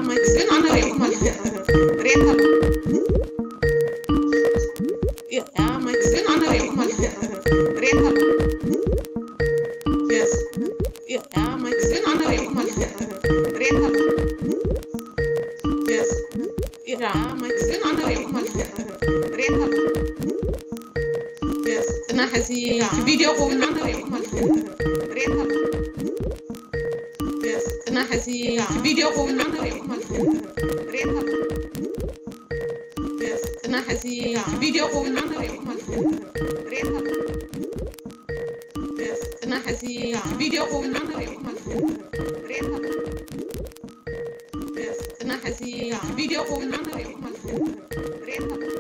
ማይክስ ግን ኣነ ሪኤኩም ኣለኹ። ሪኤካ ኣለኹ። ያ፣ ማይክስ ግን ኣነ ሪኤኩም ኣለኹ። ሪኤካ ኣለኹ። የስ። ያ፣ ማይክስ ግን ኣነ ሪኤኩም ኣለኹ። ሪኤካ ኣለኹ። የስ። ያ፣ ማይክስ ግን ኣነ ሪኤኩም ኣለኹ። ሪኤካ ኣለኹ። የስ። ጽናሕ፣ እዚ ቪድዮ ክውንና ሪኤኩም ኣለኹ። ሪኤካ ኣለኹ። የስ። ጽናሕ፣ እዚ ቪድዮ ክውንና ሪኤኩም ኣለኹ። ሪኤካ ኣለኹ። የስ። ጽናሕ፣ እዚ ቪድዮ ክውንና ሪኤኩም ኣለኹ። ሪኤካ ኣለኹ። የስ። ጽናሕ፣ እዚ ቪድዮ ክውንና ሪኤኩም ኣለኹ። ሪኤካ ኣለኹ። የስ። ጽናሕ፣ እዚ ቪድዮ ክውንና ሪኤኩም ኣለኹ። ሪኤካ ኣለኹ።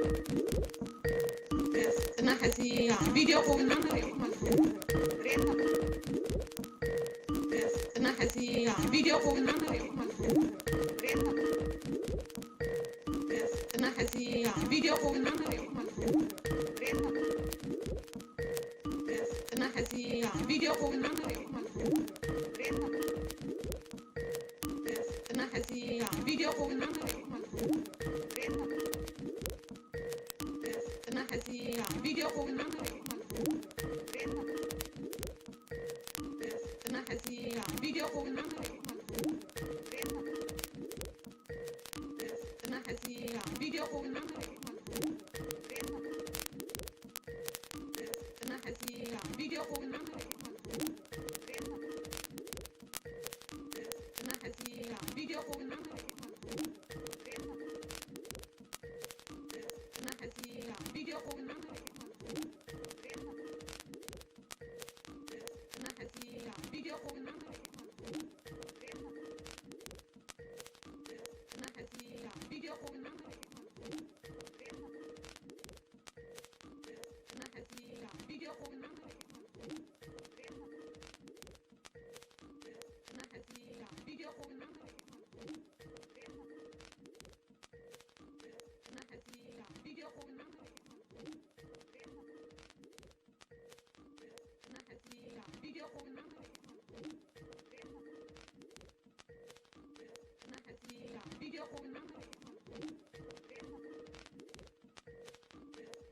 ጽናሕ፣ እዚ ቪድዮ ክውንና ሪኤኩም ኣለኹ። ሪኤካ ኣለኹ። ጽናሕ፣ እዚ ቪድዮ ክውንና ሪኤኩም ኣለኹ። ሪኤካ ኣለኹ። ጽናሕ፣ እዚ ቪድዮ ክውንና ሪኤኩም ኣለኹ። ሪኤካ ኣለኹ። ጽናሕ፣ እዚ ቪድዮ ክውንና ሪኤኩም ኣለኹ። ሪኤካ ኣለኹ። ጽናሕ፣ እዚ ቪድዮ ክውንና ሪኤኩም ኣለኹ። ሪኤካ ኣለኹ። ጽናሕ፣ እዚ ቪድዮ ክውንና ሪኤኩም ኣለኹ። ሪኤካ ኣለኹ። ጽናሕ፣ እዚ ቪድዮ ክውንና ሪኤኩም ኣለኹ። ሪኤካ ኣለኹ። ጽናሕ፣ እዚ ቪድዮ ክውንና ሪኤኩም ኣለኹ። ሪኤካ ኣለኹ። ጽናሕ፣ እዚ ቪድዮ ክውንና ሪኤኩም ኣለኹ። ሪኤካ ኣለኹ። ጽናሕ፣ እዚ ቪድዮ ክውንና ሪኤኩም ኣለኹ። ሪኤካ ኣለኹ። ጽናሕ፣ እዚ ቪድዮ ክውንና ሪኤኩም ኣለኹ። ሪኤካ ኣለኹ። ጽናሕ፣ እዚ ቪድዮ ክውንና ሪኤኩም ኣለኹ። ሪኤካ ኣለኹ። ጽናሕ፣ እዚ ቪድዮ ክውንና ሪኤኩም ኣለኹ። ሪኤካ ኣለኹ። ጽናሕ፣ እዚ ቪድዮ ክውንና ሪኤኩም ኣለኹ። ሪኤካ ኣለኹ። ጽናሕ፣ እዚ ቪድዮ ክውንና ሪኤኩም ኣለኹ። ሪኤካ ኣለኹ። ጽናሕ፣ እዚ ቪድዮ ክውንና ሪኤኩም ኣለኹ። ሪኤካ ኣለኹ። ጽናሕ፣ እዚ ቪድዮ ክውንና ሪኤኩም ኣለኹ። ሪኤካ ኣለኹ። ጽናሕ፣ እዚ ቪድዮ ክውንና ሪኤኩም ኣለኹ። ሪኤካ ኣለኹ።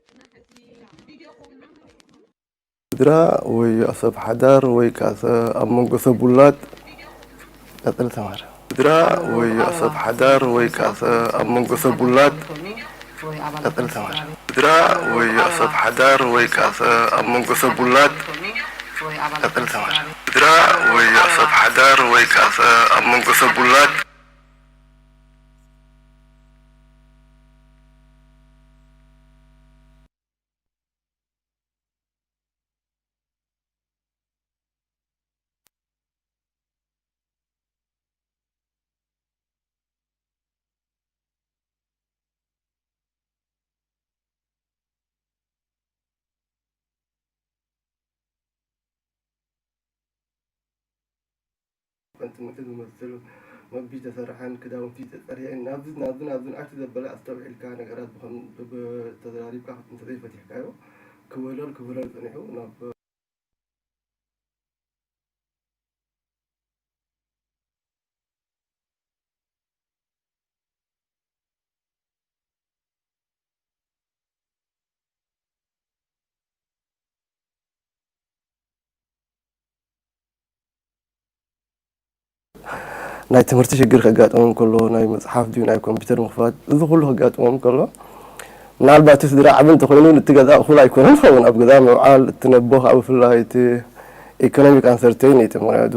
ጽናሕ፣ እዚ ቪድዮ ክውንና ሪኤኩም ኣለኹ። ስድራ ወይ ኣሰብ ሓዳር ወይ ከኣ ሰ-፣ ኣብ መንጎ ሰብ ውላድ ቀጽል ተማር። ስድራ ወይ ኣሰብ ሓዳር ወይ ከኣ ሰ-፣ ኣብ መንጎ ሰብ ውላድ ቀጽል ተማር። ስድራ ወይ ኣሰብ ሓዳር ወይ ከኣ ሰ-፣ ኣብ መንጎ ሰብ ውላድ ቀጽል ተማር። ስድራ ወይ ኣሰብ ሓዳር ወይ ከኣ ሰ-፣ ኣብ መንጎ ሰብ ውላድ ትምህርቲ ዝመስል መግቢ ዝተሰርሐን ክዳውንቲ ዝተጸርየን ናብዚ ናብዚ ናብዚ ንኣሽቱ ዘበለ ኣስተውዒልካ ነገራት ብኸም-፣ ብ-፣ ተዘራሪብካ እንተዘይፈቲሕካዮ ክብህለል ክብህለል ጸኒሑ ናብ ናይ ትምህርቲ ሽግር ከጋጥሞም እንከሎ፣ ናይ መጽሓፍ ድዩ ናይ ኮምፒውተር ምኽፋት፣ እዚ ኩሉ ከጋጥሞም እንከሎ፣ ምናልባት እቲ ስድራ ዓቢ እንተኾይኑ፣ ነቲ ገዛ እኹል ኣይኮነን ዝኸውን። ኣብ ገዛ ምውዓል፣ እቲ ነቦ ከኣ ብፍላይ እቲ ኢኮኖሚክ ኣንሰርቴን እዩ። እቲ ምኽንያቱ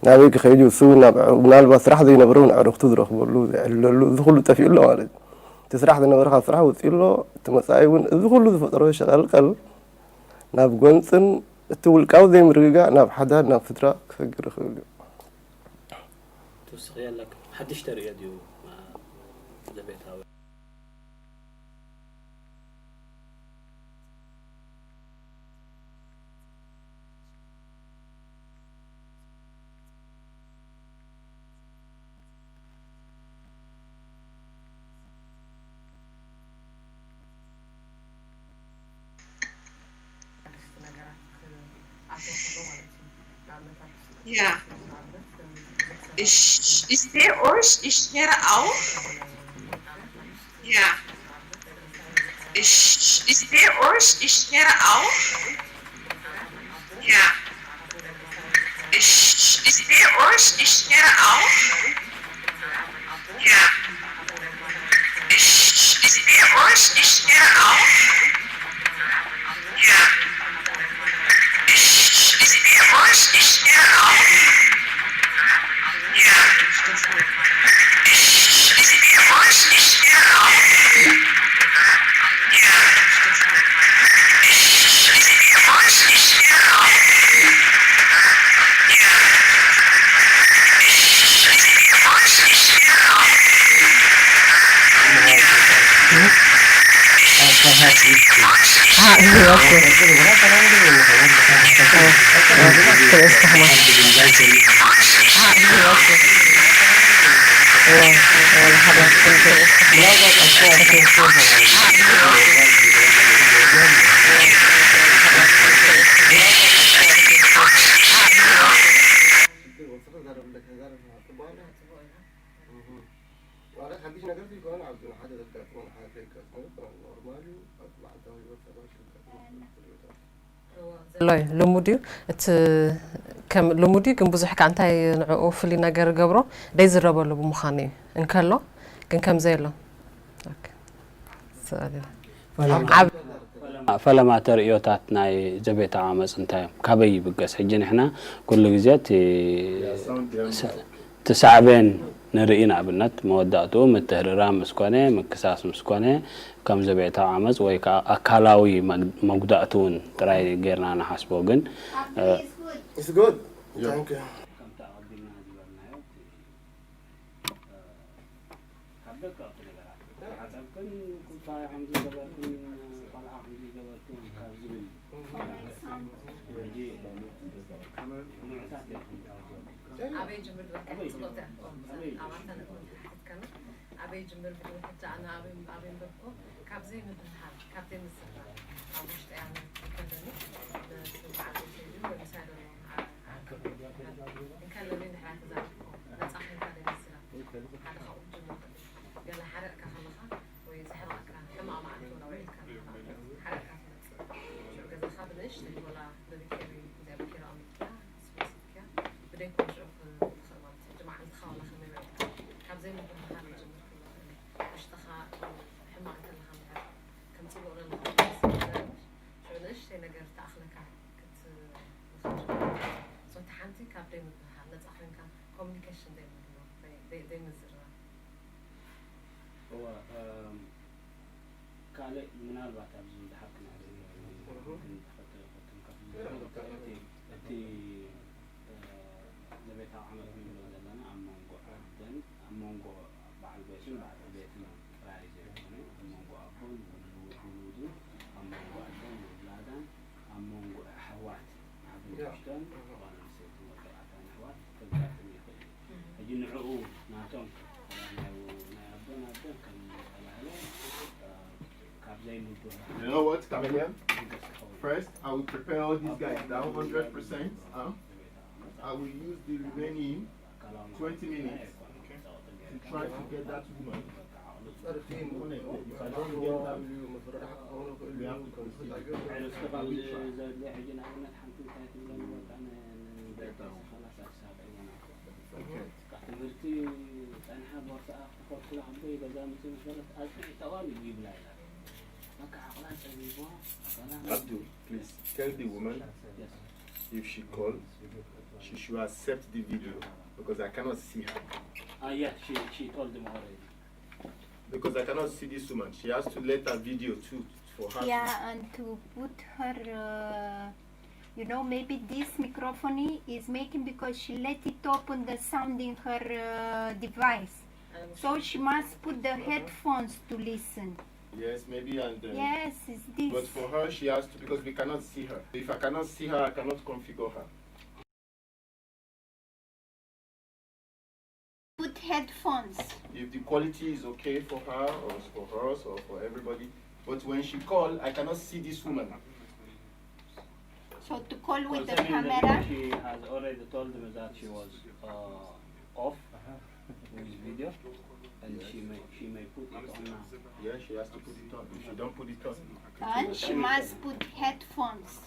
ናበይ ክኸይድ እዩ? እሱ እውን ናብ፣ ምናልባት ስራሕ ዘይነበሮ እውን ኣዕሩኽቱ ዝረኽበሉ፣ ዘዕልለሉ፣ እዚ ኩሉ ጠፊኡ ኣሎ ማለት እዩ። እቲ ስራሕ ዝነበረ ካብ ስራሕ ወጺኡ ኣሎ። እቲ መጻኢ እውን እዚ ኩሉ ዝፈጠሮ ሸቐልቀል ናብ ጎንጽን እቲ ውልቃዊ ዘይምርግጋእ ናብ ሓዳር፣ ናብ ስድራ ክሰግር ይኽእል እዩ። ትውስኽዮ ኣለካ? ሓድሽ ተርእዮ ድዩ? ዘቤታዊ? ያ። Ich, ich sehe euch, ich höre auch. Ja. Ich, ich sehe euch, ich höre auch. Ja. Ich, ich sehe euch, ich höre auch. Ja. Ich, ich sehe euch, ich höre auch. Ja. Ich, ich sehe euch, ich höre auch. Ja. Ich, ich sehe euch, ich höre auch. Ja. Ich, ich sehe euch, ich höre auch. Ja. Ich, ich sehe euch, ich höre auch. Ja. Ah, okay. Oh, okay. Terus, Ahmad. Ah, okay. Wah, wah, hadas. ማለት ሓድሽ ነገር ዘይኮነ ኣብ ሓደ ዘጋጥመን ሓደ ከይጋጥመን ኖርማል እዩ። ኣብ መዓልታዊ ህይወት ሰባት ዘጋጥሙ ትሪኦታት ዘሎ እዩ። ልሙድ እዩ። እቲ ከም ልሙድ እዩ፣ ግን ብዙሕ ከኣ እንታይ ንዕኡ ፍሉይ ነገር ይገብሮ ደይዝረበሉ ብምዃኑ እዩ። እንከሎ ግን ከም ዘየሎ። ኦኬ። ስእሊ። ዓብ- ፈለማ ተርእዮታት ናይ ዘቤታዊ ዓመፅ እንታይ እዮም? ካበይ ይብገስ? ሕጂ ንሕና ኩሉ ግዜ እቲ እቲ ሳዕቤን ንርኢ፣ ንኣብነት መወዳእትኡ ምትህርራም ምስ ኮነ፣ ምክሳስ ምስ ኮነ፣ ከም ዘቤታዊ ዓመጽ ወይ ከኣ ኣካላዊ መጉዳእቲ እውን ጥራይ ጌርና ንሓስቦ። ግን It's good. Thank you. ከምቲ ኣቐዲምና ዝበልናዮ እቲ ካብ ደቀቕቲ ነገራት ሓጸብክን ኩባያ ከምዚ ገበርክን ቆልዓ ከምዚ ገበርክን ካብ ዝብል ሕጂ ንዑታት እዮም ኣበይ ጅምር ዝበልካዮ ጽብቕቲ እያ። ኣባታ ነጥቢ ሓቲትካና ኣበይ ጅምር ብድምር ሕጂ ኣነ ኣበይ ኣበይ ምበልኩ ካብ ዘይምብህሃል ካብ ዘይምዝርራብ ኣብ ውሽጠይ ኣነ እንከለኒ ንስምዓት ወሰይዱ ወይ ምሳይ ዘሎ ዓርኩ እንከለኒ እንድሕር ተዛሪብኩ ነጻ ኮይንካ ዘይምዝራብ ሓደ ካብኡ ክጅምር ይኽእል እዩ። ገለ ሓሪቕካ ከለኻ ወይ ዘሕርቐካ ሕማቕ መዓልቲ ወላ ውዒልካ ከለኻ ሓሪቕካ ትመጽእ። ሽዑ ገዛኻ ብንእሽተይ ወላ ብብኬሪ እዚኣ ብኬሪ ኣቐሚጥካ ስፕሪስ ኢልካ ብደይ ኮንሽኦ ክትኽእል ማለት እዩ። ሕጂ መዓልትኻ ዋላ ከመይ ውዒልካ ካብ ዘይምብህሃል ክጅምር ክሎ ይኽእል እዩ። ውሽጥኻ ሕማቕ እንከለኻ እንድሕር ከም ጽቡቕ ዘለኻ ክትመስል ትዛረብ ሽዑ ንእሽተይ ነገር ተኣኽለካ ክትኽእል ትጅምር። So እታ ሓንቲ ካብ ደይ ምብህሃል ነጻ ኮይንካ ኮሚኒኬሽን ደይ ምህላው ደይ ደይ ምዝርራብ። እወ ካልእ ምናልባት ኣብዚ ድሓር ክነዕልል ንኽእል ኢና ግን ተኸተልኩ ክንከፍል ዝኽእል እቲ እቲ ዘቤታዊ ዓመት ንብሎ ዘለና ኣብ መንጎ ኣደን ኣብ መንጎ በዓል ቤትን በዓልቲ ቤትን ጥራይ ዘይኮነ ኣብ መንጎ ኣቦን ውሉዱን ኣብ መንጎ ኣደን ውላዳን ኣብ መንጎ ኣሕዋት ዓቢ ንእሽቶን ጓል ኣንስተይትን ወዲ ተባዕታይን ኣሕዋት ከጋጥም ይኽእል እዩ። ሕጂ ንዕኡ ናቶም ናይ ኣቦን ኣደን ከም ዝተባህለ ካብ ዘይምብህሃል You know what, Chameleon? First, I will prepare all these guys down hundred percent. Huh? I will use the remaining twenty minutes to try to get that woman. If I don't get that, we have to proceed. ዕረፍቲ ካብ ዘድልዮ ሕጂ ንኣብነት ሓንቲ እንታይ ትብለኒ በቃ ንደቂስ ኸላስ ኣዲስ ኣበባ እየን ትምህርቲ ጸንሓ ቦርሳኣ ክተኸልክላ ከሎ ገዛ መፅኡ ምስ በለት ኣፅንዒ ጠዋል እዩ ይብላ ኢላ በቃ ዓቕላ ፀቢብዋ ሰላም Abdul, please tell the woman if she calls, she should accept the video because I cannot see her. Ah, yeah, she, she told them already. Because I cannot see this woman. She has to let her video too for her. Yeah, and to put her, uh, you know, maybe this microphone is making because she let it open the sound in her uh, device. So she must put the headphones to listen. Yes, maybe and. Uh, Yes, it's this. But for her, she has to because we cannot see her. If I cannot see her, I cannot configure her. Put headphones. If the quality is okay for her or for us or for everybody, but when she call, I cannot see this woman. So to call with the Concerning camera. She has already told me that she was uh, off with video, and she may she may put it on now. Yeah, she has to put it on. If she don't put it on, And she must put headphones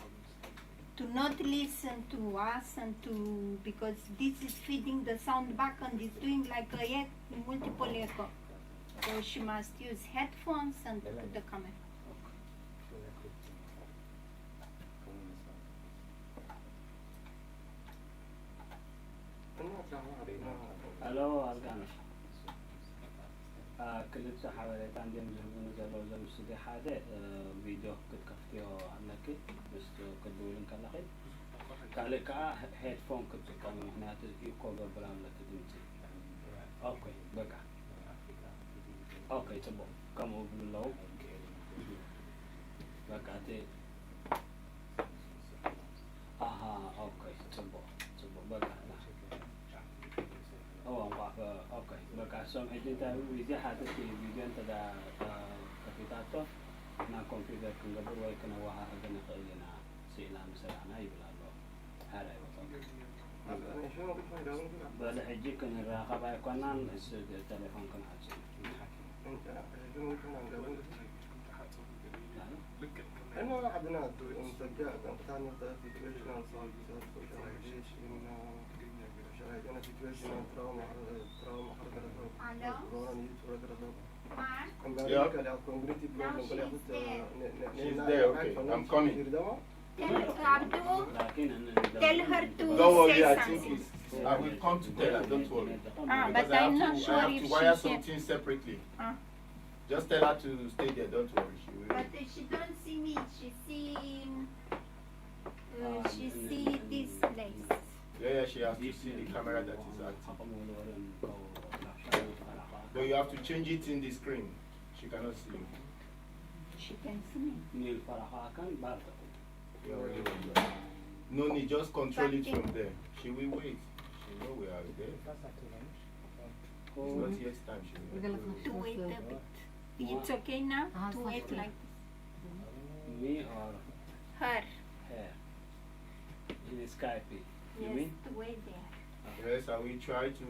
to not listen to us and to, because this is feeding the sound back and is doing like a ec- multiple echo. So she must use headphones and put the camera. Hello ኣልጋነሽ። ክልተ ሓበሬታ እንዲም ዝህቡኒ ዘለዉ እዞም ስቱድዮ ሓደ ቪድዮ ክትከፍትዮ ኣለኪ ምስ ክትድውል እንከለኺ። ካልእ ከዓ ሄድፎን ክትጥቀሚ ምክንያቱ ኢኮ ገብር ኣለኪ ድምፂ። ኦኬ በቃ ኦኬ ፅቡቅ ከምኡ ብሉ ኣለዉ። በቃ እቲ ኣሃ ኦኬ ፅቡቅ ፅቡቅ በቃ እዋ እንቋዕ ኦኬ በቃ እሶም ሕጂ እንታይ እዚ ሓተቲ ቪድዮ እንተ ከፊታቶ ናብ ኮምፒውተር ክንገብር ወይ ክነወሃህዶ ንኽእል ኢና ስኢና ምሰራሕና ይብል ኣሎ። ሓራይ በቃ በል ሕጂ ክንራኸብ ኣይኮናን ቴሌፎን ክንዓጽ إنه عندنا نسجل تنقطع نقطة في educational services, social education, social education, educational trauma, trauma, Hello? corona, youth, corona. Mark, America, community problem, She's there, okay. I'm coming. tell Abdul, tell her to Don't worry, say I think something. it's. I will come to tell her, don't worry. Ah, Because but I I'm have not to, sure I have if to she wire can. Something separately. Ah. Just tell her to stay there, don't worry. She will. But uh, she don't see me. She see, uh, she see this place. Yeah, yeah, she has to see the camera that is active. But you have to change it in the screen. She cannot see you. She can see me. ኒል ፈራኻ ኣካን ባርተኹ You already went there. No need, just control it from there. She will wait. She know we are there. It's not yet time. She will. To wait a bit. It's okay now to wait like Me or her. Her in Skype. You Yes, mean? To wait there. Yes, I will try to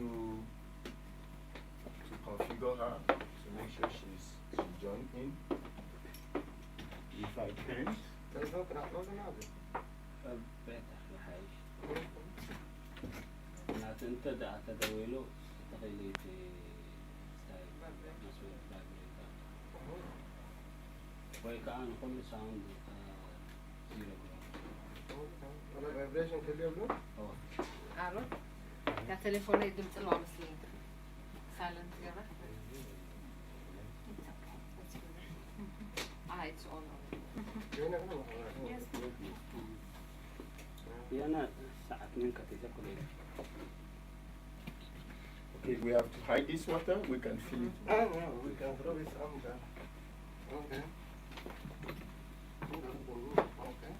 to configure her to make sure she's she join in. If I can't, تلفونك راح تروح ما ادري. በታ ይሓይሽ ናቲ እንተ ደኣ ተደዊሉ ተኺሉ እቲ ስታይ መስመር ቫይብሬተር ወይ ከዓ ንኹሉ ሳውንድ ዚሮ ግበር። ولا vibration كل يوم له؟ ኦፍ ኣሮን እታ ቴሌፎነይ ድምፂ ኣለዋ መስለኒ ሳይለንት ገራ Ah, it's on already. هنا هنا. የነ ሰዓት ምን ከቲተ ኩሌ okay, we have to hide this water. We can fill it. Ah, no, we can throw it somewhere. Okay. Okay.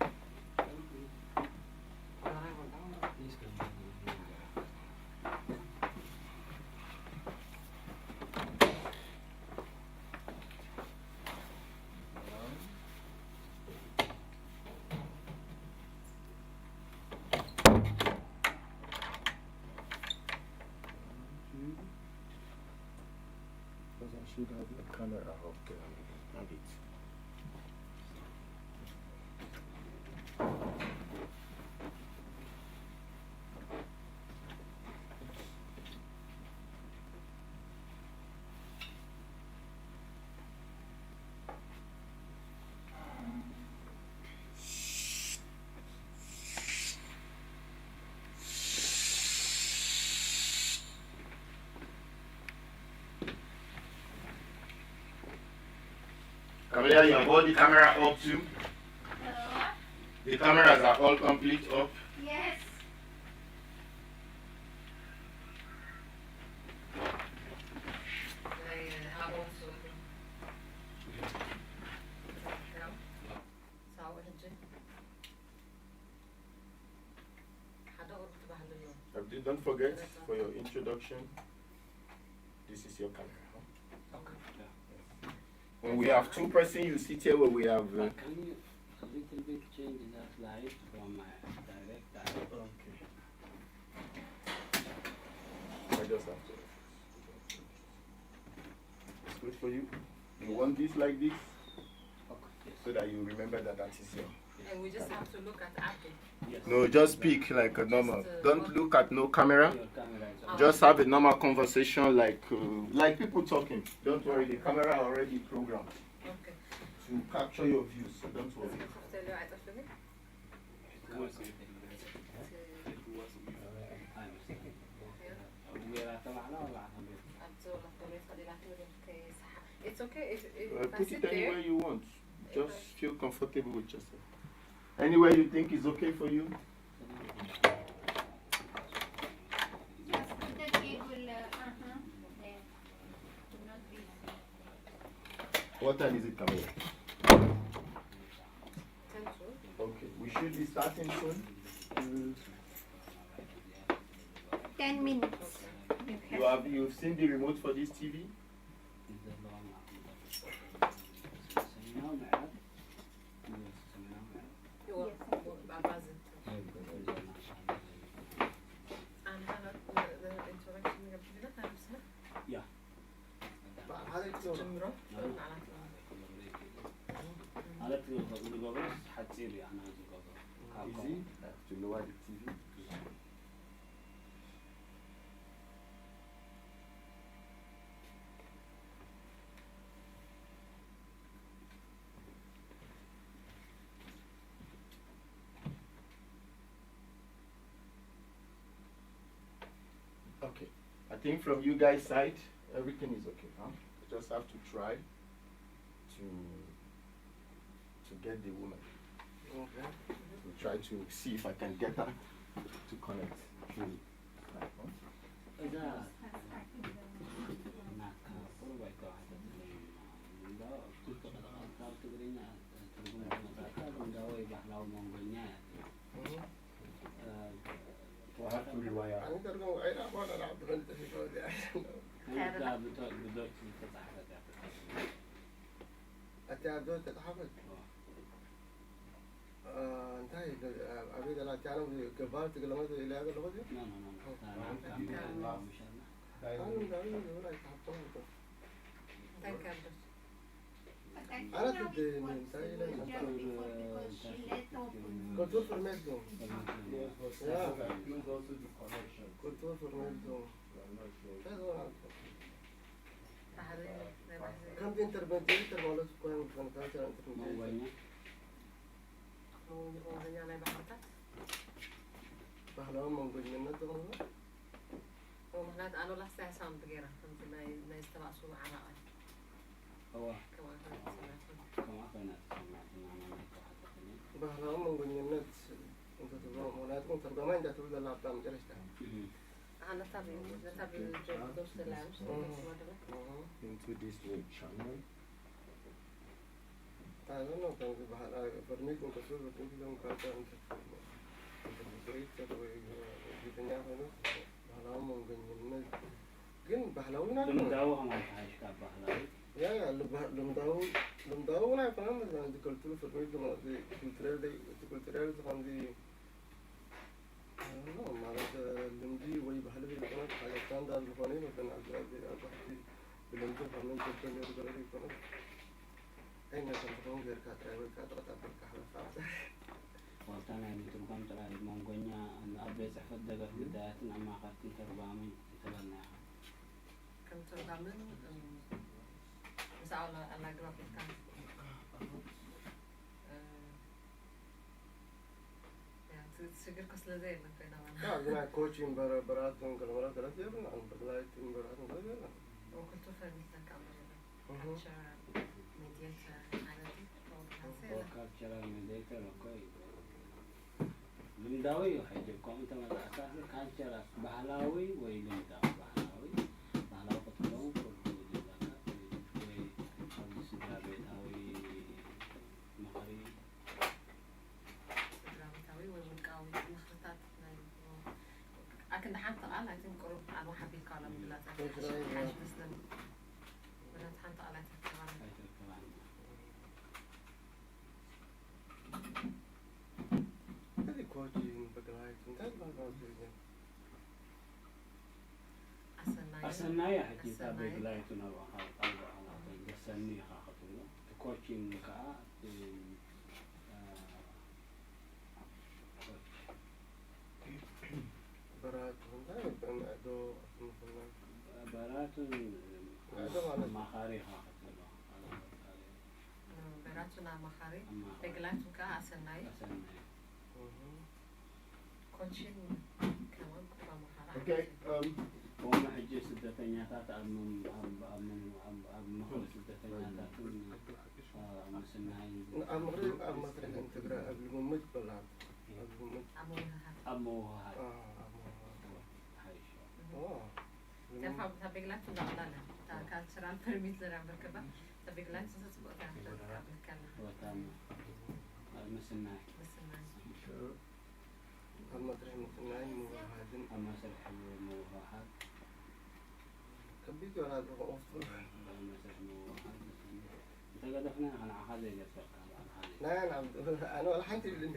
Because I should have a camera up there. Have it. Kamelia, you have all the camera up too? The cameras are all complete up. Yes. Abdul, don't forget for your introduction. This is your camera. Huh? When we have two person, you sit here. When we have. Uh, Can you a little bit change that light from uh, direct? Okay. I just Wait for you. You want this like this, so that you remember that that is your. And we just have to look at Abdul. No, just speak like a normal. Just, uh, Don't look at no camera. Your camera is Ah. Just have a normal conversation like uh, like people talking. Don't worry, the camera already programmed Okay. to capture your views. So don't worry. ከፍተልዮ ኣይጠፍእን። It was it was I was ኣብቲ ወላ ተመልስ ከዲና ትብል ከይስሓ። It's okay if, if Uh, I put sit it there. Anywhere you want. Just feel comfortable with yourself. Anywhere you think is okay for you. Just put the table, uh, uh-huh, there. Do not be. What time is it, Camille? Ten to. Okay, we should be starting soon. Mm, Ten minutes. You have you've seen the remote for this T V? You want ባባዝ። ኣንሃና ኢንትሮዳክሽን ንገብር ኢና ታሪስና ያ ጀምሮ። ማለት ንገብሮስ ሓፂር እዩ ኣና ዝገብሮ ካብ Easy. To lower the T V. Okay. I think from you guys' side, everything is okay, huh? You just have to try to to get the woman. Okay. We'll try to see if I can get her to connect through Skype, huh? እዛ ናካ ቁሩብ ኣይተዋሕጠትለይን እንዶ ካብ ትግርኛ ትርጉም ዝመጻእካ ልምዳዊ ወይ ባህላዊ መንጎኛ እያ ትብል። We'll have to rewire. ኣነ ተርጎም ዓይና ኳና ናብ ትፈልጥ ፊት ወዲያ እዛ ብዶ- ብዶች ዝተጻሕፈት እያ ትብል። ኣቲ ኣብ ዶ ተጻሓፈት እንታይ ኣበይ ዘላ ኣቲ ኣነ ገባር ትግለመት ኢለያ ዘለኹ No, no, no, no. እዛ ናካ ምሻና ኣነ እንዳበይ ዝብል ኣይተሓፍቶም እንታይ ከብዶት ኣራት እንታይ ኢለ Just before because she let open. Kultur förmedling. Yes, but Yeah. that includes also the connection. Kultur förmedling. I'm not sure. ባህሊ ናይ ባህሊ ከምዚ ኢንተርመዲየተር ማለት እኮ እዮም ዝኾኑ ካልቸር ኢንተርመዲየተር መንጎኛ መንጎኛ ናይ ባህልታት ባህላዊ መንጎኝነት ዝኾኑ ምክንያቱ ኣነ ላስታ ሳውንድ ገይራ ከምዚ ናይ ናይ ዝተባእሱ ዓራቐ እዋ ከምኣ ከምኣ ኮይና ተሰማዕትና ማለት ተዋሕጠትለይ ባህላዊ መንጎኝነት እንተትብሎ ምክንያቱም ተርጓማይ እንዳትብል ዘላ ኣብታ መጨረሽታ ኣነታ ነታ ብጆርጅ ዘላ into this web channel. I don't know ከምዚ በሃል ፎርሜት እንተስሩ ብትንኪሎም ካልካ እንተትሪት ወይ ግዜኛ ኮይኑ ባህላዊ መንጎኝነት ግን ባህላዊ ኢና ልምዳዊ ከማን ተሓይሽ ካብ ባህላዊ ያ ያ ልምዳዊ ልምዳዊ እውን ኣይኮነን እዚ ከልትሉ ፍርሚት ዝመ- እዚ ኩልትሬል ዘይ- እቲ ኩልትሬል እዚ ከምዚ ማለት ልምዲ ወይ ባህሊ ዘይኮነ ሓደ ስታንዳርድ ዝኾነ ይመስለና ኣብዚ ኣብዚ ኣብ ባህሊ ብልምዲ ከመይ ዘበል ነሩ ገለ ዘይኮነ ኣይነተን ዝኾን ጌርካ ጥራይ ወይ ከዓ ጠቕጣ ብልካ ሓለፋ ዋልታ ናይ ምትርጓም ጥራይ መንጎኛ ኣብ ቤት ፅሕፈት ደገፍ ግዳያትን ኣማኸርትን ተርጓሚ እንተበልና ኢኻ ከም ተርጓምን ምስ ኣላግባብ ኢልካ ስግር ከስለ ዘየለን ኮይና ኣብዚ ናይ ኮች በረበራት ገለመራ ገለት የብልና ብግላይት በረራት ገለት የብልና ወክልቱ ፈሚት ነካ መረዳ እህ። ካልቸራል ሜዲየተር ማለት እዩ። ፎር ካልቸራል ሜዲየተር እኮ እዩ። ልምዳዊ እዩ። ሕጂ እኮ እንተ መጻእካ ካልቸራል ባህላዊ ወይ ልምዳዊ ባህላዊ ባህላዊ ክትከውን ቁርጡ ዝብለካ ወይ ወይ ኣብዚ ስድራ ቤታዊ ምኽሪ ስድራ ቤታዊ ወይ ውልቃዊ ምኽርታት ናይ ኣክንዲ ሓንቲ ቃል ኣይትን ቅሩብ ኣልዋ ሓቢርካ ዋላ ምግላጽ ኣይትሓሽ መስለኒ። ምክንያቱ ሓንቲ ቃል ኣይትርከባን። ኣይትርከባን። እዚ ኮች በግላይት እንታይ ዝበሃል ትግርኛ ኣሰናይ ኣሰናይ ሕጂ እታ ኣሰናይ። ቤግላይቱ ናብኣኻ ጣልባኣላ ሰኒ ኢኻ ክትብሎ። እቲ ኮችን ከኣ እቲ፣ እ፣ ኮች። በራቱ እንታይ ይበል? ዶ ምኽና? በራቱ ማዕዶ ማለት ነው። ኣማኻሪ ኢኻ ክትብሎ። በራቱን ኣማኻሪ፣ ኣማኻሪ። ተግላቱን ከኣ ኣሰናይ። ኣሰናይ። እህ። ኮችን ከማን ኩባ መሃራ ኦኬ፣ ሓገዝ። እም፣ ከምኡ ሕጂ ስደተኛታት ኣብ መም-፣ ኣብ፣ ኣብ መም-፣ ኣብ፣ ኣብ ምኽሪ ስደተኛታትን፣ እ፣ ኣብ ምስናይን ኣብ ምኽሪ፣ ኣብ መስርሕን ትግራይ ኣብ ልምምድ በላ። ኣብ ልምምድ። ኣብ ምውህሃድ። ኣብ ምውህሃድ። አ፣ ኣብ ምውህሃድ። ሓይሽ። ኦ። እታ ፋ-፣ እታ ቤግላችን ላዕላ ኣላ። እታ ካልቸራል ፐርሚት ዘራ በርከባ፣ እታ ቤግላችን ተጽብኦ እታ ተቃብለካ ኣላ። ወታም። ኣብ ምስናይ። ምስናይ። ኣብ መስርሕ ምስናይ ምውህሃድን ኣብ መስርሕ ምውህሃድ። ከቢድ ይሆናል እኮ። ኣብ መስርሕ ምውህሃድ። እንተገደፍና ንዓኻ ዘይገድፈካ፣ ንዓኻ ዘይ- ናይ ኣነ ዓም-፣ ኣነ ዋላ ሓንቲ ይብልኒ።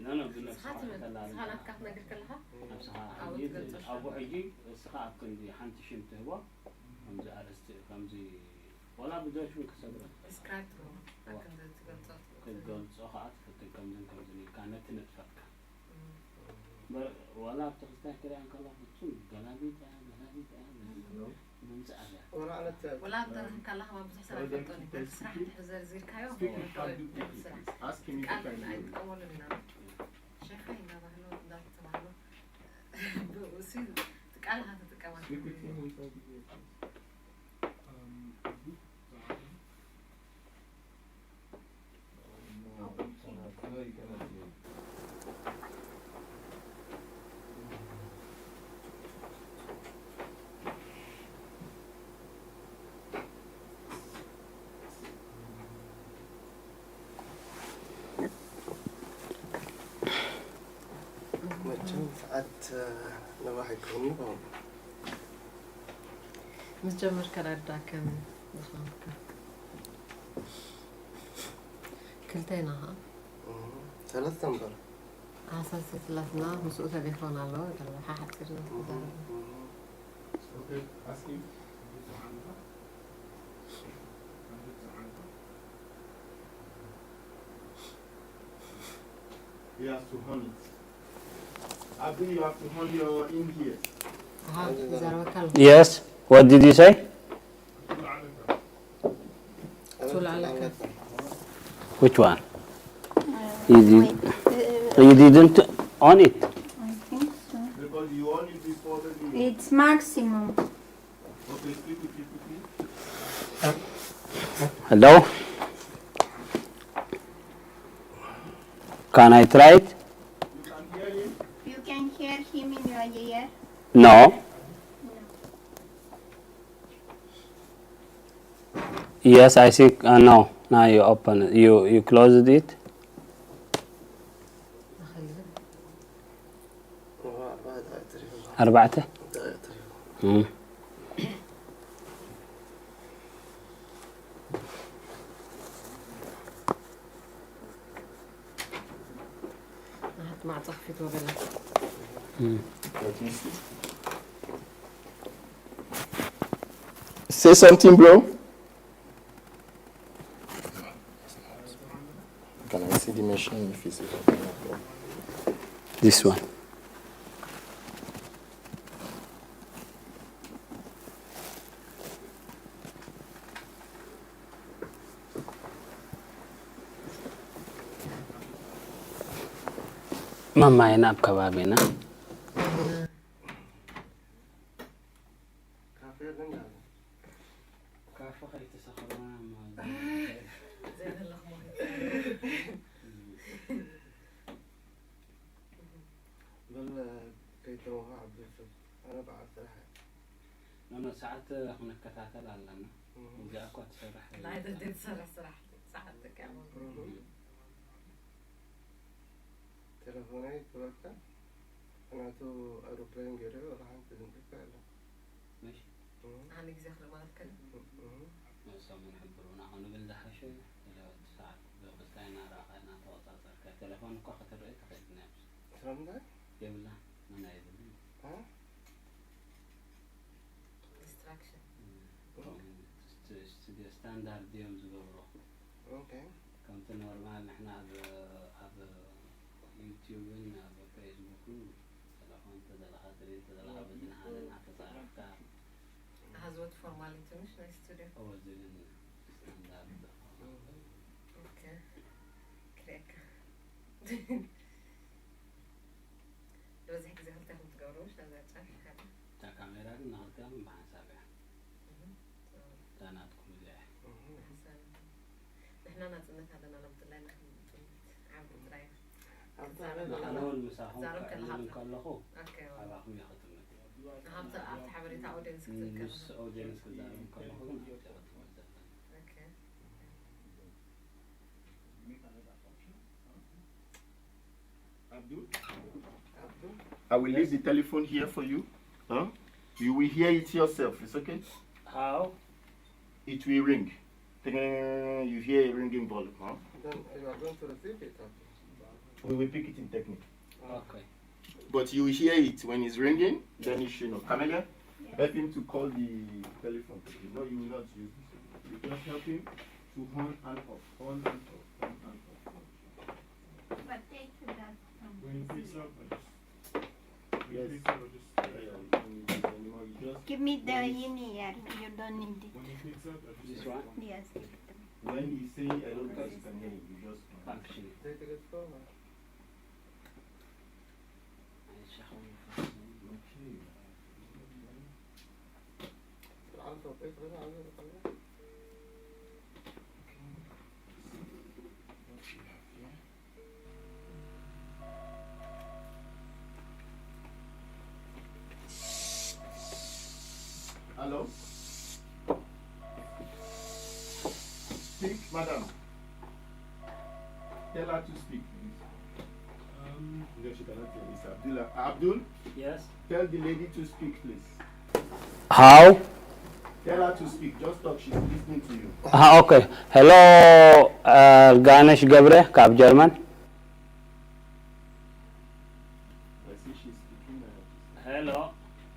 ኖ፣ ኖ፣ ብነብስኻ ንስኻ ትብል፣ ተላልካ። ንስኻ ናትካ ክትነግር ከለኻ፣ ነብስኻ ኣብኡ ትገልጾ ሕጂ፣ ትፈልጥ። ኣብኡ ሕጂ እስኻ ኣብ ክንዲ ሓንቲ ሽም ትህቦ፣ ከምዚ ኣርእስቲ፣ ከምዚ ዋላ ብጆሽን ክሰግሮ ትኽእል። ዲስክራይብ ትገብሮ፣ ኣብ ዋ። ክንዲ ትገልጾ ትኽእል። ክትገልጾ ከኣ ትፍትን፣ ከምዝን ከምዝን ኢልካ ነቲ ንጥፈትካ። እም። በር-፣ ዋላ ኣብቲ ክስታይ ክሪኣ እንከላ ፍጹም ገላቢጥ እያ፣ ገላቢጥ እያ፣ ገላቢጥ እያ። ምምጻእ እያ። ወላ ኣነት ወላ ኣብ ደርፊ ከላ ከማ ብዙሕ ሰብ ኣይፈልጦን እዩ። ደርፊ ስራሕ እንድሕር ዘርዚርካዮ፣ Speak in ርድኦ እዩ public ደርፊ ስራሕ። Ask him if you ቃል can do it. ኣይጥቀመሉን ኢና። ሸፋይ እናባህሎ፣ እንዳተባህሎ፣ ብእኡ ሲ ቃል ኢኻ ትጥቀማ። Speak with him inside the earpiece. Um, መቸም ሰዓት ነባሕ ኣይከውን ይኸውን። ምስ ጀመርካ ዳዳ ከም ዝኾንካ። ክልተ ኢና ኸዓ። እም፣ ሰለስተ እምበር። ኣሳሲ ስላስና ምስኡ ተሌፎን ኣለዎ፣ ተለሓ ሓፂር እም፣ ተዛረቡ። እም። Okay, ask him. He has to hold it. Abi, you have to hold your in here. Aha, ይዛረበካ ኣሎ። Yes, what did you say? Which one? You did, you didn't on it. I think so. Because you on it before the It's maximum. Hello? Can I try it? You can hear him in your ear? No. Yes, I think, uh, no. Now you open it. You, you closed it. ኣርባዕተ? እም። ናሃት ማዕጾ ክፊት ወገላ። እም። Say something, bro. Can I see the machine if it's open? This one. ማማይና ኣብ ከባቢና። ካፌ ከይተሰኽሩና እሞ ዘይደለኹሞ። በል ከይተወኻ ዓብዱ ሰብ፣ ኣነ በዓል ስራሕ እየ። ኖኖ፣ ሰዓት ክንከታተል ኣለና። እህ። እዚኣ እኳ ትሰርሕ ናይ ደደት ትሰርሕ ስራሕ፣ ሰዓት ትጥቀም። እህ። ቴሌፎነይ ክበካ፣ ምኽንያቱ ኣውሮፕላን ገይሩ ወላ ሓንቲ ዝምልካ የለን። ምሽ? እህ። ኣነ ግዜ ክርኢ ማለት ከለ። እህ። ሰሙን ሕብሩ ንዓኹ ንብል ዝሓሸ፣ ሰዓት ብክልተ እናረኣኻ እናተቆጻጸርካ፣ ቴሌፎን እኳ ክትርኢ ትኽእል ነብስ። ስለምንታይ? የብላ፣ መን የብሉ። እ? ዲስትራክሽን። እም፣ ከምኡ ስት-፣ ስት-፣ ስታንዳርድ እዮም ዝገብሩ። Okay. ከምቲ ኖርማል ንሕና ኣብ ኣብ ዩቲዩብን ኣብ ፌስቡክን ተለፎን ተዘለኻ ትርኢ ተዘለኻ በዚ ንሓደ እናተጻረፍካ Has what formality ምሽ ናይ ስቱዲዮ? እወ ዝብል ስታንዳርድ ዝኾነ Okay. ክርእየካ። ዝበዝሕ ግዜ ክልተ ኢኹም ትገብሩ ምሽ ኣብዛ ጫፍ ሓደ? እታ ካሜራ ግን ንኽልቲኣኹም ብሓንሳብ እያ። እታ ናትኩም እዚኣ እያ። ሓሳብ ንሕና ናጽነት ኣለና ሎም ጥላይ ንክንጥምት ዓብዱ ጥራይ ኣነ እውን ምሳኹም ክዕልል እንከለኹ ኣባኹም እየ ክጥምት። ኣብቲ ሓበሬታ ኦዲየንስ ክትብል ምስ ኦዲየንስ ክዛረብ እንከለኹ ግን ኣብቲ እየ ክጥምት ዘለና። Abdul? I will leave the telephone here for you. Huh? You will hear it yourself. It's okay? How? It will ring. Ting, you hear a ringing volume, huh? Then you are going to receive it. We will pick it in technique. Okay. But you will hear it when it's ringing, then you should know. Camelia, help him to call the telephone. No, you will not use this. You just help him to on and off, on and off, on and off. But take that. Um, When he picks up, I just. When he Yes. picks up, I just. Yeah, yeah, you don't need this anymore. You just Give me the in here. You don't need it. When he picks up, I just. This one? Yes, give it to me. When he's saying hello, because you can hear him, you just. Function. Take it forward. Ay, siya kung function. Okay. العرض توقيت غير عرض القناة. What we have here? Hello? Speak, madam. Tell her to speak, please. Um, No, she cannot hear. It's Abdullah. Abdul, Yes. Tell the lady to speak, please. How? Tell her to speak. Just talk. She's listening to you. Ah, okay. Hello, ኣልጋነሽ ገብረ ካብ ጀርመን። I see she's speaking. I have to say. Hello.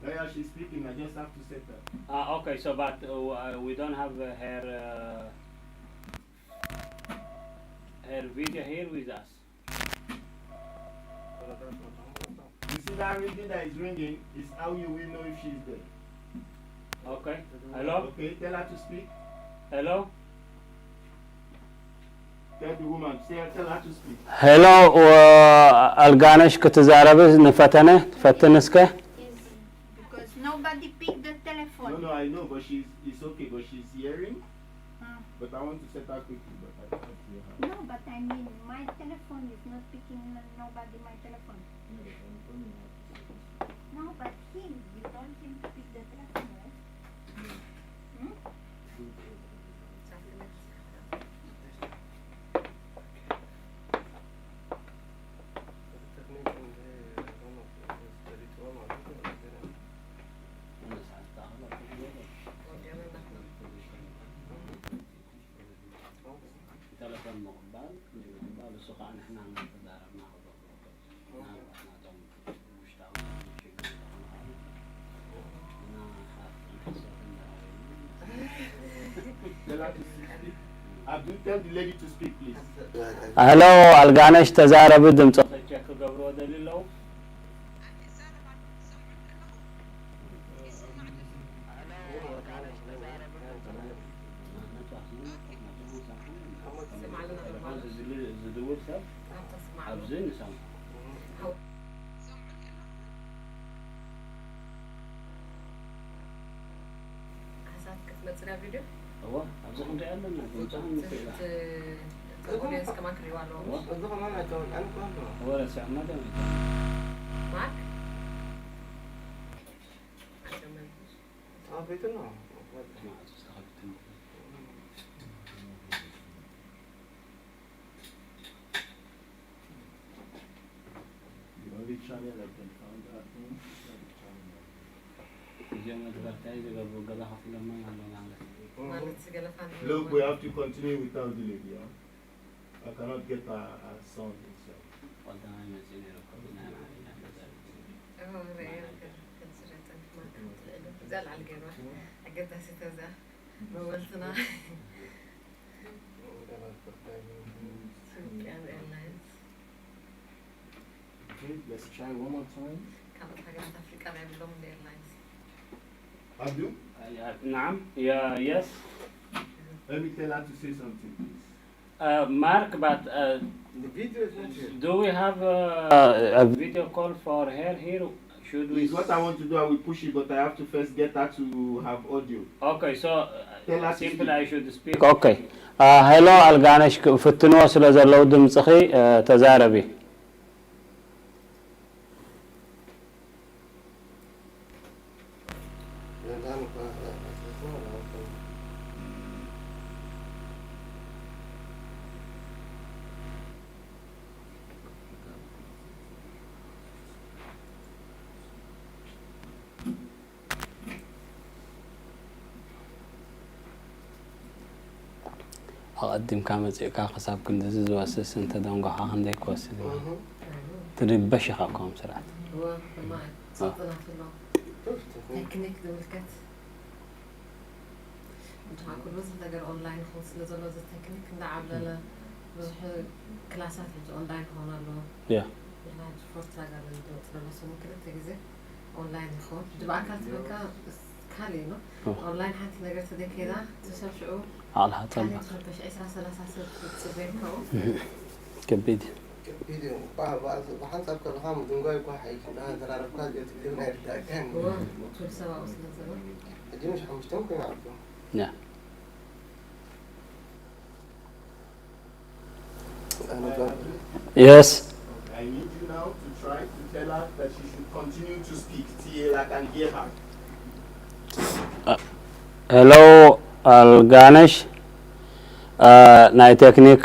Yeah, yeah, she's speaking. I just have to set her. Ah, okay, so but uh, we don't have uh, her uh, her video here with us. You see that ringing that is ringing is how you will know if she's there. Okay. Hello. Okay, tell her to speak. Hello. Tell the woman. Say, tell her to speak. ሄሎ፣ ኣልጋነሽ ክትዛረቢ ንፈተነ ትፈትን እስከ። Because nobody picked the No, telephone. no, I know, but she's it's okay, but she's hearing. Ah. But I want to set her quickly, but I can't hear her. No, but I mean, my telephone is not picking n- nobody my telephone. No, but I'm calling her to say this. No, but him, you told him to pick the telephone, right? Hmm? ቴሌፎን ምቕባል ዘይምቕባል እሱ ከዓ ንሕና እናተዛረብና ክገብሮ ናቶም ውሽጣዊ ሽግር ዝኾነ Tell her to speak. Abdul, tell the lady to speak, please. ሄሎ ኣልጋነሽ ተዛረቢ ድምፂ ቸክ ክገብርዎ ደልዩ ኣለዉ። ዝድውል ሰብ ኣብዚ ንሰምዖ። ሓሳብ ክትመጽእ ናብ ቪድዮ እወ ኣብዚ ክንሪኦ ኣለና። ድምፅኻ ንስእላ። እቲ ኦዲየንስ ከማን ክርእይዎ ኣለዎም። እዚ ከማን ኣይተወልዐን እኮ ኣሎ። እወ ረሲዖማ ደም ማክ ተኸፊቱ ነው። The only channel I can find her in is the channel. እዚኦም ኣድቨርታይዝ ዝገብሩ ገዛ ከፊሎማ ኣሎ ማለት እዩ። ማለት ገለ ፋን Look, we have to continue without the lady, huh? I cannot get her, her sound itself. ቀዳማይ መፅኡ ነይሩ እኮ ብናይ ኣምሓርኛ ተዛሪቡ። ኦ ሪኤ ክንስረጠን ማክ ትልእሉ እዛ ላዕሊ ገይርዋ ኣገዳሲት እዛ መወልትና ኢትዮጵያን ኤርላይንስ። Okay, let's try one more time. ካልኦት ሃገራት ኣፍሪቃ ናይ ብሎም ኤርላይንስ። Abdu, نعم. Yeah, yes. Let me tell her to say something, please. Uh, Mark, but uh, The video is not here. Do we have uh, a video call for her here? Should we? Please, what I want to do, I will push it, but I have to first get her to have audio. Okay, so uh, Tell us to simply speak. I should speak. Okay. Uh, hello, ኣልጋነሽ፣ ክፍትንዎ ስለ ዘለዉ ድምፅኺ uh, ተዛረቢ። ኣቐዲምካ መፂእካ ክሳብ ክንድዚ ዝወስስ እንተደንጎኻ ክንደይ ክወስድ እዩ? ትርበሽ ኢኻ እኮ ከም ስርዓት። ቴክኒክ ዝምልከት እንተኾነ ኩሉ ብዙሕ ነገር ኦንላይን ይኸውን ስለ ዘሎ፣ እዚ ቴክኒክ እንዳዓብለለ ብዙሕ ክላሳት ሕጂ ኦንላይን ክኾን ኣለዎ። ያ ብፍላይ ሕጂ ፎርት ዛጋለ ዝወፅእ ዘሎ ሰሙን ክልተ ግዜ ኦንላይን ይኸውን። ሕጂ ብኣካል ትበካ ካልእ እዩ። ኦንላይን ሓንቲ ነገር ተዘይከይዳ ትሰብ ሽዑ ዓቕልኻ ካልእ ጠልባ ትረበሽ ዕስራ ሰላሳ ሰብ ትፅበየካ። ከቢድ እዩ። ከቢድ እዩ። እኳ ብሓንሳብ ከለኻ ምድንጓይ እኳ ሓይሽ እንዳተራረብካ ገለ ትብልም ኣይርዳእካን እዩ። ትብል ሰብ ኣብኡ ስለ ዘሎ ሕጂ ምሽ ሓሙሽተ ኮይና ኣሎ። ያ ኣነ ጓል የስ I need you now to try to tell her that she should continue to speak till I can hear her. ሄሎ ኣልጋነሽ፣ ናይ ቴክኒክ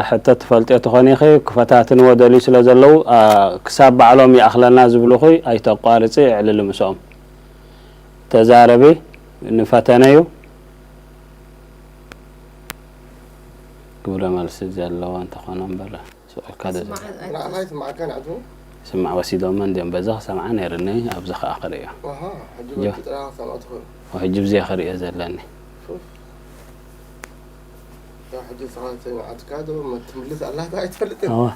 ሕቶ ትፈልጥዮ ትኾኒ ኢኺ። ክፈታትንዎ ደልዩ ስለ ዘለዉ ክሳብ ባዕሎም ይኣኽለና ዝብሉኺ ኣይተቋርፂ፣ እዕልሊ ምስኦም ተዛረቢ። ንፈተነ እዩ ግብረ መልሲ ዘለዎ እንተኾነ እምበር ስኦልካ ዶ ንዓኻ ይስማዓካ ናዕቱ ስማዕ ወሲዶመ እንዲኦም በዛ ክሰምዓ ነይርኒ ኣብዚ ከዓ ክርእዮ ኣሃ ሕጂ ያ። በቲ ጥራይ ክሰምዖ ትኽእል ሕጂ ብዜ ክርእዮ ዘለኒ ያ ሕጂ ንስኻ ሰሚዓትካ ዶ ትምልስ ኣላታ ኣይትፈልጥን ኣዋ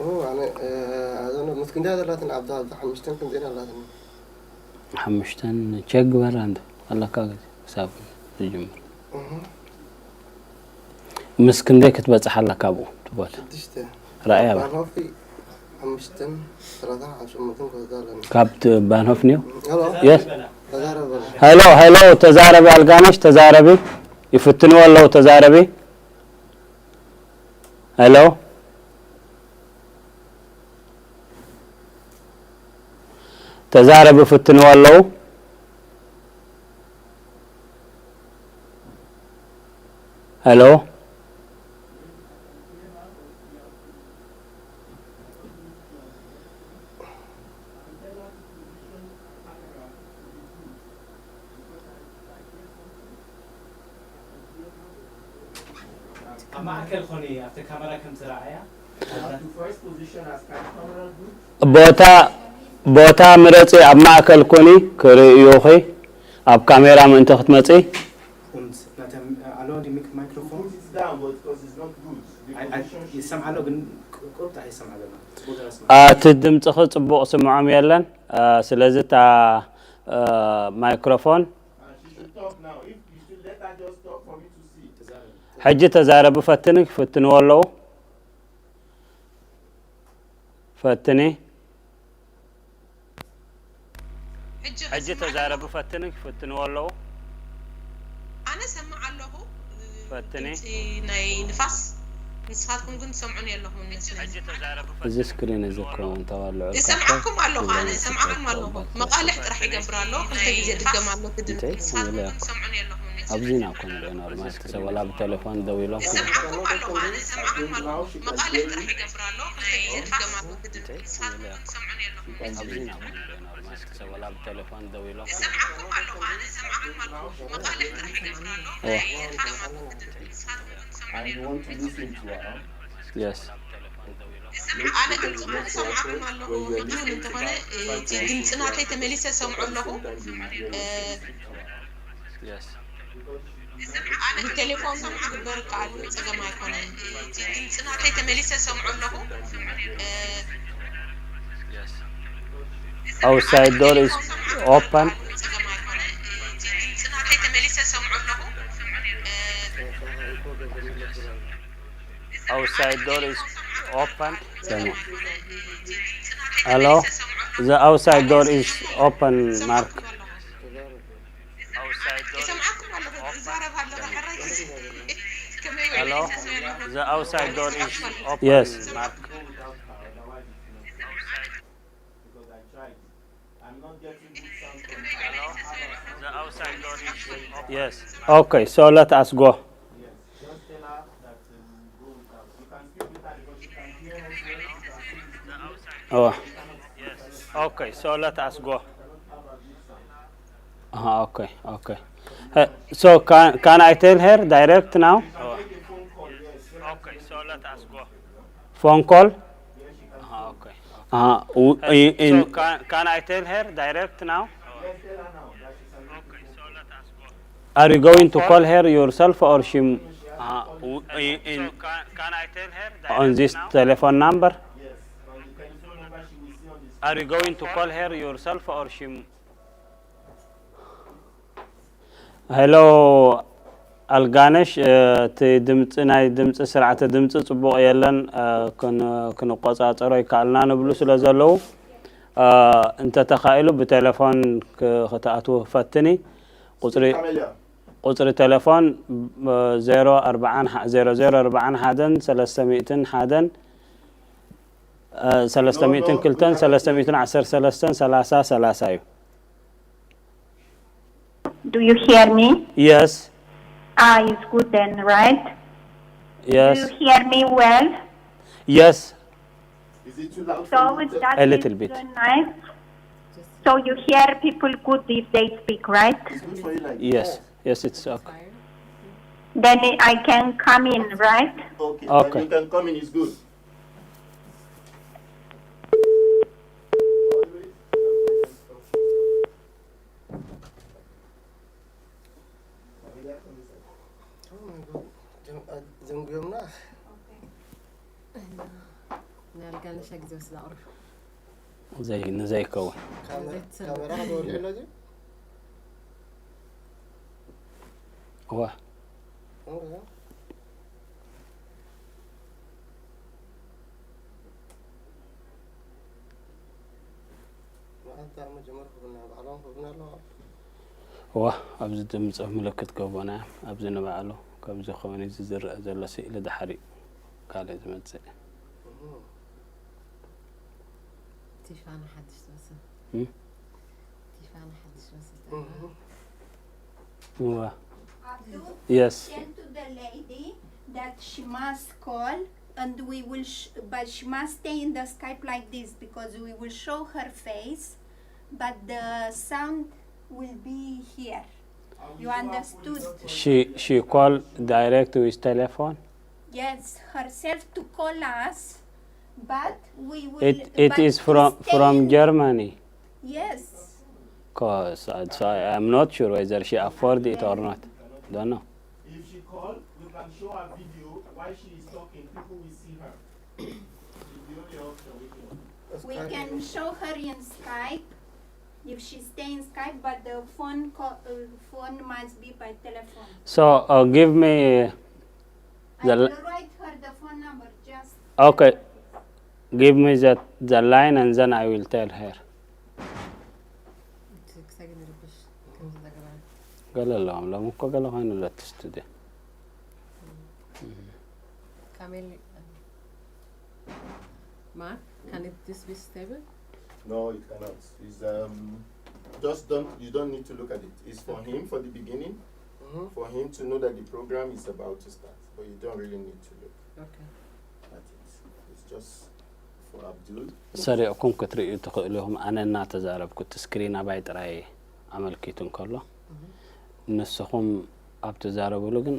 ኦ፣ ኣነ ኣዘኖ ምስ ክንደያ ዘላትን ኣብዛ ኣብዛ ሓሙሽተን ክንዜና ኣላትን ሓሙሽተን ቸክ ግበር ኣንተ ኣለካ ግዜ ክሳብ ዝጅምር እህ፣ ምስ ክንደይ ክትበፅሕ ኣለካ ኣብኡ ትበል ሽዱሽተ ራእያ ባኖፊ ሓሙሽተን ሰላሳ ኣብ ሸሞንተን ክወስዳ ኣለኒ ካብ ባንሆፍ ኒዮ ሄሎ የስ ተዛረበ ሄሎ ሄሎ ተዛረቢ ኣልጋነሽ ተዛረቢ ይፍትንዎ ኣለዉ ተዛረቢ ሄሎ ተዛረቢ ይፍትንዎ ኣለዉ ሄሎ ኣብ ማእከል ኾኒ ኣብቲ ካሜራ ከም ትረኣያ ቦታ ቦታ ምረፂ ኣብ ማእከል ኩኒ ክርእዩኺ ኣብ ካሜራ ምእንቲ ክትመፂ und nach dem äh, hallo die Mik Mikrofon Put it down, but because it's not good. The I- I- position should ይሰምዓሎ ግን ቁ- ቁሩብ ጥራሕ ይሰምዓሎ ጽቡቅ ገና ስማ ኣቲ ድምፅኺ ፅቡቕ ስምዖም የለን ስለዚ እታ ማይክሮፎን And she should talk now. If you should let her just talk for me to see. ሕጂ ተዛረቢ ፈትኒ ይፍትንዎ ኣለዉ ፈትኒ ሕጂ ተዛረቢ ፈትኒ ይፍትንዎ ኣለዉ ኣነ ሰምዕ ኣለኹ ፈትኒ ድምፂ ናይ ንፋስ ንስኻትኩም ግን ትሰምዑን የለኹም ይመስለኒ እዚ ስክሪን እዚ እኮ እንተባልዑ እሰምዓኩም ኣለኹ ኣነ እሰምዓኩም ኣለኹ መቃልሕ ጥራሕ ይገብር ኣሎ ክልተ ግዜ ድገም ኣሎ እቲ ድምፂ እንታይ ንስኻትኩም ይብለያ ግን ትሰምዑን የለኹም ኣብዚ ኢና እኮ ንሪኦ ኖርማል እቲ ሰብ ወላ ብቴሌፎን ደው ኢሎም እሰምዓኩም ኣለኹ ኣነ እሰምዓኩም ኣለኹ መቃልሕ ጥራሕ ይገብር ኣሎ ክልተ ግዜ ድገም ኣሎ እቲ ድምፂ ንስኻትኩም ግን ትሰምዑን የለኹም ኣብዚ ኢና እኮ ንሪኦ ኖርማል እቲ ሰብ ወላ ብቴሌፎን ደው ኢሎም እሰምዓኩም ኣለኹ ኣነ እሰምዓኩም ኣለኹ መቃልሕ ጥራሕ ይገብር ኣሎ እዋ ድገም ኣሎ እቲ ድምፂ ንስኻትኩም ግን ትሰምዑን And you የለኹም want to listen to her. የስ ኣነ ግን ጽቡቕ እሰምዓኹም ኣለኹ። ሕጂ እውን እንተኾነ እቲ ድምጺ ናተይ ተመሊሰ እሰምዖ ኣለኹ። Yes. ብቴሌፎን ዝግበር ከኣሉ ጸገም ኣይኮነን። እቲ ድምጺ ናተይ ተመሊሰ እሰምዖ ኣለኹ። Yes. Outside door is open. Outside door is open. Hello? The outside door is open, Mark. Outside door is ይሰምዓኩም ኣለኹ። ይዛረብ ኣለኹ። ሕራይ ከመይ Hello? ይሰምዕ ኣለኹ። The outside door is open, Yes. Mark. Hello? The outside door is open. Yes. Okay, so let us go. Oh. Okay, so let us go. Uh, okay, okay. Uh, so can can I tell her direct now? Okay, so let us go. Phone call? Uh, okay. Uh, w- in, So in can, can I tell her direct now? Okay, so let us go. Are you going to call her yourself or she Uh, in, in, so can, can I tell her direct on this now? Telephone number? Are you going to call her yourself or she? ሄሎ ኣልጋነሽ፣ እቲ ድምፂ ናይ ድምፂ ስርዓተ ድምፂ ፅቡቕ የለን፣ ክንቆፃፀሮ ይከኣልና ንብሉ ስለ ዘለዉ፣ እንተተኻኢሉ ብቴሌፎን ክትኣትዉ ፈትኒ። ቁፅሪ ቁፅሪ ቴሌፎን ዜሮ ኣርባዓን ሓ- ዜሮ ዜሮ ኣርባዓን ሓደን ሰለስተ ሚእትን ሓደን ሰለስተ ሚእትን ክልተን ሰለስተ ሚእትን ዓሰርተ ሰለስተን ሰላሳ ሰላሳ እዩ። Do you hear me? Yes, Ah, it's good then, right? Do yes, you hear me well? Yes. So with that A little is bit. uh, nice. So you hear people good if they speak, right? Yes. Yes, it's okay. Then I can come in, right? Okay, Okay. You can come in, it's good. ዘንጉዮምና ናልጋነሻ ግዜ ወስዳ ኣቕርብ ዘይ ንዘይከውን ካሜራ ክገብር ኣሎ እዚ እዋ መዓልታ መጀመር ክብና ባዕሎም ክብና ኣለዋ እዋ ኣብዚ ድምፂ ምልክት ገቦና እዮም። ኣብዚ ንባዕሉ ከምዚ ከውን እዚ ዝረአ ዘሎ ስእሊ ድሓሪ ካልእ ዝመፅእ ቲፋና ሓድሽ ትመስል እም? ቲፋና ሓድሽ ትመስል እዋ Abdul, Yes. Tell to the lady that she must call and we will, sh- but she must stay in the Skype like this because we will show her face, but the sound will be here. You understood? She she called direct with telephone. Yes, herself to call us, but we will. It it but is from stay from in- Germany. Yes. Cause I, so I, I'm not sure whether she afford it or not. Don't know. If she call, we can show her video while she is talking. People will see her. It's the only option we can. We can show her in Skype if she stay in Skype, but the phone call, uh, phone must be by telephone. So uh, give me I the will l- write her the phone number just. okay. Give me the the line and then I will tell her. ክሳይ ንርብሽ ከምዚ ነገራ ገለ ኣለዎም ሎም እኮ ገለ ኮይኑ ኣለቲ ስቱድዮ ካሜል Mark, can it this be stable? No, it cannot. It's um, just don't you don't need to look at it. It's for him for the beginning, for him to know that the program is about to start. But you don't really need to look Okay. at it. It's just for Abdul. ሰሪቕኩም ክትርእዩ ትኽእሉ ኢኹም። ኣነ እናተዛረብኩ እቲ ስክሪን ኣባይ ጥራይ ኣመልኪቱ እንከሎ ንስኹም ኣብ ትዛረብሉ ግን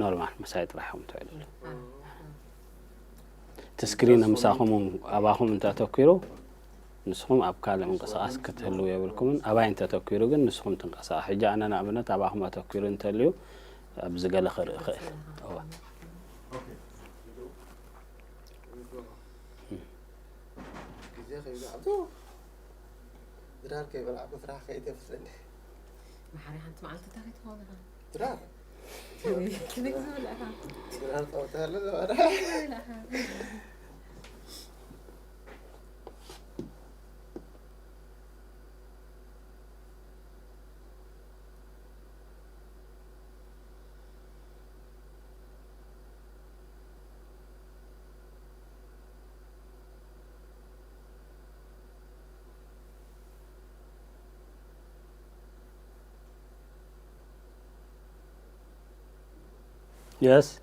ኖርማል ምሳይ ጥራሕ ኢኹም ትውዕልሉ። እቲ ስክሪን ምሳኹም እውን ኣባኹም እንተተኪሩ ንስኹም ኣብ ካልእ ምንቅስቓስ ክትህልው የብልኩምን። ኣባይ እንተተኪሩ ግን ንስኹም ትንቀሳቐስ። ሕጂ ኣነ ንኣብነት ኣባኹም ኣተኪሩ እንተልዩ ኣብዚ ገለ ክርኢ ይኽእል። እወ። ግዜ ከይዱ ኣብቱ ድራር ከይበላዕኩ ስራሕ ከይደ መስለኒ። መሓሪ ሓንቲ መዓልቲ እንታይ ከይትኸውን ኢኻ? ድራር ክንግ ዝብል ኢኻ? ድራር ጸወታ ኣሎ ዝብል ኢኻ? Yes.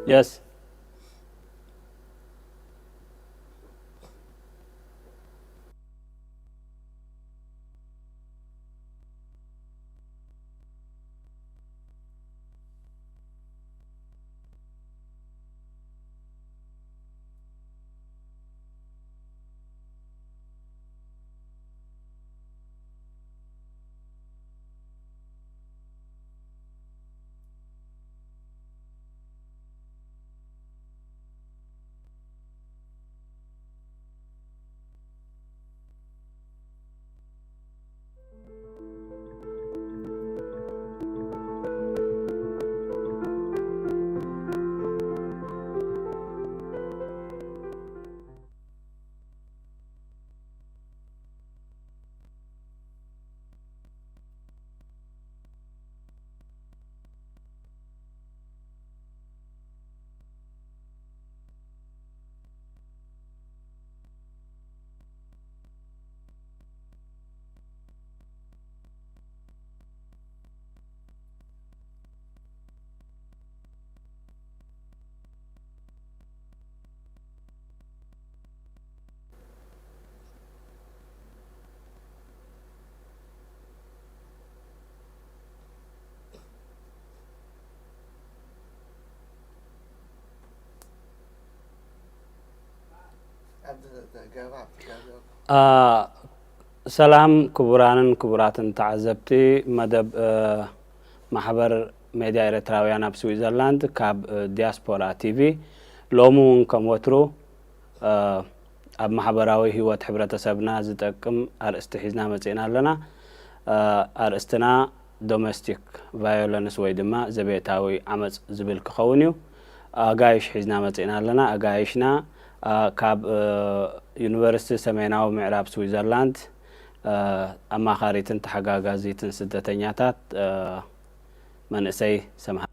Yes. ኣብዚ ገባ አ፣ ሰላም ክቡራንን ክቡራትን ተዓዘብቲ መደብ፣ እ፣ ማሕበር ሜድያ ኤርትራውያን ኣብ ስዊዘርላንድ ካብ፣ እ፣ ዲያስፖራ ቲቪ። ሎሚ እውን ከም ወትሩ፣ እ፣ ኣብ ማሕበራዊ ህይወት ሕብረተሰብና ዝጠቅም ኣርእስቲ ሒዝና መጺእና ኣለና። እ፣ ኣርእስትና ዶሜስቲክ ቫዮለንስ ወይ ድማ ዘቤታዊ ዓመጽ ዝብል ክኸውን እዩ። ኣጋይሽ ሒዝና መጺእና ኣለና። ኣጋይሽና፣ እ፣ ካብ፣ እ፣ ዩኒቨርሲቲ ሰሜናዊ ምዕራብ ስዊዘርላንድ፣ እ፣ ኣማኻሪትን ተሓጋጋዚትን ስደተኛታት፣ እ፣ መንእሰይ ሰምሃር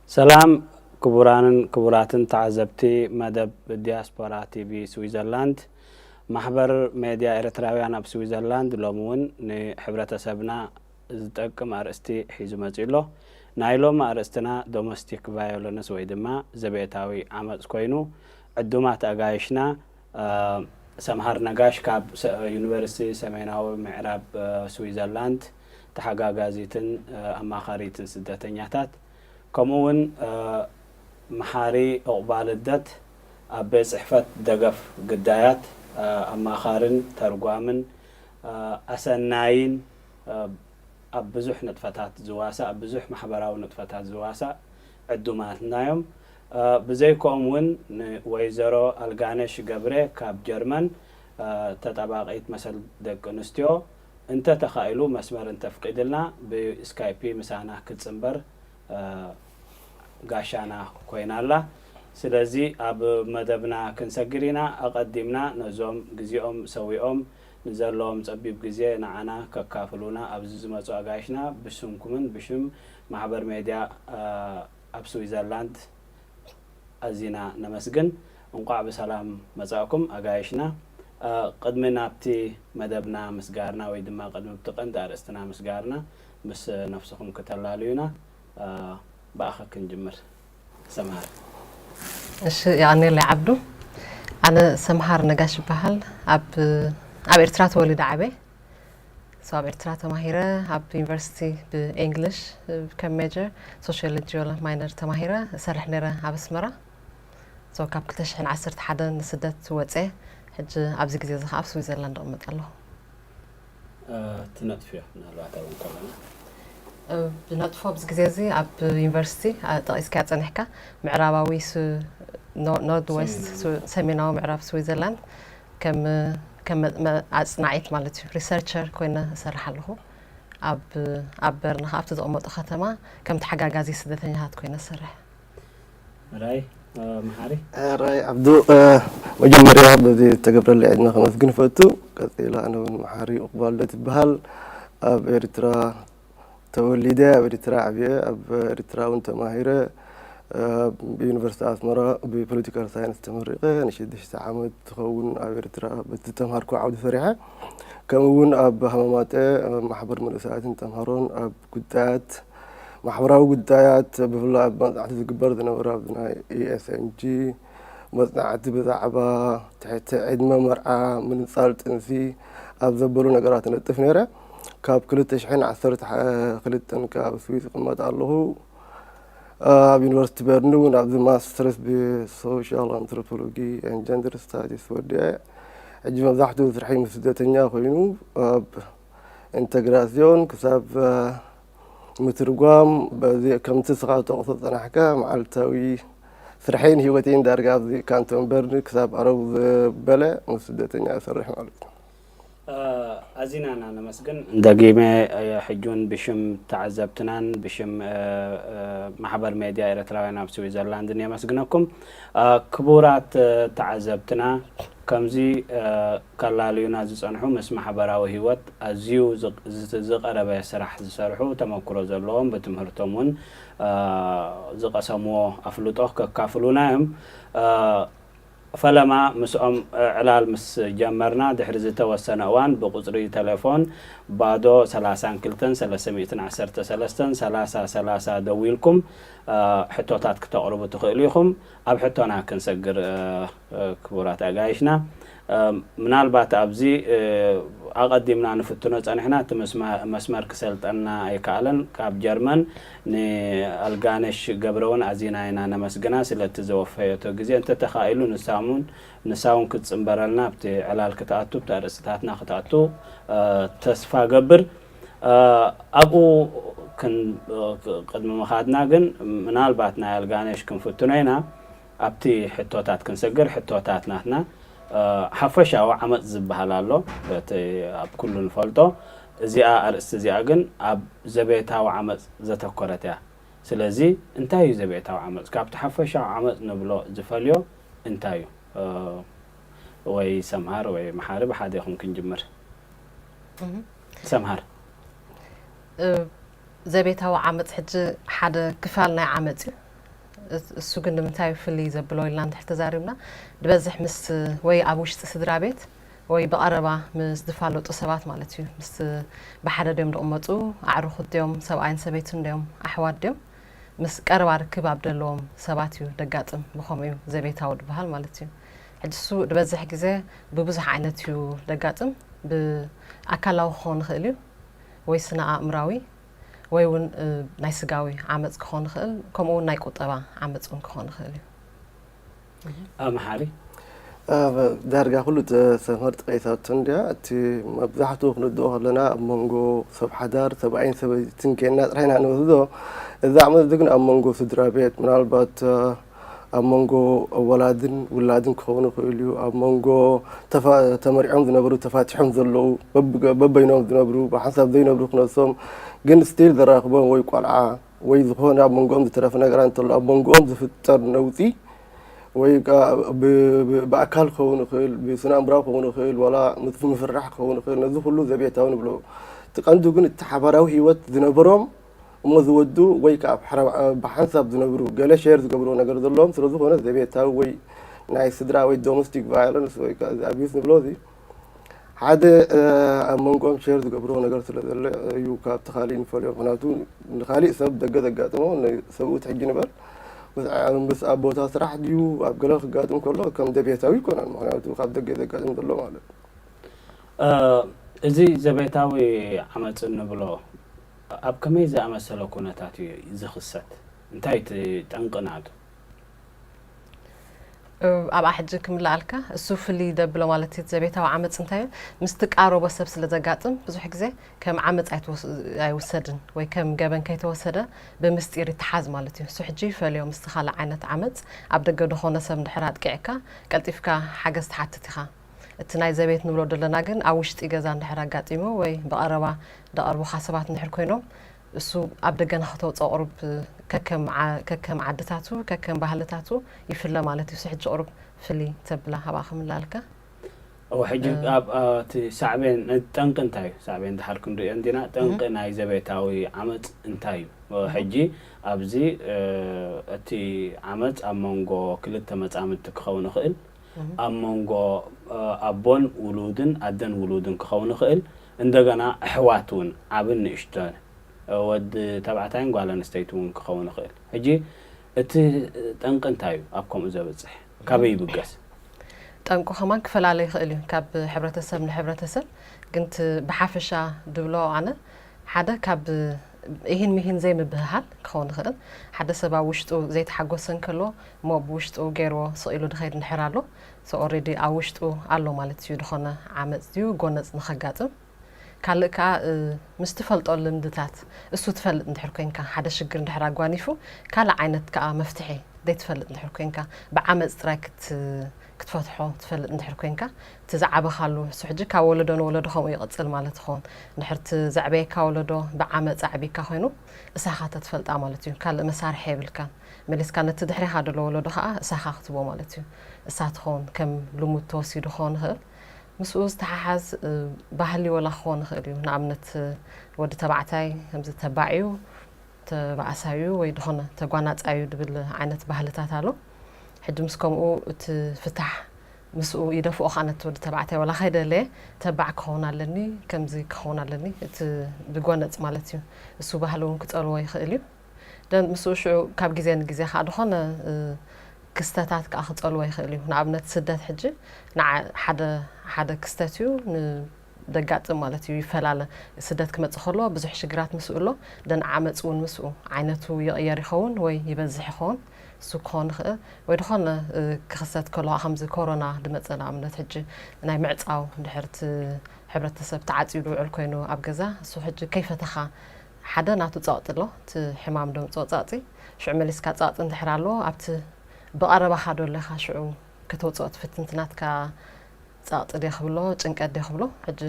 ሰላም ክቡራንን ክቡራትን ተዓዘብቲ መደብ ዲያስፖራ ቲቪ ስዊዘርላንድ። ማሕበር ሜድያ ኤርትራውያን ኣብ ስዊዘርላንድ ሎሚ እውን ንሕብረተሰብና ዝጠቅም ኣርእስቲ ሒዙ መጺኡ ኣሎ። ናይ ሎሚ ኣርእስትና ዶሜስቲክ ቫዮለንስ ወይ ድማ ዘቤታዊ ዓመጽ ኮይኑ፣ ዕዱማት ኣጋይሽና፣ እ፣ ሰምሃር ነጋሽ ካብ ሰ-፣ ዩኒቨርሲቲ ሰሜናዊ ምዕራብ፣ እ፣ ስዊዘርላንድ፣ ተሓጋጋዚትን፣ እ፣ ኣማኻሪትን ስደተኛታት፣ ከምኡ እውን፣ እ፣ መሓሪ ዕቑባ ልደት ኣብ ቤት ጽሕፈት ደገፍ ግዳያት፣ እ፣ ኣማኻርን ተርጓምን፣ እ፣ ኣሰናይን፣ እ፣ ኣብ ብዙሕ ንጥፈታት ዝዋሳእ፣ ኣብ ብዙሕ ማሕበራዊ ንጥፈታት ዝዋሳእ ዕዱማትና እዮም። እ፣ ብዘይኮኦም እውን ንወይዘሮ ኣልጋነሽ ገብሬ ካብ ጀርመን፣ እ፣ ተጣባቒት መሰል ደቂ ኣንስትዮ፣ እንተ ተኻኢሉ መስመር እንተፍቂድልና ብስካይፒ ምሳና ክትጽንበር፣ እ፣ ጋሻና ኮይና ኣላ። ስለዚ ኣብ መደብና ክንሰግር ኢና። ኣቐዲምና ነዞም ግዜኦም ሰዊኦም ንዘለዎም ጸቢብ ግዜ ንዓና ከካፍሉና ኣብዚ ዝመጹ ኣጋይሽና ብስምኩምን ብሽም ማሕበር ሜድያ፣ እ፣ ኣብ ስዊዘርላንድ ኣዚና ነመስግን። እንቋዕ ብሰላም መጻእኩም ኣጋይሽና። እ፣ ቅድሚ ናብቲ መደብና ምስጋርና ወይ ድማ ቅድሚ ኣብቲ ቀንዲ ኣርእስትና ምስጋርና ምስ ነፍስኹም ክተላልዩና፣ እ፣ ብኣኸ ክንጅምር። ሰምሃር። እሺ፣ የቐንየለይ ዓብዱ። ኣነ ሰምሃር ነጋሽ ይበሃል። ኣብ፣ ኣብ ኤርትራ ተወሊደ ዓብየ። So፣ ኣብ ኤርትራ ተማሂረ፣ ኣብ ዩኒቨርሲቲ ብእንግሊሽ ከም ሜጀር፣ ሶሽዮሎጂ ማይነር ተማሂረ እሰርሕ ነይረ ኣብ ኣስመራ። So፣ ካብ ክልተ ሽሕን ዓሰርተ ሓደን ንስደት ወፀ። ሕጂ ኣብዚ ግዜ እዚ ከዓ ኣብ ስዊዘርላንድ እቕመጥ ኣለኹ። እ፣ ትነጥፍዮ ምናልባት ኣብኡ እንከለና። እ፣ ብነጥፎ ኣብዚ ግዜ እዚ ኣብ ዩኒቨርሲቲ፣ እ፣ ጠቒስካያ ጸኒሕካ፣ ምዕራባዊ ስ-፣ ኖ-፣ ኖርድ ዌስት ሰሜናዊ። ስ-፣ ሰሜናዊ ምዕራብ ስዊዘርላንድ ከም፣ ከም መ-፣ መ-፣ ኣጽናዒት ማለት እዩ፣ ሪሰርቸር ኮይነ እሰርሕ ኣለኹ። ኣብ፣ ኣብ በርን ከኣ ኣብቲ ዝቕመጦ ከተማ ከም ተሓጋጋዚ ስደተኛታት ኮይነ እሰርሕ። ራይ፣ እ፣ መሓሪ። ራይ ዓብዱ፣ እ፣ መጀመርያ በዚ ዝተገብረለይ ዕድመ ከመስግን እፈቱ። ቀጺለ ኣነ እውን መሓሪ ዑቕባልደት ይበሃል። ኣብ ኤርትራ ተወሊደ፣ ኣብ ኤርትራ ዓብየ፣ ኣብ ኤርትራ እውን ተማሂረ። እ፣ ብዩኒቨርሲቲ ኣስመራ ብፖለቲካል ሳይንስ ተመሪቐ፣ ንሽዱሽተ ዓመት ዝኸውን ኣብ ኤርትራ በቲ ዝተምሃርኩ ዓውዲ ሰሪሐ። ከምኡ እውን ኣብ ሃማማጠ፣ እ፣ ማሕበር መንእሰያትን ተምሃሮን ኣብ ጉዳያት፣ ማሕበራዊ ጉዳያት፣ ብፍላይ ኣብ መጽናዕቲ ዝግበር ዝነበረ ኣብ ናይ ኢ ኤስ ኤም ጂ መጽናዕቲ ብዛዕባ ትሕቲ ዕድመ መርዓ፣ ምንጻል ጥንሲ ኣብ ዘበሉ ነገራት እነጥፍ ነይረ። ካብ ክልተ ሽሕን ዓሰርተ ክልተን ካብ ስዊስ እቕመጥ ኣለኹ። ኣብ ዩኒቨርሲቲ በርኒ እውን ኣብዚ ማስተርስ ብሶሻል ኣንትሮፖሎጂ ኤንድ ጀንደር ስታዲስ ወዲአ። ሕጂ መብዛሕትኡ ስርሐይ ምስ ስደተኛ ኮይኑ ኣብ ኢንተግራስዮን ክሳብ፣ እ፣ ምትርጓም በዚ ከምቲ ስኻ ተቕሶ ጸናሕካ መዓልታዊ ስርሐይን ህይወተይን ዳርጋ ኣብዚ ካንቶን በርኒ ክሳብ ኣረብ ዝበለ ምስ ስደተኛ እሰርሕ ማለት እዩ። እ፣ ኣዚና ኢና ነመስግን። ደጊመ፣ እ፣ ሕጂ እውን ብሽም ተዓዘብትናን ብሽም፣ እ፣ እ፣ ማሕበር ሜድያ ኤርትራውያን ኣብ ስዊዘርላንድን የመስግነኩም። እ፣ ክቡራት፣ እ፣ ተዓዘብትና፣ ከምዚ፣ እ፣ ከላልዩና ዝጸንሑ፣ ምስ ማሕበራዊ ህይወት ኣዝዩ ዝቕ-፣ ዝት-፣ ዝቐረበ ስራሕ ዝሰርሑ፣ ተመክሮ ዘለዎም፣ ብትምህርቶም እውን፣ እ፣ ዝቐሰምዎ ኣፍልጦ ከካፍሉና እዮም። እ፣ ፈለማ ምስኦም፣ እ፣ ዕላል ምስ ጀመርና፣ ድሕሪ ዝተወሰነ እዋን ብቁጽሪ ተሌፎን ባዶ ሰላሳን ክልተን ሰለስተ ሚእትን ዓሰርተ ሰለስተን ሰላሳ ሰላሳ ደዊልኩም፣ እ፣ ሕቶታት ክተቕርቡ ትኽእሉ ኢኹም። ኣብ ሕቶና ክንሰግር፣ እ፣ እ፣ ክቡራት ኣጋይሽና፣ እ፣ ምናልባት ኣብዚ፣ እ፣ ኣቐዲምና ንፍትኖ ጸኒሕና፣ እቲ መስማ-፣ መስመር ክሰልጠና ኣይከኣለን። ካብ ጀርመን ንኣልጋነሽ ገብረ እውን ኣዚና ኢና ነመስግና ስለቲ ዘወፈየቶ ግዜ። እንተተኻኢሉ ንሳ እውን፣ ንሳ እውን ክትጽንበረልና ኣብቲ ዕላል ክትኣቱ፣ ኣብቲ ኣርእስትታትና ክትኣቱ፣ እ፣ ተስፋ ገብር። እ፣ ኣብኡ ክን-፣ እ፣ ቅድሚ ምኻድና ግን ምናልባት ናይ ኣልጋነሽ ክንፍትኖ ኢና። ኣብቲ ሕቶታት ክንሰግር፣ ሕቶታት ናትና፣ እ፣ ሓፈሻዊ ዓመጽ ዝበሃል ኣሎ፣ እቲ ኣብ ኩሉ ንፈልጦ። እዚኣ ኣርእስቲ እዚኣ ግን ኣብ ዘቤታዊ ዓመጽ ዘተኮረት እያ። ስለዚ እንታይ እዩ ዘቤታዊ ዓመጽ? ካብቲ ሓፈሻዊ ዓመጽ ንብሎ ዝፈልዮ እንታይ እዩ? እ፣ ወይ ሰምሃር ወይ መሓሪ ብሓደ ኢኹም ክንጅምር። እህ። ሰምሃር። እ፣ ዘቤታዊ ዓመጽ ሕጂ ሓደ ክፋል ናይ ዓመጽ እዩ። እሱ ግን ንምንታይ ፍልይ ዘብሎ ኢልና እንድሕር ተዛሪብና፣ ዝበዝሕ ምስ ወይ ኣብ ውሽጢ ስድራ ቤት ወይ ብቐረባ ምስ ዝፋለጡ ሰባት ማለት እዩ። ምስ ብሓደ ድዮም ዝቕመጡ፣ ኣዕሩኹት ድዮም፣ ሰብኣይን ሰበይትን ድዮም፣ ኣሕዋት ድዮም፣ ምስ ቀረባ ርክብ ኣብ ዘለዎም ሰባት እዩ ደጋጥም። ብኸምኡ እዩ ዘቤታዊ ዝበሃል ማለት እዩ። ሕጂ እሱ ዝበዝሕ ግዜ ብብዙሕ ዓይነት እዩ ደጋጥም። ብኣካላዊ ክኸውን ይኽእል እዩ፣ ወይ ስነ ኣእምራዊ፣ ወይ እውን ናይ ስጋዊ ዓመፅ ክኸውን ይኽእል፣ ከምኡ እውን ናይ ቁጠባ ዓመፅ እውን ክኸውን ይኽእል እዩ። ኣምሓሪ ዳርጋ ኩሉ ተሰመር ጠቂሳቶ እንድያ። እቲ መብዛሕትኡ ክንድኦ ከለና ኣብ መንጎ ሰብ ሓዳር ሰብኣይን ሰበይትን ኬንና ጥራሕና ንወስዶ። እዚ ዓመት እዚ ግን ኣብ መንጎ ስድራ ቤት ምናልባት ኣብ መንጎ ወላድን ውላድን ክኸውን ይኽእል እዩ። ኣብ መንጎ ተመሪዖም ዝነበሩ ተፋቲሖም ዘለዉ በበይኖም ዝነብሩ ብሓንሳብ ዘይነብሩ ክነሶም ግን ስቲል ዘራኽቦም ወይ ቆልዓ ወይ ዝኾነ ኣብ መንጎኦም ዝተረፈ ነገር እንተሎ ኣብ መንጎኦም ዝፍጠር ነውፂ ወይ ብኣካል ክኸውን ይኽእል፣ ብስነ ኣእምራዊ ክኸውን ይኽእል፣ ዋላ ምስ ምፍራሕ ክኸውን ይኽእል። ነዚ ኩሉ ዘቤታዊ ንብሎ። እቲ ቀንዱ ግን እቲ ሓባራዊ ህይወት ዝነበሮም እሞ ዝወዱ ወይ ከዓ ብሓንሳብ ዝነብሩ ገለ ሼር ዝገብርዎ ነገር ዘለዎም ስለ ዝኾነ ዘቤታዊ ወይ ናይ ስድራ ወይ ዶሜስቲክ ቫዮለንስ ወይ ከዓ እዚ ኣቢዩስ ንብሎ እዚ ሓደ ኣብ መንጎኦም ሼር ዝገብርዎ ነገር ስለ ዘሎ እዩ ካብቲ ካሊእ ንፈልዮ። ምክንያቱ ንካሊእ ሰብ ደገ ዘጋጥሞ ሰብኡት ሕጂ ንበል ምስ ኣብ ቦታ ስራሕ ድዩ ኣብ ገለ ክጋጥም ከሎ ከም ዘቤታዊ ይኮነን። ምክንያቱ ካብ ደገ ዘጋጥም ዘሎ ማለት እዩ። እዚ ዘቤታዊ ዓመፅ እንብሎ ኣብ ከመይ ዝኣመሰለ ኩነታት እዩ ዝኽሰት? እንታይ እቲ ጠንቂ ናቱ? ኣብኣ ሕጂ ክምልኣልካ እሱ ፍልይ ደብሎ ማለት እዩ። ዘቤታዊ ዓመፅ እንታይ እዩ? ምስቲ ቃረቦ ሰብ ስለ ዘጋጥም ብዙሕ ግዜ ከም ዓመፅ ኣይትወስ- ኣይውሰድን ወይ ከም ገበን ከይተወሰደ ብምስጢር ይተሓዝ ማለት እዩ። እሱ ሕጂ ይፈልዮ ምስቲ ካልእ ዓይነት ዓመፅ ኣብ ደገ ዝኾነ ሰብ እንድሕር ኣጥቂዕካ ቀልጢፍካ ሓገዝ ትሓትት ኢኻ። እቲ ናይ ዘቤት ንብሎ ዘለና ግን ኣብ ውሽጢ ገዛ እንድሕር ኣጋጢሙ ወይ ብቐረባ ደቐርቡኻ ሰባት እንድሕር ኮይኖም እሱ ኣብ ደገ ንኽተውፅኦ ቁሩብ ከከም ዓ- ከከም ዓድታቱ ከከም ባህልታቱ ይፍለ ማለት እዩ። ሕጂ ቁሩብ ፍልይ ተብላ ኣብኣ ክምላለካ እወ ሕጂ ኣብ እቲ ሳዕቤን ጠንቂ እንታይ እዩ? ሳዕቤን ድሓር ክንሪኦ እንዲና። ጠንቂ ናይ ዘቤታዊ ዓመፅ እንታይ እዩ? ሕጂ ኣብዚ እቲ ዓመፅ ኣብ መንጎ ክልተ መፃምድቲ ክኸውን ይኽእል፣ ኣብ መንጎ ኣቦን ውሉድን ኣደን ውሉድን ክኸውን ይኽእል፣ እንደገና ኣሕዋት እውን ዓብን ንእሽቶን ወዲ ተባዕታይን ጓል ኣንስተይቲ እውን ክኸውን ይኽእል። ሕጂ እቲ ጠንቂ እንታይ እዩ ኣብ ከምኡ ዘብፅሕ? ካበይ ይብገስ? ጠንቁ ከማን ክፈላለ ይኽእል እዩ ካብ ሕብረተሰብ ንሕብረተሰብ። ግን እቲ ብሓፈሻ ድብሎ ኣነ ሓደ ካብ ኢሂን ሚሂን ዘይምብህሃል ክኸውን ይኽእል። ሓደ ሰብ ኣብ ውሽጡ ዘይተሓጎሰ እንከሎ እሞ ብውሽጡ ገይርዎ ስቕ ኢሉ ድኸይድ እንድሕር ኣሎ so already ኣብ ውሽጡ ኣሎ ማለት እዩ። ድኾነ ዓመፅ ድዩ ጎነፅ ንኸጋጥም ካልእ ከዓ ምስ ትፈልጦ ልምድታት እሱ ትፈልጥ እንድሕር ኮይንካ ሓደ ሽግር እንድሕር ኣጓኒፉ ካልእ ዓይነት ከዓ መፍትሒ ዘይትፈልጥ እንድሕር ኮይንካ ብዓመፅ ጥራይ ክትፈትሖ ትፈልጥ እንድሕር ኮይንካ እቲ ዝዓበኻሉ እሱ ሕጂ ካብ ወለዶ ንወለዶ ከምኡ ይቕፅል ማለት ይኸውን። እንድሕር እቲ ዘዕበየካ ወለዶ ብዓመፅ ኣዕቢካ ኮይኑ እሳኻ ተትፈልጣ ማለት እዩ። ካልእ መሳርሒ የብልካን። መሊስካ ነቲ ድሕሬኻ ደሎ ወለዶ ከዓ እሳኻ ክትቦ ማለት እዩ። እሳ ትኸውን ከም ልሙድ ተወሲዱ ክኸውን ይኽእል። ምስኡ ዝተሓሓዝ ባህሊ ወላ ክኾን ይኽእል እዩ። ንኣብነት ወዲ ተባዕታይ ከምዚ ተባዕ እዩ፣ ተባእሳይ እዩ ወይ ዝኾነ ተጓናጻይ እዩ ድብል ዓይነት ባህልታት ኣሎ። ሕጂ ምስ ከምኡ እቲ ፍታሕ ምስኡ ይደፍኦ ከዓ ነቲ ወዲ ተባዕታይ ወላ ከይደለየ ተባዕ ክኸውን ኣለኒ ከምዚ ክኸውን ኣለኒ እቲ ብጎነጽ ማለት እዩ። እሱ ባህሊ እውን ክጸልዎ ይኽእል እዩ። ደን ምስኡ ሽዑ ካብ ግዜ ንግዜ ከዓ ዝኾነ ክስተታት ከዓ ክፀልዎ ይኽእል እዩ። ንኣብነት ስደት ሕጂ ንዓ- ሓደ ሓደ ክስተት እዩ ንደጋጥም ማለት እዩ ይፈላለ። ስደት ክመፅእ ከሎ ብዙሕ ሽግራት ምስኡ ኣሎ። ደን ዓመፅ እውን ምስኡ ዓይነቱ ይቕየር ይኸውን ወይ ይበዝሕ ይኸውን። እሱ ክኾን ይኽእል ወይ ዝኾነ ክኽሰት ከሎ ከምዚ ኮሮና ድመፀ ንኣብነት ሕጂ ናይ ምዕፃው ድሕርቲ ሕብረተሰብ ተዓፅዩ ድውዕል ኮይኑ ኣብ ገዛ እሱ ሕጂ ከይፈተኻ ሓደ ናቱ ፀቕጢ ኣሎ። እቲ ሕማም ደምፅኦ ፀቕጢ ሽዑ መሊስካ ፀቕጢ እንድሕር ኣሎ ኣብቲ ብቐረባኻ ዶ ኣለኻ ሽዑ ከተውፅኦ ትፍትን እቲ ናትካ ፀቕጢ ድየ ክብሎ ጭንቀት ድየ ክብሎ ሕጂ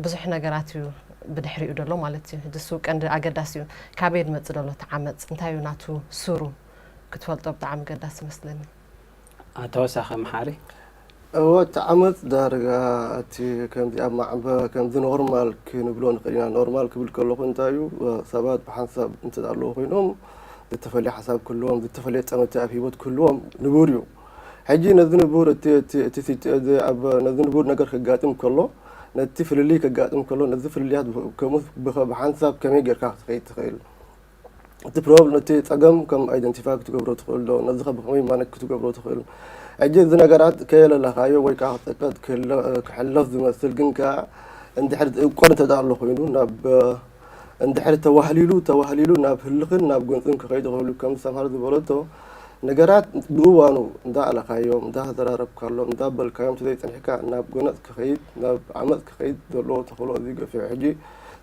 ብዙሕ ነገራት እዩ ብድሕሪኡ ደሎ ማለት እዩ። ሕጂ እሱ ቀንዲ ኣገዳሲ እዩ። ካበይ ድመፅእ ደሎ እቲ ዓመፅ እንታይ እዩ ናቱ ሱሩ ክትፈልጦ ብጣዕሚ ገዳሲ ይመስለኒ። ተወሳኺ መሓሪ እወ እቲ ዓመፅ ዳርጋ እቲ ከምዚ ኣብ ማዕበ ከምዚ ኖርማል ክንብሎ ንኽእል ኢና። ኖርማል ክብል ከለኹ እንታይ እዩ ሰባት ብሓንሳብ እንተ ኣለዉ ኮይኖም ዝተፈለየ ሓሳብ ክህልዎም፣ ዝተፈለየ ጠመተ ኣብ ህይወት ክህልዎም ንቡር እዩ። ሕጂ ነዚ ንቡር እቲ እቲ እቲ እቲ እዚ ኣብ ነዚ ንቡር ነገር ከጋጥም ከሎ፣ ነቲ ፍልልይ ከጋጥም ከሎ፣ ነዚ ፍልልያት ብ- ከምኡ ብኸ- ብሓንሳብ ከመይ ጌርካ ክትኸይድ ትኽእል? እቲ ፕሮብለም፣ እቲ ጸገም ከም ኣይደንቲፋይ ክትገብሮ ትኽእል ዶ? ነዚ ከ ብኸመይ ማነጅ ክትገብሮ ትኽእል? ሕጂ እዚ ነገራት ከየለለኻዮ ወይ ከዓ ክጸቀጥ ክህለ- ክሕለፍ ዝመስል ግን ከኣ እንድሕር እቆር እንተ ደኣ ኣሎ ኮይኑ ናብ እንድሕር ተዋህሊሉ ተዋህሊሉ ናብ ህልኽን ናብ ጎንጽን ክኸይድ ይኽእሉ። ከም ሰምሃር ዝበለቶ ነገራት ብእዋኑ እንዳኣለኻዮም እንዳተዘራረብካሎም እንዳበልካዮም ተዘይጸኒሕካ ናብ ጎነጽ ክኸይድ ናብ ዓመጽ ክኸይድ ዘለዎ ተኽእሎ እዚ ገፊሑ። ሕጂ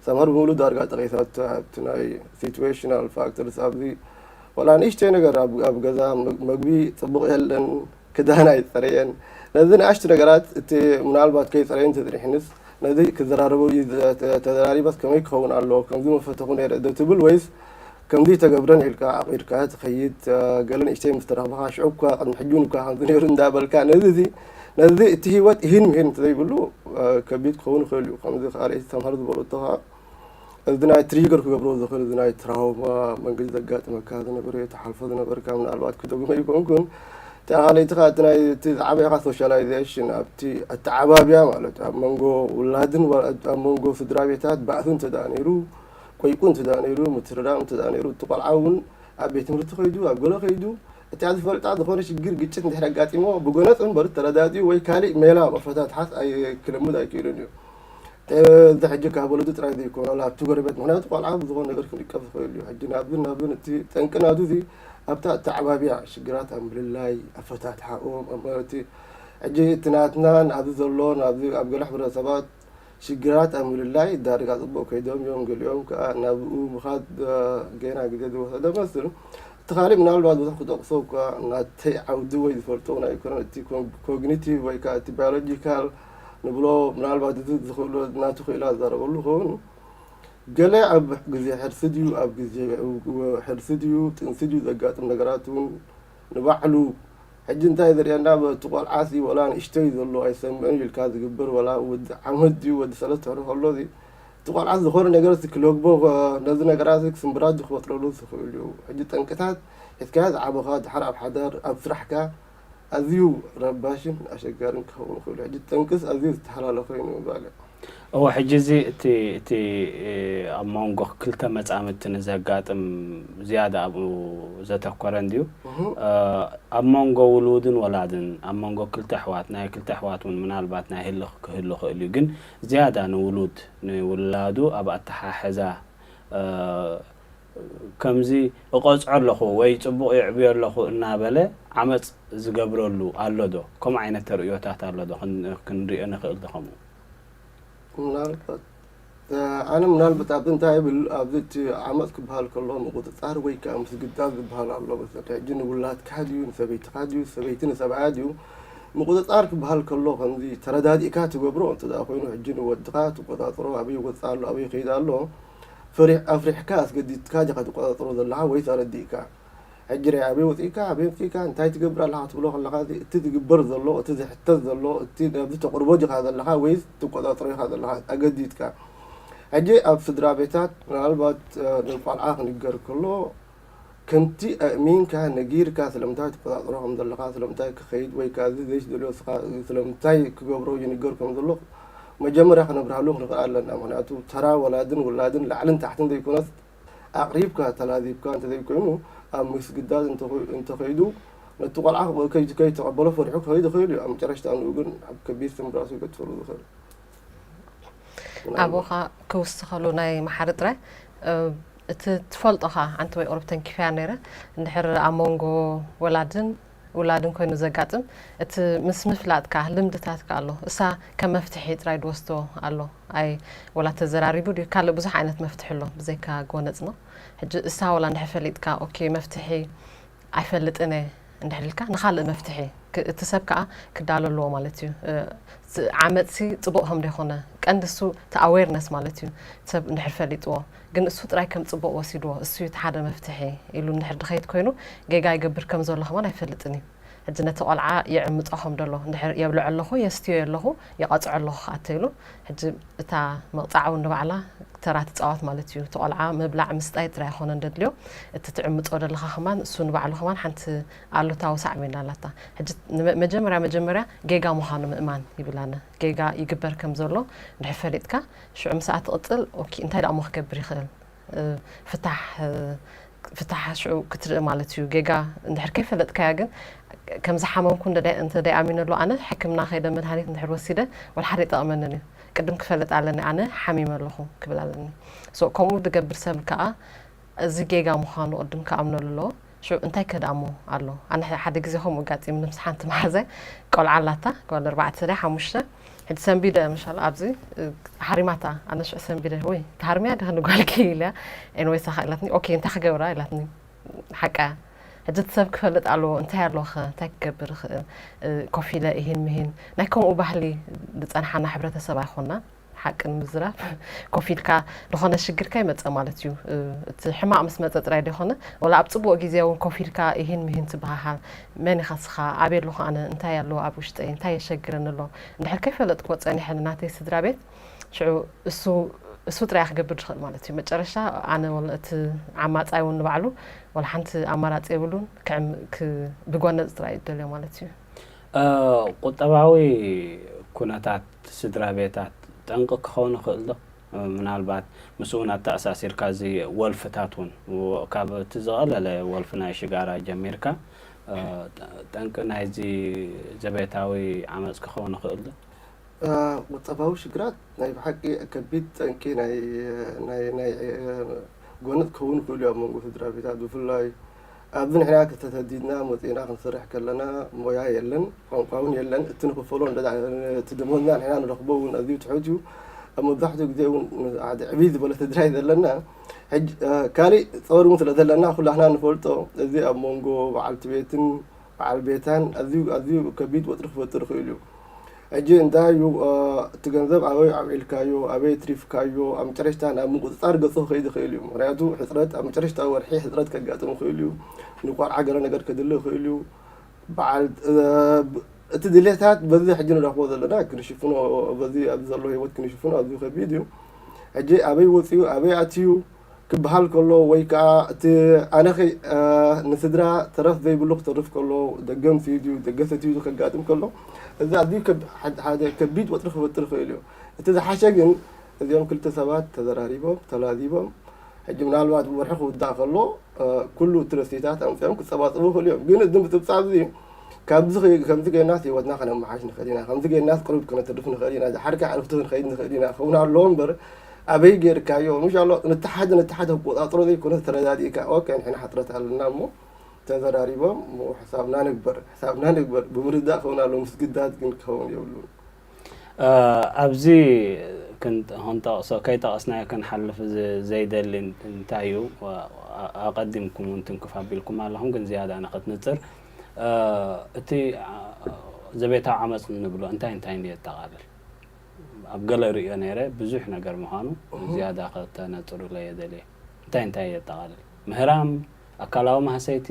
ሰምሃር ብምሉእ ዳርጋ ጠቒሳቶ ኣብቲ ናይ ሲትዌሽናል ፋክተርስ ኣብዚ ወላ ንእሽተይ ነገር ኣብ ኣብ ገዛ መግ- መግቢ ጽቡቕ የለን፣ ክዳን ኣይጸረየን። ነዚ ንኣሽቱ ነገራት እቲ ምናልባት ከይጸረየን ተጽኒሕንስ ነዚ ክዘራረበው እዩ ተ- ተዘራሪባስ ከመይ ክኸውን ኣለዎ ከምዚ መፈተኹ ነይረ ዶ ትብል ወይስ ከምዚ ተገብረን ኢልካ ዓቒድካ ትኸይድ? ገለ ንእሽተይ ምስ ተረኽብኻ ሽዑ እኳ ቅድሚ ሕጂ እውን እኳ ከምዚ ነይሩ እንዳበልካ ነዚ እዚ ነዚ እቲ ህይወት ይህን ምሂን እንተዘይብሉ ከቢድ ክኸውን ይኽእል እዩ። ከምዚ ካልኣይቲ ሰምሃር ዝበለቶ ከዓ እዚ ናይ ትሪገር ክገብሮ ዝኽእል እዚ ናይ ትራውማ መንገዲ ዘጋጥመካ ዝነበረ ተሓልፎ ዝነበርካ ምናልባት ክደግሞ ይኮንኩን ተኻለይቲ ከዓ እቲ ናይ እቲ ዝዓበየኻ ሶሻላይዜሽን ኣብቲ ኣተዓባብያ ማለት ኣብ መንጎ ውላድን ወ- ኣብ መንጎ ስድራ ቤታት ባእሲ እንተ ደኣ ነይሩ ቆይቁ እንተ ደኣ ነይሩ ምትርዳም እንተ ደኣ ነይሩ እቲ ቆልዓ እውን ኣብ ቤት ትምህርቲ ከይዱ ኣብ ገለ ከይዱ እቲ ኣብ ዝፈልጣ ዝኾነ ሽግር ግጭት እንድሕር ኣጋጢሞ ብጎነፅ እምበር ተረዳዲኡ ወይ ካሊእ ሜላ መፈታትሓት ኣይ- ክልምድ ኣይክእልን እዩ። እዚ ሕጂ ካብ ወለዱ ጥራይ ዘይኮነ ዋላ ኣብቲ ጎረቤት ምክንያቱ ቆልዓ ብዝኾነ ነገር ክንቀፍ ዝኽእል እዩ። ሕጂ ናብዝን ናብዝን እቲ ጠንቂ ናቱ እዚ ኣብታ ኣተዓባብያ ሽግራት ኣብ ምልላይ ኣፈታትሓኦም ኣብ እቲ ሕጂ እቲ ናትናን ኣብዚ ዘሎን ኣብዚ ኣብ ገለ ሕብረተሰባት ሽግራት ኣብ ምልላይ ዳርጋ ጽቡቕ ከይዶም እዮም። ገሊኦም ከኣ ናብኡ ምኻድ ገና ግዜ ዝወሰደ መስል። እቲ ካልእ ምናልባት ብዙሕ ክጠቕሶ እኳ ናተይ ዓውዲ ወይ ዝፈልጦ እውን ኣይኮነን። እቲ ኮግኒቲቭ ወይ ከዓ እቲ ባዮሎጂካል ንብሎ ምናልባት እዚ ዝኽእሎ ናቱ ክኢላ ዝዛረበሉ ይኸውን። ገለ ኣብ ግዜ ሕርሲ ድዩ ኣብ ግዜ ሕርሲ ድዩ ጥንሲ ድዩ ዘጋጥም ነገራት እውን ንባዕሉ ሕጂ እንታይ ዝርእየና በቲ ቆልዓሲ ወላ ንእሽተይ ዘሎ ኣይሰምዕን ኢልካ ዝግበር ወላ ወዲ ዓመት ድዩ ወዲ ሰለስተ ወርሒ ከሎ እዚ እቲ ቆልዓሲ ዝኾነ ነገር ክለግቦ ነዚ ነገራት ክስምብራት ክፈጥረሉ ዝኽእል እዩ። ሕጂ ጠንቅታት ሒዝካዮ ዝዓበኻ ድሓር ኣብ ሓዳር ኣብ ስራሕካ ኣዝዩ ረባሽን ኣሸጋርን ክኸውን ይኽእል እዩ። ሕጂ ጠንቅስ ኣዝዩ ዝተሓላለኸ እዩ ንምባል እየ። እወ ሕጂ እዚ እቲ እቲ ኣብ መንጎ ክልተ መጻምድቲ ንዘጋጥም ዝያዳ ኣብኡ ዘተኮረ እንድዩ። ኣብ መንጎ ውሉድን ወላድን ኣብ መንጎ ክልተ ኣሕዋት ናይ ክልተ ኣሕዋት እውን ምናልባት ናይ ህልኽ ክህሉ ይኽእል እዩ ግን ዝያዳ ንውሉድ ንውላዱ ኣብ ኣተሓሕዛ ከምዚ እቆጽዖ ኣለኹ ወይ ጽቡቕ የዕብዮ ኣለኹ እናበለ ዓመጽ ዝገብረሉ ኣሎ ዶ? ከምኡ ዓይነት ተርእዮታት ኣሎ ዶ? ክንሪኦ ንኽእል ዶ ከምኡ? ምናልባት ኣነ ምናልባት ኣብዚ እንታይ ይብል ኣብዚ እቲ ዓመፅ ክበሃል ከሎ ምቁፅፃር ወይ ከዓ ምስግዳድ ዝበሃል ኣሎ መሰለኒ። ሕጂ ንውላድካ ድዩ ንሰበይትካ ድዩ ሰበይቲ ንሰብኣያ ድዩ ምቁፅፃር ክበሃል ከሎ ከምዚ ተረዳዲእካ ትገብሮ እንተ ኮይኑ ሕጂ ንወድካ ትቆፃፅሮ ኣበይ ይወፅእ ኣሎ ኣበይ ይኸይድ ኣሎ ፈሪሕ ኣፍሪሕካ ኣስገዲድካ ዲኻ ትቆፃፅሮ ዘለኻ ወይስ ኣረዲእካ? ሕጂ ርኣ ኣበይ ወፂእካ ኣበይ ኣምፂእካ እንታይ ትገብር ኣለኻ ክትብሎ ከለኻ እቲ ዝግበር ዘሎ እቲ ዝሕተት ዘሎ እቲ ነዚ ተቕርቦ ዲኻ ዘለኻ ወይስ ትቆፃፅሮ ኢኻ ዘለኻ ኣገዲድካ ሕጂ ኣብ ስድራ ቤታት ምናልባት ንቆልዓ ክንገር ከሎ ከምቲ ኣእሚንካ ነጊርካ ስለምንታይ ትቆፃፅሮ ከም ዘለኻ ስለምንታይ ክኸይድ ወይ ከዓ እዚ ዘይትደልዮ ስኻ ስለምንታይ ክገብሮ ይንገር ከም ዘሎ መጀመርያ ክነብርሃሉ ክንኽእል ኣለና ምክንያቱ ተራ ወላድን ውላድን ላዕልን ታሕትን ዘይኮነስ ኣቕሪብካ ተላዚብካ እንተዘይኮይኑ ኣብ ምስግዳድ እንተኸይዱ ነቲ ቆልዓ ከይተቐበሎ ፈሪሑ ክኸይድ ይኽእል እዩ ኣብ መጨረሽታ ንኡ ግን ኣብ ከቢድ ስምብራሱ ይገድፈሉ ዝኽእል ኣቦኻ ክውስኸሉ ናይ መሓሪ ጥራይ እቲ ትፈልጦኻ ኣንቲ ወይ ኦሮብ ተንኪፈያ ነይረ እንድሕር ኣብ መንጎ ወላድን ውላድን ኮይኑ ዘጋጥም እቲ ምስ ምፍላጥካ ልምድታትካ ኣሎ እሳ ከም መፍትሒ ጥራይ ድወስዶ ኣሎ ኣይ ወላ ተዘራሪቡ ድዩ ካልእ ብዙሕ ዓይነት መፍትሒ ኣሎ ብዘይካ ጎነጽ ነው ሕጂ እሳ ወላ እንድሕር ፈሊጥካ ኦኬ መፍትሒ ኣይፈልጥን እየ እንድሕር ኢልካ ንኻልእ መፍትሒ እቲ ሰብ ከዓ ክዳሎ ኣለዎ ማለት እዩ ዓመፅሲ ፅቡቅ ከም ደይኮነ ቀንዲ እሱ እቲ ኣዌርነስ ማለት እዩ ሰብ እንድሕር ፈሊጥዎ ግን እሱ ጥራይ ከም ፅቡቅ ወሲድዎ እሱ እቲ ሓደ መፍትሒ ኢሉ እንድሕር ድኸይድ ኮይኑ ጌጋ ይገብር ከም ዘሎ ከማን ኣይፈልጥን እዩ ሕጂ ነቲ ቆልዓ ይዕምጾ ከም ደሎ እንድሕር የብልዖ ኣለኹ፣ የስትዮ ኣለኹ፣ ይቐጽዖ ኣለኹ ክኣ ተይሉ፣ ሕጂ እታ መቕጻዕ እውን ንባዕላ ተራ ትጻወት ማለት እዩ። እቲ ቆልዓ ምብላዕ ምስጣይ ጥራይ ኣይኮነን ደድልዮ፣ እቲ ትዕምጾ ደለኻ ከማን እሱ ንባዕሉ ከማን ሓንቲ ኣሉታዊ ሳዕቤን ኣላታ። ሕጂ ንመ-፣ መጀመርያ መጀመርያ ጌጋ ምዃኑ ምእማን ይብል ኣነ። ጌጋ ይግበር ከም ዘሎ እንድሕር ፈሊጥካ፣ ሽዑ ምስኣ ትቕጽል፣ ኦኬ፣ እንታይ ደኣ እሞ ክገብር ይኽእል? እ፣ ፍታሕ፣ እ፣ ፍታሕ ሽዑ ክትርኢ ማለት እዩ። ጌጋ እንድሕር ከይፈለጥካያ ግን፣ ከም ዝሓመምኩ እንተ ደይ-፣ እንተ ደይኣሚነሉ ኣነ፣ ሕክምና ከይደ መድሃኒት እንድሕር ወሲደ፣ ወላ ሓደ ኣይጠቕመንን እዩ። ቅድም ክፈልጥ ኣለኒ፣ ኣነ ሓሚመ ኣለኹ ክብል ኣለኒ። ሶ፣ ከምኡ ዝገብር ሰብ ከኣ፣ እዚ ጌጋ ምዃኑ ቅድም ክኣምነሉ ኣለዎ። ሽዑ እንታይ ከ ደኣ እሞ ኣሎ? ኣነ ሕ-፣ ሓደ ግዜ ከምኡ ኣጋጢምኒ ምስ ሓንቲ መሓዛይ፣ ቆልዓ ኣላታ፣ ጓል ኣርባዕተ ድያ ሓሙሽተ፣ ሕጂ ሰንቢደ፣ መሻላ ኣብዚ፣ እ፣ ሃሪማታ፣ ኣነ ሽዑ ሰንቢደ፣ ወይ፣ ትሃርምያ ዲኺ ንጓልኪ ኢለያ። ኤንወይስ፣ ኣኻ ኢላትኒ፣ ኦኬ፣ እንታይ ክገብራ ኢላትኒ። ሓቃ እያ። ሕጂ እቲ ሰብ ክፈልጥ ኣለዎ፣ እንታይ ኣለዎ ኸ? እንታይ ክገብር ይኽእል? እ፣ ኮፍ ኢለ እሂን ምሂን። ናይ ከምኡ ባህሊ ዝጸንሓና ሕብረተሰብ ኣይኮንና። ሓቂ ንምዝራብ፣ ኮፍ ኢልካ ዝኾነ ሽግርካ ይመጽእ ማለት እዩ። እ፣ እቲ ሕማቕ ምስ መጸ ጥራይ ደይኮነ፣ ወላ ኣብ ጽቡቕ ግዜ እውን ኮፍ ኢልካ እሂን ምሂን ትበሃሃል። መን ኢኻ ስኻ? ኣበይ ኣለኹ ኣነ? እንታይ ኣሎ ኣብ ውሽጠይ? እንታይ የሸግረኒ ኣሎ? እንድሕር ከይፈለጥክዎ ጸኒሐ ንናተይ ስድራ ቤት፣ ሽዑ እሱ፣ እሱ ጥራይ ክገብር ዝኽእል ማለት እዩ። መጨረሻ ኣነ ወላ እቲ ዓማጻይ እውን ንባዕሉ ወላ ሓንቲ ኣማራጺ የብሉን፣ ክዕም-፣ ክ-፣ ብጎነጽ ጥራይ እዩ ደልዮ ማለት እዩ። እ፣ ቁጠባዊ ኩነታት ስድራ ቤታት ጠንቂ ክኸውን ይኽእል ዶ? እ፣ ምናልባት ምስኡ እውን ኣተኣሳሲርካ እዚ ወልፍታት እውን፣ ወ-፣ ካብ እቲ ዝቐለለ ወልፊ ናይ ሽጋራ ጀሚርካ፣ እ፣ ጠ-፣ ጠንቂ ናይዚ ዘቤታዊ ዓመጽ ክኸውን ይኽእል ዶ? እ፣ ቁጠባዊ ሽግራት ናይ ብሓቂ ከቢድ ጠንቂ ናይ፣ ናይ፣ ናይ፣ እ፣ ጎነጽ ክኸውን ይኽእሉ እዮም ኣብ መንጎ ስድራ ቤታት ብፍላይ ኣብዚ ንሕና ተሰዲድና መጺእና ክንሰርሕ ከለና ሞያ የለን፣ ቋንቋ እውን የለን። እቲ ንኽፈሎ እንዳ-፣ እቲ ደሞዝና ንሕና ንረኽቦ እውን ኣዝዩ ትሑት እዩ። ኣብ መብዛሕትኡ ግዜ እውን ሓደ ዕብይ ዝበለ ስድራ እዩ ዘለና። ሕጂ፣ እ፣ ካሊእ ጸገም እውን ስለ ዘለና ኩላህና ንፈልጦ፣ እዚ ኣብ መንጎ በዓልቲ ቤትን በዓል ቤታን ኣዝዩ፣ ኣዝዩ ከቢድ ወጥሪ ክፈጥር ይኽእል እዩ። ሕጂ እንታይ እዩ፣ እ፣ እቲ ገንዘብ ኣበይ ኣውዒልካዮ፣ ኣበይ ኣትሪፍካዮ፣ ኣብ መጨረሽታ ናብ ምቁጽጻር ገጹ ክኸይድ ይኽእል እዩ። ምኽንያቱ ሕጽረት፣ ኣብ መጨረሽታ ወርሒ ሕጽረት ከጋጥም ይኽእል እዩ። ንቆልዓ ገለ ነገር ከድሊ ይኽእል እዩ። በዓል፣ እ፣ ብ-፣ እቲ ድሌታት በዚ ሕጂ ንረኽቦ ዘለና ክንሽፍኖ፣ በዚ ኣብዚ ዘሎ ህይወት ክንሽፍኖ ኣዝዩ ከቢድ እዩ። ሕጂ ኣበይ ወጺኡ፣ ኣበይ ኣትዩ ክበሃል ከሎ፣ ወይ ከኣ እቲ ኣነ ኸይ-፣ እ፣ ንስድራ ተረፍ ዘይብሉ ክተርፍ ከሎ፣ ደገ መጺኡ ድዩ፣ ደገ ሰትዩ ድዩ ከጋጥም ከሎ፣ እዚ ኣዝዩ ከብ-፣ ሓደ፣ ሓደ ከቢድ ወጥሪ ክፈጥር ይኽእል እዩ። እቲ ዝሓሸ ግን እዚኦም ክልተ ሰባት ተዘራሪቦም፣ ተላዚቦም፣ ሕጂ ምናልባት ወርሒ ክውዳእ ከሎ፣ እ፣ ኩሉ እቲ ረሲታት ኣምጺኦም ክጸባጸቡ ይኽእሉ እዮም። ግን እዚ ምጽብጻብ እዚ ካብዚ ኸ-፣ ከምዚ ጌርናስ ህይወትና ከነመሓሽ ንኽእል ኢና፣ ከምዚ ጌርናስ ቅሩብ ከነትርፍ ንኽእል ኢና፣ ዝሓርካ ዕረፍቲ ክንኸይድ ንኽእል ኢና ክኸውን ኣለዎ እምበር፣ ኣበይ ጌርካዮ? ምሽ ኣሎ፣ ንተሓደ ንተሓደ ክቆጻጽሮ ዘይኮነ ተረዳዲእካ፣ ኦኬ፣ ንሕና ሕጽረት ኣለና እሞ ተዘራሪቦም፣ እሞ ሕሳብና ንግበር፣ ሕሳብና ንግበር፣ ብምርዳእ ክኸውን ኣለዎ፣ ምስግዳድ ግን ክኸውን የብሉን። እ፣ ኣብዚ ክን-፣ ክንጠቕሶ፣ ከይጠቐስናዮ ክንሓልፍ ዝ-፣ ዘይደሊ እንታይ እዩ? ዋ-፣ ኣ-፣ ኣቐዲምኩም እውን ትንክፍ ኣቢልኩም ኣለኹም፣ ግን ዝያዳ ንኽትንጽር፣ እ፣ እቲ፣ ኣ-፣ ዘቤታዊ ዓመጽ እንብሎ እንታይ እንታይ እዩ የጠቓልል? ኣብ ገለ ርእዮ ነይረ፣ ብዙሕ ነገር ምዃኑ እሁ። ዝያዳ ከተነጽሩለይ እየ ደልየ። እንታይ እንታይ የጠቓልል? ምህራም፣ ኣካላዊ ማህሰይቲ፣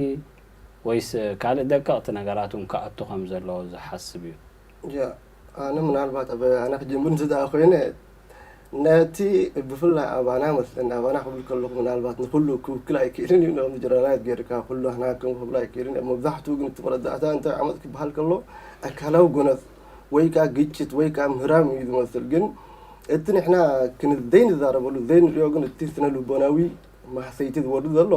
ወይስ ካልእ ደቀቕቲ ነገራት እውን ክኣቱ ከም ዘለዎ ዝሓስብ እዩ? ያ፣ ኣነ ምናልባት ኣብ ኣነ ክጅምር እንተ ደኣ ኮይነ፣ ነቲ ብፍላይ ኣባና መስለኒ፣ ኣባና ክብል ከለኹ ምናልባት ንኹሉ ክውክል ኣይክእልን እዩ፣ ነቶም ጀነራላት ጌርካ ኩሉ ኣህና ከም ክብሎ ኣይክእልን እዩ። መብዛሕትኡ ግን እቲ መረዳእታ እንታይ ዓመጽ ክበሃል ከሎ፣ ኣካላዊ ጎነጽ ወይ ከኣ ግጭት ወይ ከኣ ምህራም እዩ ዝመስል። ግን እቲ ንሕና ክን-፣ ዘይንዛረበሉ፣ ዘይንርእዮ ግን እቲ ስነ ልቦናዊ ማህሰይቲ ዝወርድ ዘሎ፣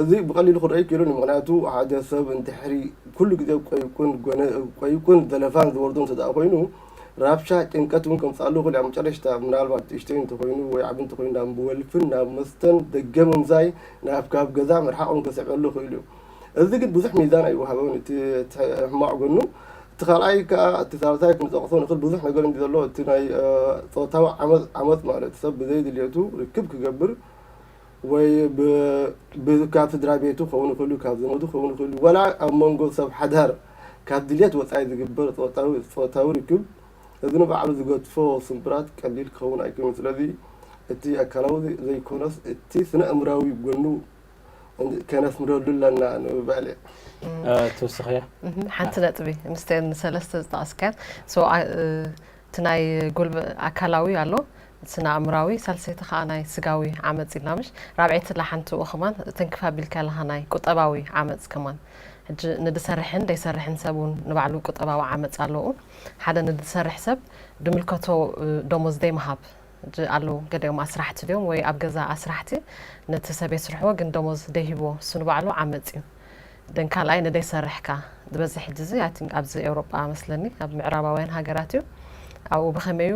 እዚ ብቐሊሉ ክረኣይ ክኢሉን እዩ። ምኽንያቱ ሓደ ሰብ እንድሕሪ ኩሉ ግዜ ቆይቁን ጎነ-፣ ቆይቁን ዘለፋን ዝወርዶ እንተ ደኣ ኮይኑ፣ ራብሻ፣ ጭንቀት እውን ከምጽኣሉ ይኽእል እዩ። ኣብ መጨረሽታ ምናልባት ንእሽተይ እንተኾይኑ ወይ ዓቢ እንተኾይኑ ናብ ወልፍን ናብ መስተን ደገ ምምዛይ፣ ናብ ካብ ገዛ ምርሓቕ እውን ከስዕበሉ ይኽእል እዩ። እዚ ግን ብዙሕ ሚዛን ኣይወሃቦን። እቲ፣ እቲ ሕማቕ ጎኑ፣ እቲ ካልኣይ ከኣ፣ እቲ ሳልሳይ ክንጠቕሶ ንኽእል ብዙሕ ነገር እንዲ ዘሎ፣ እቲ ናይ፣ እ፣ ጾታዊ ዓመጽ፣ ዓመጽ ማለት ሰብ ብዘይ ድልየቱ ርክብ ክገብር ወይ ብ-፣ ብ-፣ ካብ ስድራ ቤቱ ክኸውን ይኽእል እዩ፣ ካብ ዘመዱ ክኸውን ይኽእል እዩ፣ ወላ ኣብ መንጎ ሰብ ሓዳር ካብ ድልየት ወጻኢ ዝግበር ጾታዊ፣ ጾታዊ ርክብ፣ እዚ ንባዕሉ ዝገድፎ ስምብራት ቀሊል ክኸውን ኣይክእልን። ስለዚ እቲ ኣካላዊ ዘይኮነስ፣ እቲ ስነ ኣእምራዊ ጎኑ ከነስምረሉ ኣለና ንብል በዓል እየ። ትውስኽያ? ሓንቲ ነጥቢ ምስተን ሰለስተ ዝጠቐስካት እቲ ናይ ጉልበት ኣካላዊ ኣሎ፣ ስነ ኣእምራዊ፣ ሳልሰይቲ ከዓ ናይ ስጋዊ ዓመፅ ኢልና ምሽ። ራብዐይቲ ላ ሓንቲ ኡ ከማን ትንክፍ ኣቢልካ ኣለካ ናይ ቁጠባዊ ዓመፅ ከማን። ሕጂ ንድሰርሕን ደይሰርሕን ሰብ እውን ንባዕሉ ቁጠባዊ ዓመፅ ኣለዎ። ሓደ ንድሰርሕ ሰብ ድምልከቶ ደሞዝ ደይምሃብ። ሕጂ ኣለዉ ገዲኦም ኣስራሕቲ ድዮም ወይ ኣብ ገዛ ኣስራሕቲ ነቲ ሰብ የስርሕዎ ግን ደሞዝ ደይሂብዎ እሱ ንባዕሉ ዓመፅ እዩ። ደን ካልኣይ ንደይሰርሕካ ዝበዝሕ ሕጂ እዚ ኣይ ቲንክ ኣብዚ ኤውሮጳ መስለኒ ኣብ ምዕራባውያን ሃገራት እዩ። ኣብኡ ብኸመይ እዩ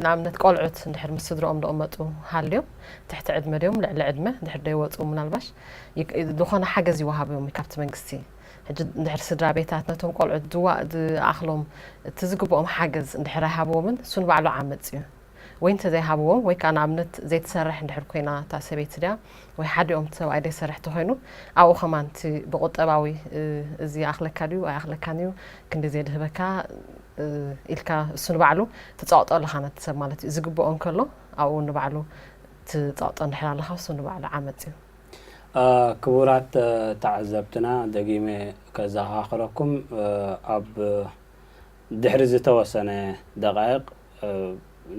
ንኣብነት ቆልዑት እንድሕር ምስ ስድረኦም ደቕመጡ ሃልዮም ትሕቲ ዕድመ ድዮም ልዕሊ ዕድመ እንድሕር ደይወፁ ምናልባሽ ዝኾነ ሓገዝ ይወሃብዮም ካብቲ መንግስቲ። ሕጂ እንድሕር ስድራ ቤታት ነቶም ቆልዑት ድዋ ዝኣኽሎም እቲ ዝግብኦም ሓገዝ እንድሕር ኣይሃብዎምን እሱ ንባዕሉ ዓመፅ እዩ። ወይ እንተዘይሃብዎም ወይ ከዓ ንኣብነት ዘይትሰርሕ እንድሕር ኮይና እታ ሰበይቲ ድያ ወይ ሓዲኦም እቲ ሰብኣይ ዘይሰርሕ ተኮይኑ ኣብኡ ከማን እቲ ብቁጠባዊ እዚ ይኣኽለካ ድዩ ኣይኣኽለካን እዩ ክንዲ ዘየድህበካ ኢልካ እሱ ንባዕሉ ትፀቕጦ ኣለካ ነቲ ሰብ ማለት እዩ ዝግብኦ እንከሎ ኣብኡ ንባዕሉ ትፀቕጦ እንድሕር ኣለካ እሱ ንባዕሉ ዓመፅ እዩ። ክቡራት ተዓዘብትና ደጊመ ከዘኻኽረኩም ኣብ ድሕሪ ዝተወሰነ ደቓይቕ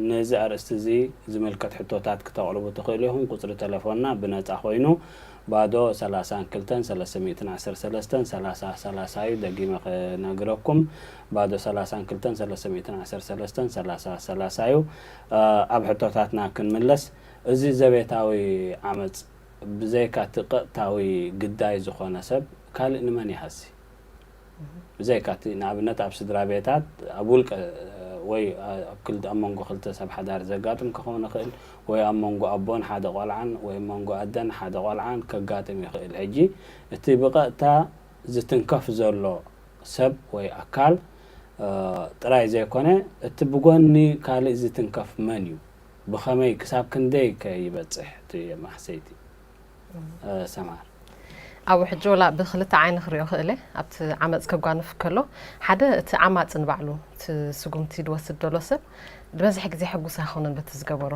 ነዚ ኣርእስቲ እዚ ዝምልከት ሕቶታት ክተቕርቡ ትኽእሉ ኢኹም። ቁፅሪ ተለፎንና ብነፃ ኮይኑ ባዶ ሰላሳን ክልተን ሰለስተ ሚእትን ዓሰርተ ሰለስተን ሰላሳ ሰላሳ እዩ። ደጊመ ክነግረኩም ባዶ ሰላሳን ክልተን ሰለስተ ሚእትን ዓሰርተ ሰለስተን ሰላሳ ሰላሳ እዩ። ኣብ ሕቶታትና ክንምለስ እዚ ዘቤታዊ ዓመፅ ብዘይካ እቲ ቀጥታዊ ግዳይ ዝኾነ ሰብ ካልእ ንመን ይሃሲ? ብዘይካ እቲ ንኣብነት ኣብ ስድራ ቤታት ኣብ ውልቀ ወይ ኣብ ክልተ ኣብ መንጎ ክልተ ሰብ ሓዳር ዘጋጥም ክኸውን ይኽእል ወይ ኣብ መንጎ ኣቦን ሓደ ቆልዓን ወይ ኣብ መንጎ ኣደን ሓደ ቆልዓን ከጋጥም ይኽእል። ሕጂ እቲ ብቐጥታ ዝትንከፍ ዘሎ ሰብ ወይ ኣካል ጥራይ ዘይኮነ እቲ ብጎኒ ካልእ ዝትንከፍ መን እዩ? ብኸመይ ክሳብ ክንደይ ከ ይበፅሕ እቲ ማህሰይቲ? ሰማር ኣብኡ ሕጂ ወላ ብክልተ ዓይኒ ክሪኦ ክእለ ኣብቲ ዓመፅ ከጓንፍ ከሎ ሓደ እቲ ዓማፂ ንባዕሉ እቲ ስጉምቲ ዝወስድ ዘሎ ሰብ ዝበዝሕ ግዜ ሕጉስ ኣይኮነን በቲ ዝገበሮ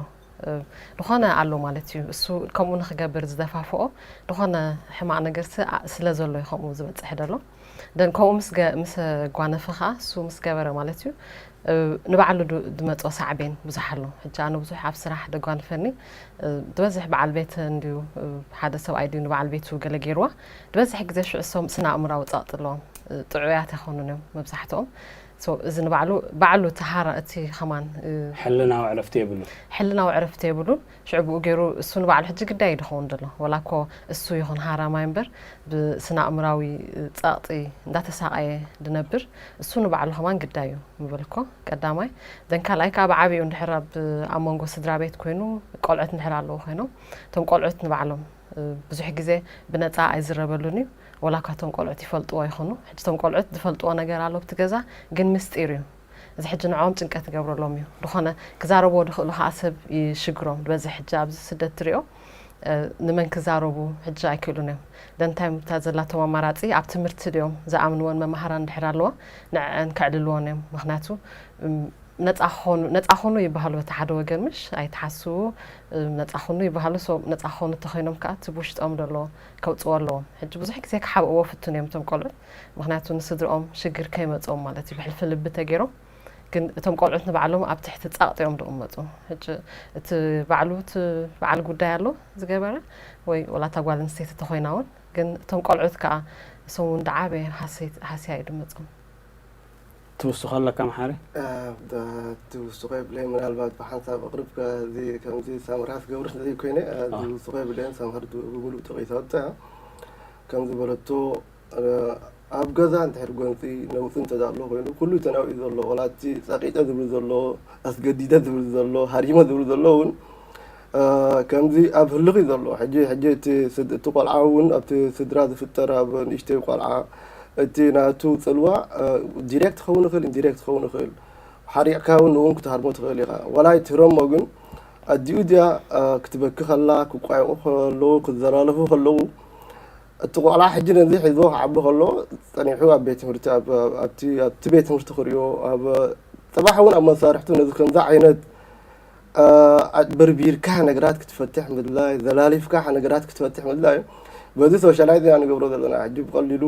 ዝኾነ ኣሎ ማለት እዩ እሱ ከምኡ ንክገብር ዝደፋፍኦ ዝኾነ ሕማቕ ነገር ስለ ዘሎ እዩ ከምኡ ዝበፅሕ ዘሎ ደን ከምኡ ምስ ጓነፈ ከዓ እሱ ምስ ገበረ ማለት እዩ ንባዕሉ ዝመፅኦ ሳዕቤን ብዙሕ ኣሎ። ሕጂ ኣነ ብዙሕ ኣብ ስራሕ ደጓንፈኒ ዝበዝሕ በዓል ቤት እንድዩ ሓደ ሰብኣይ ድዩ ንበዓል ቤቱ ገለ ገይርዋ ዝበዝሕ ግዜ ሽዑ እሶም ስነ ኣእምራዊ ፀቕጢ ኣለዎም። ጥዑያት ኣይኮኑን እዮም መብዛሕትኦም። እዚ ንባዕሉ ባዕሉ እቲ ሃራ እቲ ከማን ሕልናዊ ዕረፍቲ የብሉ። ሕልናዊ ዕረፍቲ የብሉን። ሽዑ ብኡ ገይሩ እሱ ንባዕሉ ሕጂ ግዳይ ድኸውን ደሎ ወላ እኮ እሱ ይኹን ሃራማይ እምበር ብስነ ኣእምራዊ ፀቕጢ እንዳተሳቐየ ድነብር እሱ ንባዕሉ ከማን ግዳይ እዩ ምበልኮ ቀዳማይ ደን ካልኣይ ከዓ ብዓብኡ እንድሕር ኣብ ኣብ መንጎ ስድራ ቤት ኮይኑ ቆልዑት እንድሕር ኣለዉ ኮይኖም እቶም ቆልዑት ንባዕሎም ብዙሕ ግዜ ብነፃ ኣይዝረበሉን እዩ ወላ እኳ እቶም ቆልዑት ይፈልጥዎ ይኾኑ ሕጂ እቶም ቆልዑት ዝፈልጥዎ ነገር ኣሎ ኣብቲ ገዛ ግን ምስጢር እዩ እዚ ሕጂ ንዕኦም ጭንቀት ይገብረሎም እዩ ዝኾነ ክዛረብዎ ድኽእሉ ከዓ ሰብ ይሽግሮም ዝበዝሕ ሕጂ ኣብዚ ስደት ትሪኦ ንመን ክዛረቡ ሕጂ ኣይክእሉን እዮም ደንታይ ምታ ዘላቶም ኣማራፂ ኣብ ትምህርቲ ድዮም ዝኣምንዎን መማሃራን ድሕር ኣለዋ ንዕዐን ከዕልልዎን እዮም ምክንያቱ ነፃ ክኾኑ ነፃ ኾኑ ይበሃሉ በቲ ሓደ ወገን ምሽ ኣይትሓስቡ ነፃ ኾኑ ይበሃሉ ነፃ ክኾኑ ተኾይኖም ከዓ እቲ ብውሽጦም ደሎ ከውፅዎ ኣለዎም ሕጂ ብዙሕ ግዜ ክሓብእዎ ፍቱን እዮም እቶም ቆልዑት ምክንያቱ ንስድርኦም ሽግር ከይመፅኦም ማለት እዩ ብሕልፊ ልቢ ተገይሮም ግን እቶም ቆልዑት ንባዕሎም ኣብ ትሕቲ ፃቕጢ እዮም ዝቕመጡ ሕጂ እቲ ባዕሉ እቲ በዓል ጉዳይ ኣሎ ዝገበረ ወይ ወላ እታ ጓል ኣንስተይቲ ተኾይና እውን ግን እቶም ቆልዑት ከዓ እሶም እውን ደዓበየ ሃስያ እዩ ድመፆም ትውስኾ ኣለካ መሓሪ ትውስኾ የብለይ ምናልባት ብሓንሳብ ኣቕርብ እዚ ከምዚ ሳምራ ትገብር ስለዘይኮይነ ትውስኾ የብለይን ሳምሃር ብምሉእ ተቂሳቶ እያ ከም ዝበለቶ ኣብ ገዛ እንድሕር ጎንፂ ነውፂ እንተዳሎ ኮይኑ ኩሉ ተናዊኡ ዘሎ ወላ እቲ ፀቂጠ ዝብል ዘሎ ኣስገዲደ ዝብል ዘሎ ሃሪመ ዝብል ዘሎ እውን ከምዚ ኣብ ህልኽ እዩ ዘሎ ሕጂ ሕጂ እቲ ቆልዓ እውን ኣብቲ ስድራ ዝፍጠር ኣብ ንእሽተይ ቆልዓ እቲ ናቱ ፅልዋ ዲሬክት ክኸውን ይኽእል ኢንዲሬክት ክኸውን ይኽእል ሓሪቕካ እውን ንእውን ክትሃርሞ ትኽእል ኢኻ ዋላ ኣይትህረሞ ግን ኣዲኡ ድያ ክትበኪ ከላ ክቋየቑ ከለዉ ክዘላለፉ ከለዉ እቲ ቆልዓ ሕጂ ነዚ ሒዝዎ ክዓቢ ከሎ ጸኒሑ ኣብ ቤት ትምህርቲ ኣብቲ ኣብቲ ቤት ትምህርቲ ክሪኦ ኣብ ጽባሕ እውን ኣብ መሳርሕቱ ነዚ ከምዚ ዓይነት ኣጭበርቢርካ ነገራት ክትፈትሕ ምድላይ ዘላሊፍካ ነገራት ክትፈትሕ ምድላይ በዚ ሶሻላይዝ ኢና ንገብሮ ዘለና። ሕጂ ብቐሊሉ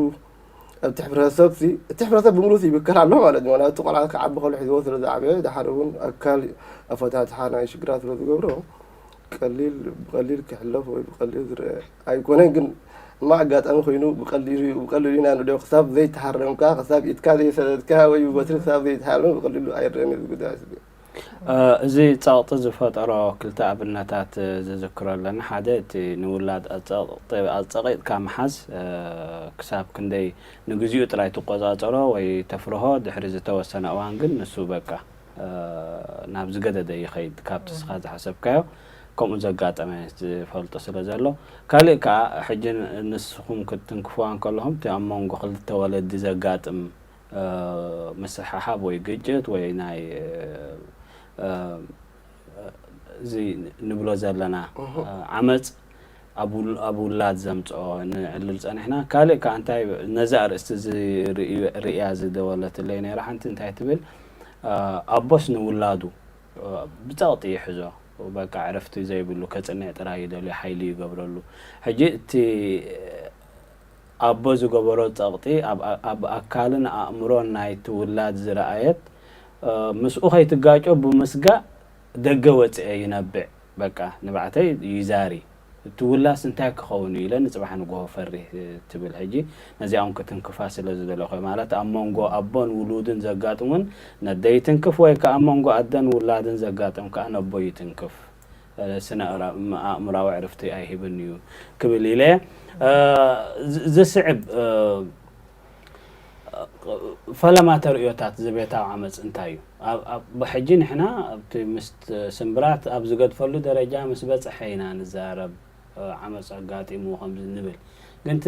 ኣብቲ ሕብረተሰብ ሲ፣ እቲ ሕብረተሰብ ብምሉእ ይብከል ኣሎ ማለት እዩ። ምክንያቱ ቆልዓ ክዓቢ ከሎ ሒዝዎ ስለ ዝዓበየ፣ ድሓር እውን ኣካል ኣፈታትሓ ናይ ሽግራት ስለ ዝገብሮ፣ ቀሊል፣ ብቐሊል ክሕለፍ ወይ ብቐሊል ዝረአ ኣይኮነን። ግን እማ ኣጋጣሚ ኮይኑ ብቐሊሉ፣ ብቐሊሉ ኢና ንሪኦ። ክሳብ ዘይተሃረምካ፣ ክሳብ ኢድካ ዘይሰደድካ ወይ ብበትሪ ክሳብ ዘይተሃረመ ብቐሊሉ ኣይረአን እዩ እዚ ጉዳይ እዚ። እ፣ እዚ ጸቕጢ ዝፈጠሮ ክልተ ኣብነታት፣ እ፣ ዝዝክሮ ኣለና። ሓደ እቲ ንውላድ ኣጸቕጢ፣ ኣጸቒጥካ ምሓዝ፣ እ፣ ክሳብ ክንደይ ንግዚኡ ጥራይ ትቆጻጸሮ ወይ ተፍርሆ፣ ድሕሪ ዝተወሰነ እዋን ግን ንሱ በቃ፣ እ፣ ናብ ዝገደደ ይኸይድ። ካብቲ እስኻ ዝሓሰብካዮ ከምኡ ዘጋጠመ ዝፈልጦ ስለ ዘሎ። ካልእ ከኣ ሕጂ ንስኹም ክትትንክፍዋ እንከለኹም፣ እቲ ኣብ መንጎ ክልተ ወለዲ ዘጋጥም እ፣ ምስሕሓብ ወይ ግጭት ወይ ናይ፣ እ፣ እ፣ እዚ ንብሎ ዘለና፣ እህ። እ፣ ዓመጽ ኣብ ውል-፣ ኣብ ውላድ ዘምጽኦ ንዕልል ጸኒሕና። ካልእ ከኣ እንታይ ነዚ ኣርእስቲ እዚ ርእዩ-፣ ርእያ ዝደወለትለይ ነይራ። ሓንቲ እንታይ ትብል፣ እ፣ ኣቦስ ንውላዱ፣ እ፣ ብጸቕጢ ይሕዞ። በቃ ዕረፍቲ ዘይብሉ፣ ከጽንዕ ጥራይ ይደልዮ፣ ሓይሊ ይገብረሉ። ሕጂ እቲ ኣቦ ዝገበሮ ጸቕጢ ኣብ፣ ኣብ ኣካልን ኣእምሮን ናይቲ ውላድ ዝረኣየት፣ እ፣ ምስኡ ከይትጋጮ ብምስጋእ ደገ ወጽኤ ይነብዕ። በቃ ንባዕተይ ይዛሪ። እቲ ውላድስ እንታይ ክኸውን እዩ ኢለ ንጽባሕ ንግሆ ፈሪህ፣ እ፣ ትብል። ሕጂ ነዚኣ እውን ክትንክፋ ስለ ዝደለኹ እየ። ማለት ኣብ መንጎ ኣቦን ውሉድን ዘጋጥም እውን ነደ ይትንክፍ ወይ ከኣ ኣብ መንጎ ኣደን ውላድን ዘጋጥም ከኣ ነቦ ይትንክፍ። እ፣ ስነ ኣእምራዊ ዕርፍቲ ኣይህብን እዩ ክብል ኢለ። እ፣ ዝ-፣ ዝስዕብ፣ እ፣ ፈለማ ተርእዮታት ዘቤታዊ ዓመጽ እንታይ እዩ? ኣብ፣ ኣብ፣ ብሕጂ ንሕና ኣብቲ ምስ ስምብራት ኣብ ዝገድፈሉ ደረጃ ምስ በጽሐ ኢና ንዛረብ፣ እ፣ ዓመጽ ኣጋጢምዎ ከምዚ ንብል። ግን እቲ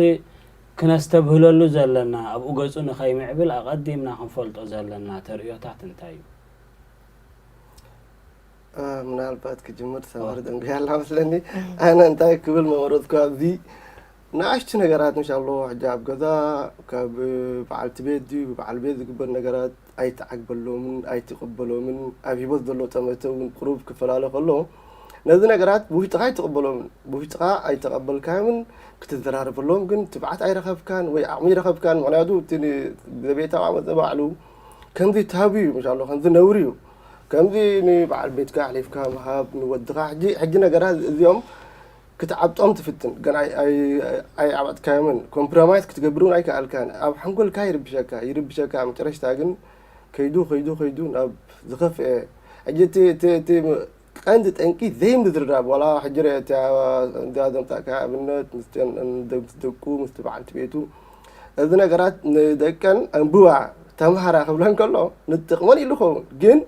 ክነስተብህለሉ ዘለና፣ ኣብኡ ገጹ ንኸይምዕብል ኣቐዲምና ክንፈልጦ ዘለና ተርእዮታት እንታይ እዩ? እ፣ ምናልባት ክጅምር ሰመር ደንጉያ ኣላ መስለኒ። ኣነ እንታይ ክብል መመረጽኩ ኣብዚ ንኣሽቱ ነገራት፣ እንሻሎ፣ ሕጂ ኣብ ገዛ ካብ በዓልቲ ቤት ድዩ ብበዓል ቤት ዝግበር ነገራት ኣይትዓግበሎምን ኣይትቕበሎምን። ኣብ ሂወት ዘሎ ጠመተ እውን ቁሩብ ክፈላለ ከሎ ነዚ ነገራት ብውሽጥኻ ኣይትቕበሎምን። ብውሽጥኻ ኣይተቐበልካዮምን ክትዘራረበሎም ግን ትብዓት ኣይረኸብካን ወይ ዓቕሚ ኣይረኸብካን። ምኽንያቱ እቲ ን-፣ ዘቤታዊ ዓመጽ ባዕሉ ከምዚ ታቡ እዩ፣ እንሻሎ፣ ከምዚ ነውሪ እዩ። ከምዚ ንበዓል ቤትካ ኣሕሊፍካ ምሃብ፣ ንወድኻ፣ ሕጂ፣ ሕጂ ነገራት እዚኦም ክትዓብጦም ትፍትን፣ ግን ኣይ-፣ ኣይ-፣ ኣይዓበጥካዮምን። ኮምፕሮማይዝ ክትገብር እውን ኣይከኣልካን። ኣብ ሓንጎልካ ይርብሸካ፣ ይርብሸካ። መጨረሽታ ግን ከይዱ፣ ከይዱ፣ ከይዱ ናብ ዝኸፍአ። ሕጂ እቲ፣ እቲ፣ እቲ ቀንዲ ጠንቂ ዘይምዝርራብ፣ ዋላ ሕጂ ርአ እቲኣ፣ እዚኣ ዘምጻእካ ኣብነት፣ ምስቲኣን፣ ምስ ደቁ፣ ምስቲ በዓልቲ ቤቱ፣ እዚ ነገራት ንደቀን ኣንብባ፣ ተምሃራ ክብለን ከሎ፣ ንጥቕመን ኢሉ ኸውን። ግን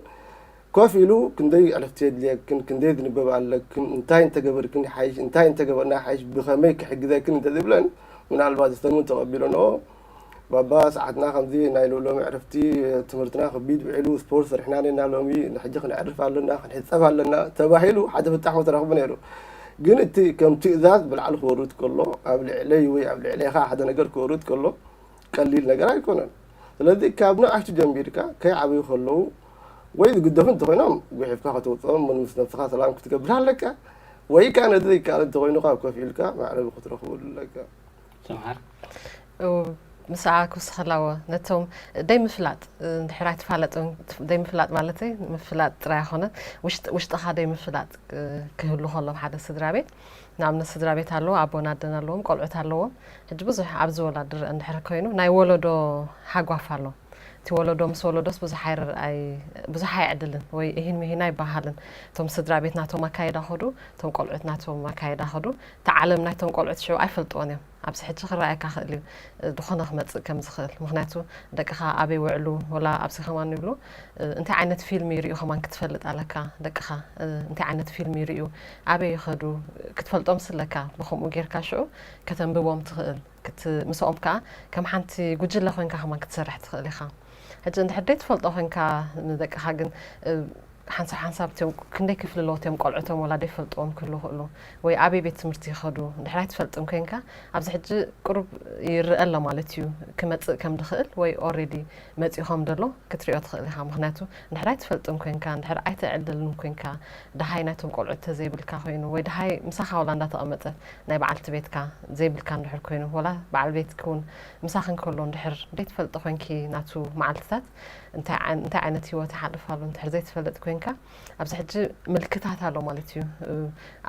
ኮፍ ኢሉ፣ ክንደይ ዕረፍቲ የድልየክን፣ ክንደይ ዝንበብ ኣለክን፣ እንታይ እንተገበርክን ይሓይሽ፣ እንታይ እንተገበርና ይሓይሽ፣ ብኸመይ ክሕግዘክን እንተዝብለን፣ ምናልባት ዝተሙ ተቐቢለንኦ፣ ባባ፣ ሰዓትና ከምዚ፣ ናይ ሎ-፣ ሎሚ ዕረፍቲ፣ ትምህርትና ከቢድ ውዒሉ፣ ስፖርት ሰሪሕና ኔና፣ ሎሚ ንሕጂ ክነዕርፍ ኣለና፣ ክንሕጸብ ኣለና ተባሂሉ ሓደ ፍታሕ ምተረኽቡ ነይሩ። ግን እቲ ከም ትእዛዝ ብላዕሊ ክወርድ ከሎ፣ ኣብ ልዕለይ ወይ ኣብ ልዕሌኻ ሓደ ነገር ክወርድ ከሎ፣ ቀሊል ነገር ኣይኮነን። ስለዚ ካብ ንኣሽቱ ጀሚርካ ከይዓበዩ ከለዉ ወይ ዝግደፉ እንተኾይኖም፣ ጉሒፍካ ከተውፅኦም፣ ምስ ነብስኻ ሰላም ክትገብር ኣለካ። ወይ ከኣ ነዚ ዘይከኣል እንተኾይኑ፣ ካብ ኮፍ ኢልካ መዕረቢ ክትረኽበሉ ኣለካ። ሰምሃር? እው፣ ምስኣ ክውስኸላዎ፣ ነቶም ደይምፍላጥ፣ እንድሕር ኣይተፋለጡን፣ ደይምፍላጥ ማለተይ፣ ምፍላጥ ጥራይ ኣይኮነን፣ ውሽጥ-፣ ውሽጥኻ ደይምፍላጥ፣ እ፣ ክህሉ ከሎ ሓደ ስድራ ቤት፣ ንኣብነት ስድራ ቤት ኣለዎ፣ ኣቦን ኣደን ኣለዎም፣ ቆልዑት ኣለዎም። ሕጂ ብዙሕ ኣብዚ ወላዲ ዝረአ እንድሕር ኮይኑ፣ ናይ ወለዶ ሃጓፍ ኣሎ። እቲ ወለዶ ምስ ወለዶስ ብዙሕ ኣይር-፣ ኣይ-፣ ብዙሕ ኣይዕድልን ወይ እሂን ምሂን ኣይበሃልን። እቶም ስድራ ቤት ናቶም ኣካይዳ ከዱ፣ እቶም ቆልዑት ናቶም ኣካይዳ ከዱ። እቲ ዓለም ናይቶም ቆልዑት ሽዑ ኣይፈልጥዎን እዮም። ኣብዚ ሕጂ ክረኣየካ ክእል እዩ፣ እ፣ ዝኾነ ክመጽእ ከም ዝኽእል። ምኽንያቱ ደቅኻ ኣበይ ውዕሉ፣ ወላ ኣብዚ ከማን ይብሉ፣ እ፣ እንታይ ዓይነት ፊልም ይርእዩ ከማን ክትፈልጥ ኣለካ። ደቅኻ፣ እ፣ እንታይ ዓይነት ፊልም ይርእዩ፣ ኣበይ ይኸዱ፣ ክትፈልጦም ስለካ። ብኸምኡ ጌርካ ሽዑ ከተንብቦም ትኽእል። ክት-፣ ምስኦም ከኣ ከም ሓንቲ ጉጅለ ኮይንካ ከማን ክትሰርሕ ትኽእል ኢኻ። ሕጂ እንድሕር ደይትፈልጦ ኮይንካ ንደቅኻ ግን፣ እ፣ ሓንሳብ ሓንሳብ እቲኦም ክንደይ ክፍሊ ኣለዎ እቲኦም ቆልዑቶም ወላ ዘይፈልጥዎም ክህሉ ይኽእሉ፣ ወይ ኣበይ ቤት ትምህርቲ ይኸዱ እንድሕር ኣይትፈልጥን ኮይንካ፣ ኣብዚ ሕጂ ቁሩብ ይረአ ኣሎ ማለት እዩ፣ ክመጽእ ከም ዝኽእል ወይ ኦሬዲ መጺኡ ከም ዘሎ ክትሪኦ ትኽእል ኢኻ። ምኽንያቱ እንድሕር ኣይትፈልጥን ኮይንካ፣ እንድሕር ኣይትዕልልን ኮይንካ፣ ደሃይ ናይቶም ቆልዑ ተዘይብልካ ኮይኑ፣ ወይ ደሃይ ምሳኻ ወላ እንዳተቐመጠት ናይ በዓልቲ ቤትካ ዘይብልካ እንድሕር ኮይኑ፣ ወላ በዓል ቤትኪ እውን ምሳኺ እንከሎ እንድሕር ዘይትፈልጢ ኮይንኪ ናቱ መዓልትታት እንታይ ዓይ-፣ እንታይ ዓይነት ህይወት ይሓልፍ ኣሎ እንድሕር ዘይትፈልጥ ኮይንካ፣ ኣብዚ ሕጂ ምልክታት ኣሎ ማለት እዩ። እ፣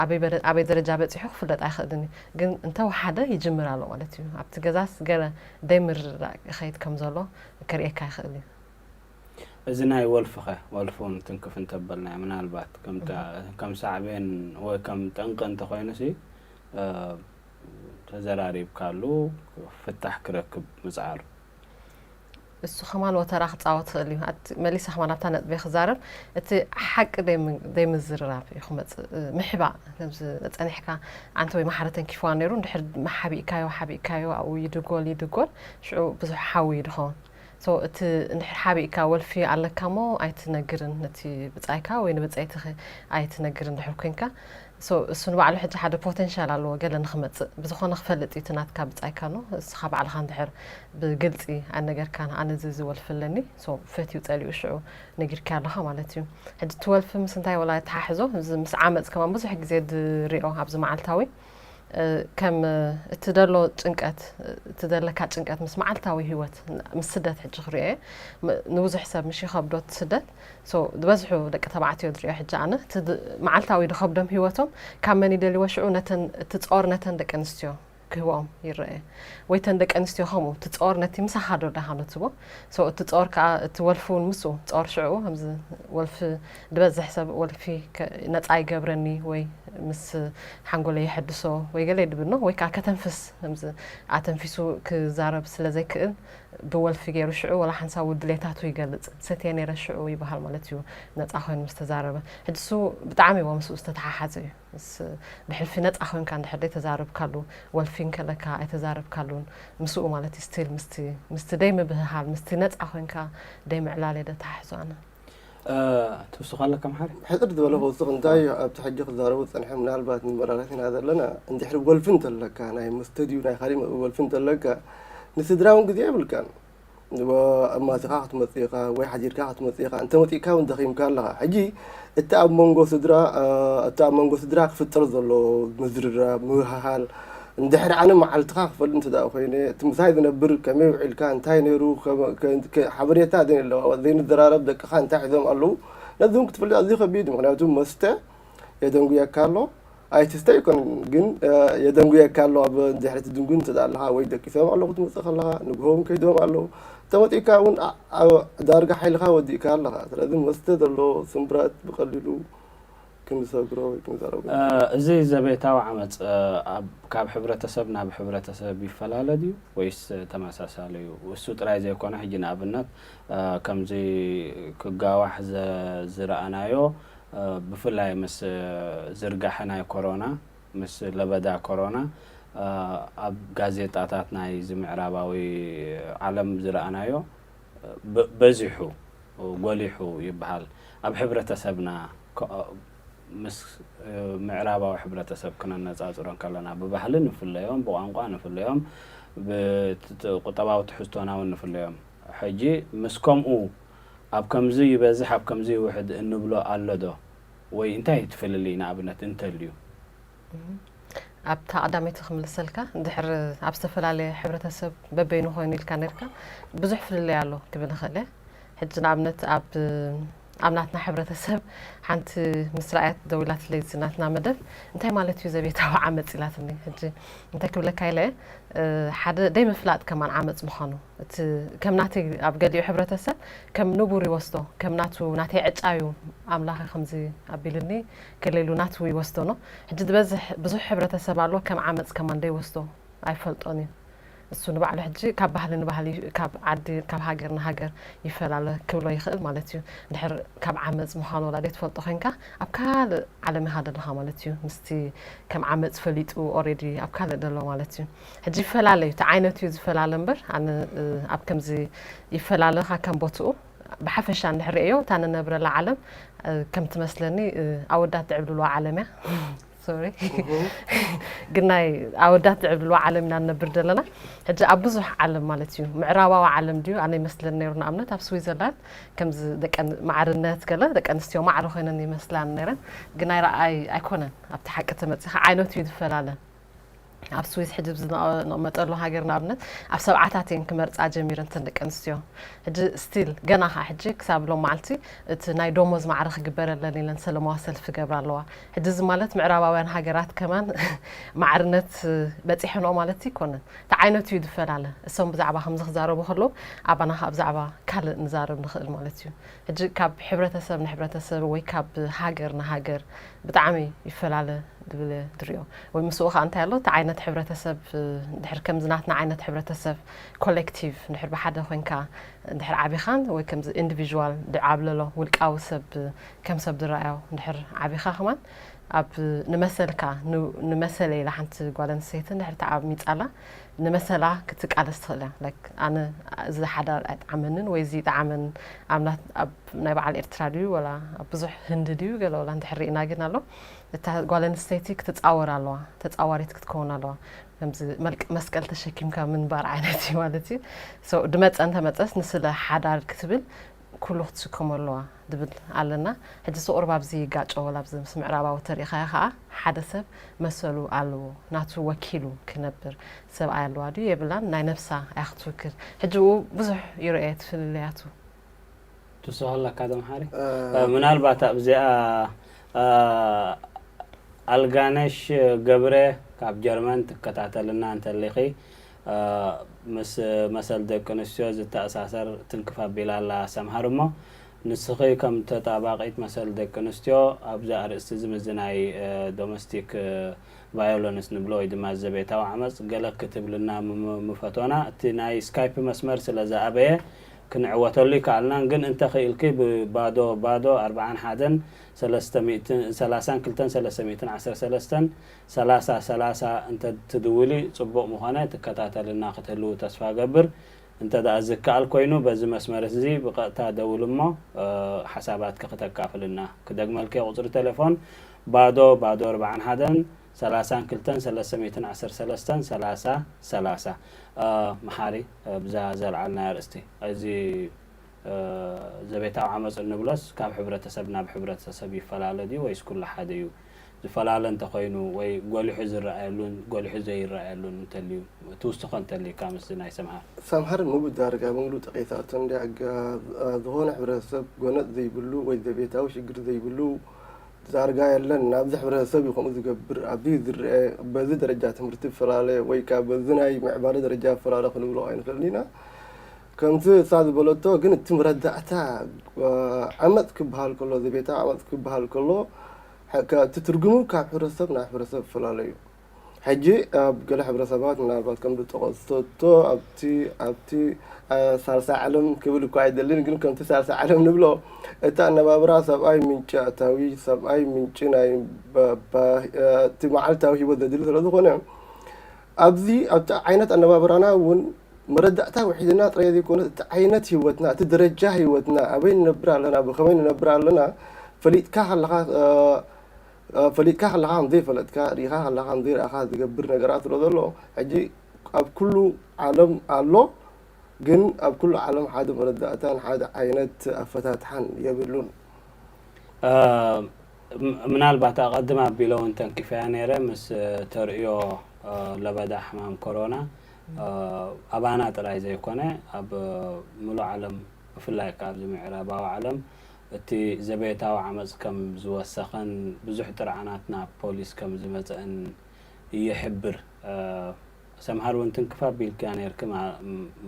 ኣበይ በረ-፣ ኣበይ ደረጃ በጺሑ ክፍለጥ ኣይኽእልን እዩ። ግን እንተወሓደ ይጅምር ኣሎ ማለት እዩ። ኣብቲ ገዛስ ገለ ደይምርድዳእ ይኸይድ ከም ዘሎ ከርእየካ ይኽእል እዩ። እዚ ናይ ወልፊኸ፣ ወልፊ እውን ትንክፍ እንተበልናዮ፣ ምናልባት ከምታ-፣ ከም ሳዕቤን ወይ ከም ጠንቂ እንተኾይኑሲ፣ እ፣ ተዘራሪብካሉ ፍታሕ ክረክብ ምጽዓሩ። እሱ ከማን ወተራ ክጻወት ይኽእል እዩ። ኣት-፣ መሊሰ ከማን ኣብታ ነጥበይ ክዛረብ፣ እቲ ሓቂ ደይም-፣ ደይምዝርራብ እዩ ክመጽእ። እ፣ ምሕባእ፣ ከምዚ ጸኒሕካ ኣንተ ወይ ማሕረተን ኪፍዋ ነይሩ፣ እንድሕር ሓቢእካዮ፣ ሓቢእካዮ፣ ኣብኡ ይድጎል፣ ይድጎል፣ ሽዑ ብዙሕ ሓዊ እዩ ዝኸውን። So፣ እቲ እንድሕር ሓቢእካ ወልፊ ኣለካ እሞ ኣይትነግርን፣ ነቲ ብጻይካ ወይ ንብጸይትኺ ኣይትነግርን እንድሕር ኮንካ። So፣ እሱ ንባዕሉ ሕጂ ሓደ ፖቴንሻል ኣለዎ፣ ገለ ንኽመጽእ። ብዝኾነ ክፈልጥ እዩ እቲ ናትካ ብጻይካ ኖ። እስኻ ባዕልኻ እንድሕር ብግልጺ ኣይነገርካን፣ ኣነ እዚ፣ እዚ ወልፊ ኣለኒ፣ so፣ ፈትዩ ጸሊኡ ሽዑ ነጊርካዮ ኣለኻ ማለት እዩ። ሕጂ እቲ ወልፊ ምስ እንታይ ወላ የተሓሕዞ፣ እዚ ምስ ዓመጽ ከማን ብዙሕ ግዜ ዝሪኦ ኣብዚ መዓልታዊ፣ እ፣ ከም፣ እ፣ እቲ ደሎ ጭንቀት፣ እ፣ እቲ ዘለካ ጭንቀት ምስ መዓልታዊ ህይወት፣ ን-፣ ምስ ስደት ሕጂ ክሪኦ እየ። ም-፣ ንብዙሕ ሰብ ምሽ ይኸብዶ እቲ ስደት። So፣ ዝበዝሑ ደቂ ተባዕትዮ ዝሪኦ ሕጂ ኣነ፣ እቲ ድ-፣ መዓልታዊ ዝኸብዶም ህይወቶም ካብ መን ይደልይዎ ሽዑ ነተን፣ እቲ ጾር ነተን ደቂ ኣንስትዮ ክህብኦም ይረአ። ወይ ተን ደቂ ኣንስትዮ ከምኡ፣ እቲ ጾር ነቲ ምሳኻ ዶ ደሃኖ ትቦ። So፣ እቲ ጾር ከኣ፣ እቲ ወልፊ እውን ምስኡ፣ ጾር ሽዑ፣ ከምዚ ወልፊ ዝበዝሕ ሰብ ወልፊ ከ-፣ ነጻ ይገብረኒ ወይ ምስ ሓንጎለይ የሐድሶ ወይ ገለ ይድብኖ ወይ ከኣ ከተንፍስ፣ ከምዚ ኣተንፊሱ ክዛረብ ስለ ዘይክእል ብወልፊ ገይሩ ሽዑ ወላ ሓንሳብ ድሌታቱ ይገልጽ። ሰትየ ነይረ ሽዑ ይበሃል ማለት እዩ፣ ነጻ ኮይኑ ምስ ተዛረበ። ሕጂ እሱ ብጣዕሚ እዎ ምስኡ ዝተተሓሓዘ እዩ። ምስ ብሕልፊ ነጻ ኮይንካ እንድሕር ዘይተዛረብካሉ፣ ወልፊ እንከለካ ኣይተዛረብካሉን፣ ምስኡ ማለት እዩ ስቲል ምስቲ፣ ምስቲ ደይ ምብህሃል፣ ምስቲ ነጻ ኮይንካ ደይ ምዕላል እየ ደተሓሕዞ ኣነ። እ፣ ትውስኽ ኣለካ መሓሪ? ሕጽር ዝበለ ክውስኽ እንታይ ኣብቲ ሕጂ ክዛረቡ ዝጸንሐ ምናልባት ንመራረት ኢና ዘለና። እንድሕሪ ወልፊ እንተለካ፣ ናይ መስተ ድዩ ናይ ካሊእ ወልፊ እንተለካ፣ ንስድራ እውን ግዜ የብልካን። ወ-፣ ኣማሲኻ ክትመጽእ ኢኻ ወይ ሓዲርካ ክትመጽእ ኢኻ። እንተ መጺእካ እውን ደኺምካ ኣለኻ። ሕጂ እቲ ኣብ መንጎ ስድራ፣ እ፣ እቲ ኣብ መንጎ ስድራ ክፍጠር ዘሎ ምዝርራብ፣ ምብህሃል፣ እንድሕር ኣነ መዓልትኻ ክፈልጥ እንተ ደኣ ኮይነ፣ እቲ ምሳይ ዝነብር ከመይ ውዒልካ፣ እንታይ ነይሩ፣ ከመ-፣ ከ-፣ ከ-፣ ሓበሬታ ዘይንለዋወጥ፣ ዘይንዘራረብ፣ ደቅኻ እንታይ ሒዞም ኣለዉ፣ ነዚ እውን ክትፈልጥ ኣዝዩ ከቢድ እዩ። ምኽንያቱ መስተ የደንጉየካ ኣሎ፣ ኣይትስተ ኣይኮነን፣ ግን፣ እ፣ የደንጉየካ ኣሎ። ኣብ ድሕሪ እቲ ድንጉይ እንተ ደኣ ኣለኻ ወይ ደቂሶም ኣለዉ ክትመጽእ ከለኻ፣ ንግሆ እውን ከይዶም ኣለዉ። ተመጺእካ እውን ኣ-፣ ኣ-፣ ዳርጋ ሓይልኻ ወዲእካ ኣለኻ። ስለዚ መስተ ዘሎ ስምብራት ብቐሊሉ ክንሰግሮ ወይ ክንዛረቦ እ፣ ንኽእል። እዚ ዘቤታዊ ዓመጽ፣ እ፣ ኣብ፣ ካብ ሕብረተሰብ ናብ ሕብረተሰብ ይፈላለ ድዩ ወይስ ተመሳሳሊ እዩ? እሱ ጥራይ ዘይኮነ፣ ሕጂ ንኣብነት፣ እ፣ ከምዚ ክጋዋሕ ዘ-፣ ዝረኣናዮ፣ እ፣ ብፍላይ ምስ፣ እ፣ ዝርጋሐ ናይ ኮሮና፣ ምስ ለበዳ ኮሮና፣ እ፣ ኣብ ጋዜጣታት ናይዚ ምዕራባዊ ዓለም ዝረኣናዮ፣ እ፣ በ-፣ በዚሑ፣ ጎሊሑ ይበሃል። ኣብ ሕብረተሰብና ከ-፣ ምስ፣ እ፣ ምዕራባዊ ሕብረተሰብ ክነነጻጽሮ እንከለና፣ ብባህሊ ንፍለዮም፣ ብቋንቋ ንፍለዮም፣ ብት-፣ ቁጠባዊ ትሕዝቶና እውን ንፍለዮም። ሕጂ ምስ ከምኡ ኣብ ከምዚ ይበዝሕ፣ ኣብ ከምዚ ይውሕድ እንብሎ ኣሎ ዶ? ወይ እንታይ እዩ እቲ ፍልልይ ንኣብነት እንተልዩ? ኣብታ ቀዳመይቲ ክምልሰልካ፣ እንድሕር ኣብ ዝተፈላለየ ሕብረተሰብ በበይኑ ኮይኑ ኢልካ ነርካ፣ ብዙሕ ፍልልይ ኣሎ ክብል እኽእል እየ። ሕጂ ንኣብነት ኣብ፣ ኣብ ናትና ሕብረተሰብ ሓንቲ ምስ ረኣየት ደዊላትለይ እዚ ናትና መደብ፣ "እንታይ ማለት እዩ ዘቤታዊ ዓመጽ?" ኢላትኒ። ሕጂ እንታይ ክብለካ ኢለ እየ፣ እ፣ ሓደ ደይ ምፍላጥ ከማን ዓመጽ ምዃኑ። እቲ ከም ናተይ ኣብ ገሊኡ ሕብረተሰብ ከም ንቡር ይወስዶ፣ ከም ናቱ፣ ናተይ ዕጫ እዩ፣ ኣምላኸ ከምዚ ኣቢልኒ፣ ገለ ኢሉ ናቱ ይወስዶ ነው። ሕጂ ዝበዝሕ፣ ብዙሕ ሕብረተሰብ ኣሎ ከም ዓመጽ ከማን ደይወስዶ ኣይፈልጦን እዩ። እሱ ንባዕሉ ሕጂ ካብ ባህሊ ንባህሊ፣ ካብ ዓዲ፣ ካብ ሃገር ንሃገር ይፈላለ ክብሎ ይኽእል ማለት እዩ። እንድሕር ካብ ዓመጽ ምዃኑ ወላ ዘይትፈልጦ ኮይንካ፣ ኣብ ካልእ ዓለም ኢኻ ዘለኻ ማለት እዩ። ምስቲ ከም ዓመጽ ፈሊጡ ኦሬዲ ኣብ ካልእ ዘሎ ማለት እዩ። ሕጂ ይፈላለ እዩ፣ እቲ ዓይነት እዩ ዝፈላለ እምበር፣ ኣነ፣ እ፣ ኣብ ከምዚ ይፈላለ ካብ ከም ቦትኡ፣ ብሓፈሻ እንድሕር ርእዮ እታ ንነብረላ ዓለም ከም ትመስለኒ ኣወዳት ዝዕብልልዋ ዓለም እያ። ሶሪ። ግን ናይ ኣወዳት ዝዕብልልዋ ዓለም ኢና ንነብር ዘለና። ሕጂ ኣብ ብዙሕ ዓለም ማለት እዩ፣ ምዕራባዊ ዓለም ድዩ ኣነ ይመስለኒ ነይሩ። ንኣብነት ኣብ ስዊዘርላንድ ከምዚ ደቀን ማዕርነት ገለ ደቂ ኣንስትዮ ማዕረ ኮይነን ይመስላን ነይረን። ግን ኣይረኣይ ኣይኮነን፣ ኣብቲ ሓቂ ተመጺኻ ዓይነቱ እዩ ዝፈላለ። ኣብ ስዊስ ሕጂ ኣብዚ ንቐመጠሉ ሃገር ንኣብነት ኣብ ሰብዓታት እየን ክመርጻ ጀሚረን እተን ደቂ ኣንስትዮ። ሕጂ ስቲል ገና ኸዓ ሕጂ ክሳብ ሎም መዓልቲ እቲ ናይ ደሞዝ ማዕረ ክግበረለን ኢለን ሰለማዊ ሰልፊ ይገብራ ኣለዋ። ሕጂ እዚ ማለት ምዕራባውያን ሃገራት ከማን ማዕርነት በጺሐንኦ ማለት ኣይኮነን። እቲ ዓይነቱ እዩ ዝፈላለ። እሶም ብዛዕባ ከምዚ ክዛረቡ ከለዉ ኣባና ኸዓ ብዛዕባ ካልእ ንዛረብ ንኽእል ማለት እዩ። ሕጂ ካብ ሕብረተሰብ ንሕብረተሰብ ወይ ካብ ሃገር ንሃገር ብጣዕሚ ይፈላለ ዝብል ዝሪኦ። ወይ ምስኡ ከዓ እንታይ ኣሎ፣ እቲ ዓይነት ሕብረተሰብ ድሕር ከምዚ ናትና ዓይነት ሕብረተሰብ ኮሌክቲቭ ድሕር ብሓደ ኮይንካ ድሕር ዓቢኻን ወይ ከምዚ ኢንዲቪዥዋል ድዓብለሎ ውልቃዊ ሰብ ከም ሰብ ዝረኣዮ ድሕር ዓቢኻ ከማን ኣብ ንመሰልካ ን- ንመሰለ ኢላ ሓንቲ ጓል ኣንስተይቲ ድሕር ተዓሚፃላ ንመሰላ ክትቃለስ ትኽእል እያ። ላይክ ኣነ እዚ ሓዳር ኣይጠዓመንን ወይ እዚ ይጠዓመን ኣብ ናይ በዓል ኤርትራ ድዩ ወላ ኣብ ብዙሕ ህንዲ ድዩ ገለ ወላ እንድሕር ርኢና ግን ኣሎ እታ ጓል ኣንስተይቲ ክትጻወር ኣለዋ፣ ተጻዋሪት ክትከውን ኣለዋ። ከምዚ መልቅ- መስቀል ተሸኪምካ ምንባር ዓይነት እዩ ማለት እዩ። So ድመጸ እንተመጸስ ንስለ ሓዳር ክትብል ኩሉ ክትስከሞ ኣለዋ ድብል ኣለና። ሕጂ እዚ ቁርብ ኣብዚ ይጋጨ ወላ ኣብዚ ምስ ምዕራባዊ ተሪኢኻዮ ከዓ ሓደ ሰብ መሰሉ ኣለዎ ናቱ ወኪሉ ክነብር ሰብኣይ ኣለዋ ድዩ የብላን ናይ ነብሳ እያ ክትውክል። ሕጂ ኡ ብዙሕ ይረኤ ትፍልለያቱ ትስሆ ኣለካ ዶ መሓሪ? ምናልባት ኣብዚኣ ኣልጋነሽ ገብረ ካብ ጀርመን ትከታተልና እንተሊኺ ምስ መሰል ደቂ ኣንስትዮ ዝተኣሳሰር ትንክፍ ኣቢላ ኣላ ሰምሃር እሞ ንስኺ ከም ተጣባቂት መሰል ደቂ ኣንስትዮ ኣብዚ ኣርእስቲ እዚ ምስዚ ናይ ዶሜስቲክ ቫዮለንስ ንብሎ ወይ ድማ ዘቤታዊ ዓመፅ ገለ ክትብልና ምፈቶና እቲ ናይ ስካይፕ መስመር ስለ ዝኣበየ ክንዕወተሉ ይከኣልናን ግን እንተኽኢልኪ ብባዶ ባዶ ኣርብዓን ሓደን ሰለስተ ሚእትን ሰላሳን ክልተን ሰለስተ ሚእትን ዓሰርተ ሰለስተን ሰላሳ ሰላሳ እንተ ትድውሊ ጽቡቕ ምኾነ ትከታተልና ክትህልው ተስፋ ገብር እንተ ደኣ ዝከኣል ኮይኑ በዚ መስመር እዚ ብቐጥታ ደውል እሞ ሓሳባትኪ ክተካፍልና ክደግመልኪ ቁጽሪ ቴሌፎን ባዶ ባዶ ኣርብዓን ሓደን ሰላሳን ክልተን ሰለስተ ሚእትን ዓሰርተ ሰለስተን ሰላሳ ሰላሳ መሓሪ ብዛ ዘልዓልናዮ ኣርእስቲ እዚ ዘቤታዊ ዓመፅ እንብሎስ ካብ ሕብረተሰብ ናብ ሕብረተሰብ ይፈላለ ድዩ ወይስ ኩሉ ሓደ እዩ? ዝፈላለ እንተኮይኑ ወይ ጎሊሑ ዝረኣየሉን ጎሊሑ ዘይረኣየሉን እንተልዩ ትውስኾ እንተልካ ምስዚ ናይ ሰምሃር። ሰምሃር ምቡ ዳርጋ ብምሉ ጠቂሳቶ እንዲ ዝኾነ ሕብረተሰብ ጎነፅ ዘይብሉ ወይ ዘቤታዊ ሽግር ዘይብሉ ዳርጋ የለን። ኣብዚ ሕብረተሰብ እዩ ከምኡ ዝገብር ኣብዚ ዝረአ በዚ ደረጃ ትምህርቲ ዝፈላለ ወይ ከዓ በዚ ናይ ምዕባለ ደረጃ ዝፈላለ ክንብሎ ኣይንኽእልን ኢና። ከምቲ እሳ ዝበለቶ ግን እቲ መረዳእታ ዓመፅ ክበሃል ከሎ ዘቤታዊ ዓመፅ ክበሃል ከሎ እቲ ትርጉሙ ካብ ሕብረተሰብ ናብ ሕብረተሰብ ዝፈላለ እዩ። ሕጂ ኣብ ገለ ሕብረተሰባት ምናልባት ከም ዝጠቐሰቶ ኣብቲ ኣብቲ ሳልሳይ ዓለም ክብል እኳ ኣይደልን ግን ከምቲ ሳልሳይ ዓለም ንብሎ እቲ ኣነባብራ ሰብኣይ ምንጪ ኣታዊ ሰብኣይ ምንጪ ናይ እቲ መዓልታዊ ህይወት ዘድሊ ስለ ዝኾነ ኣብዚ ኣብቲ ዓይነት ኣነባብራና እውን መረዳእታ ውሒድና ጥራይ ዘይኮነ እቲ ዓይነት ህይወትና እቲ ደረጃ ህይወትና ኣበይ ንነብር ኣለና ብኸመይ ንነብር ኣለና ፈሊጥካ ከለኻ ፈሊጥካ ከለኻ ከም ዘይፈለጥካ ርኢኻ ከለኻ ከም ዘይረኣኻ ዝገብር ነገራት ስለ ዘሎ ሕጂ ኣብ ኩሉ ዓለም ኣሎ ግን ኣብ ኩሉ ዓለም ሓደ መረዳእታን ሓደ ዓይነት ኣፈታትሓን የብሉን። ምናልባት ኣቐድም ኣቢለ እውን ተንኪፈያ ነይረ ምስ ተርእዮ ለበዳ ሕማም ኮሮና ኣባና ጥራይ ዘይኮነ ኣብ ምሉእ ዓለም ብፍላይ ከ ኣብዚ ምዕራባዊ ዓለም እቲ ዘቤታዊ ዓመፅ ከም ዝወሰኸን ብዙሕ ጥርዓናት ናብ ፖሊስ ከም ዝመፀእን ይሕብር። ሰምሃር እውን ትንክፍ ኣቢልክያ ነይርኪ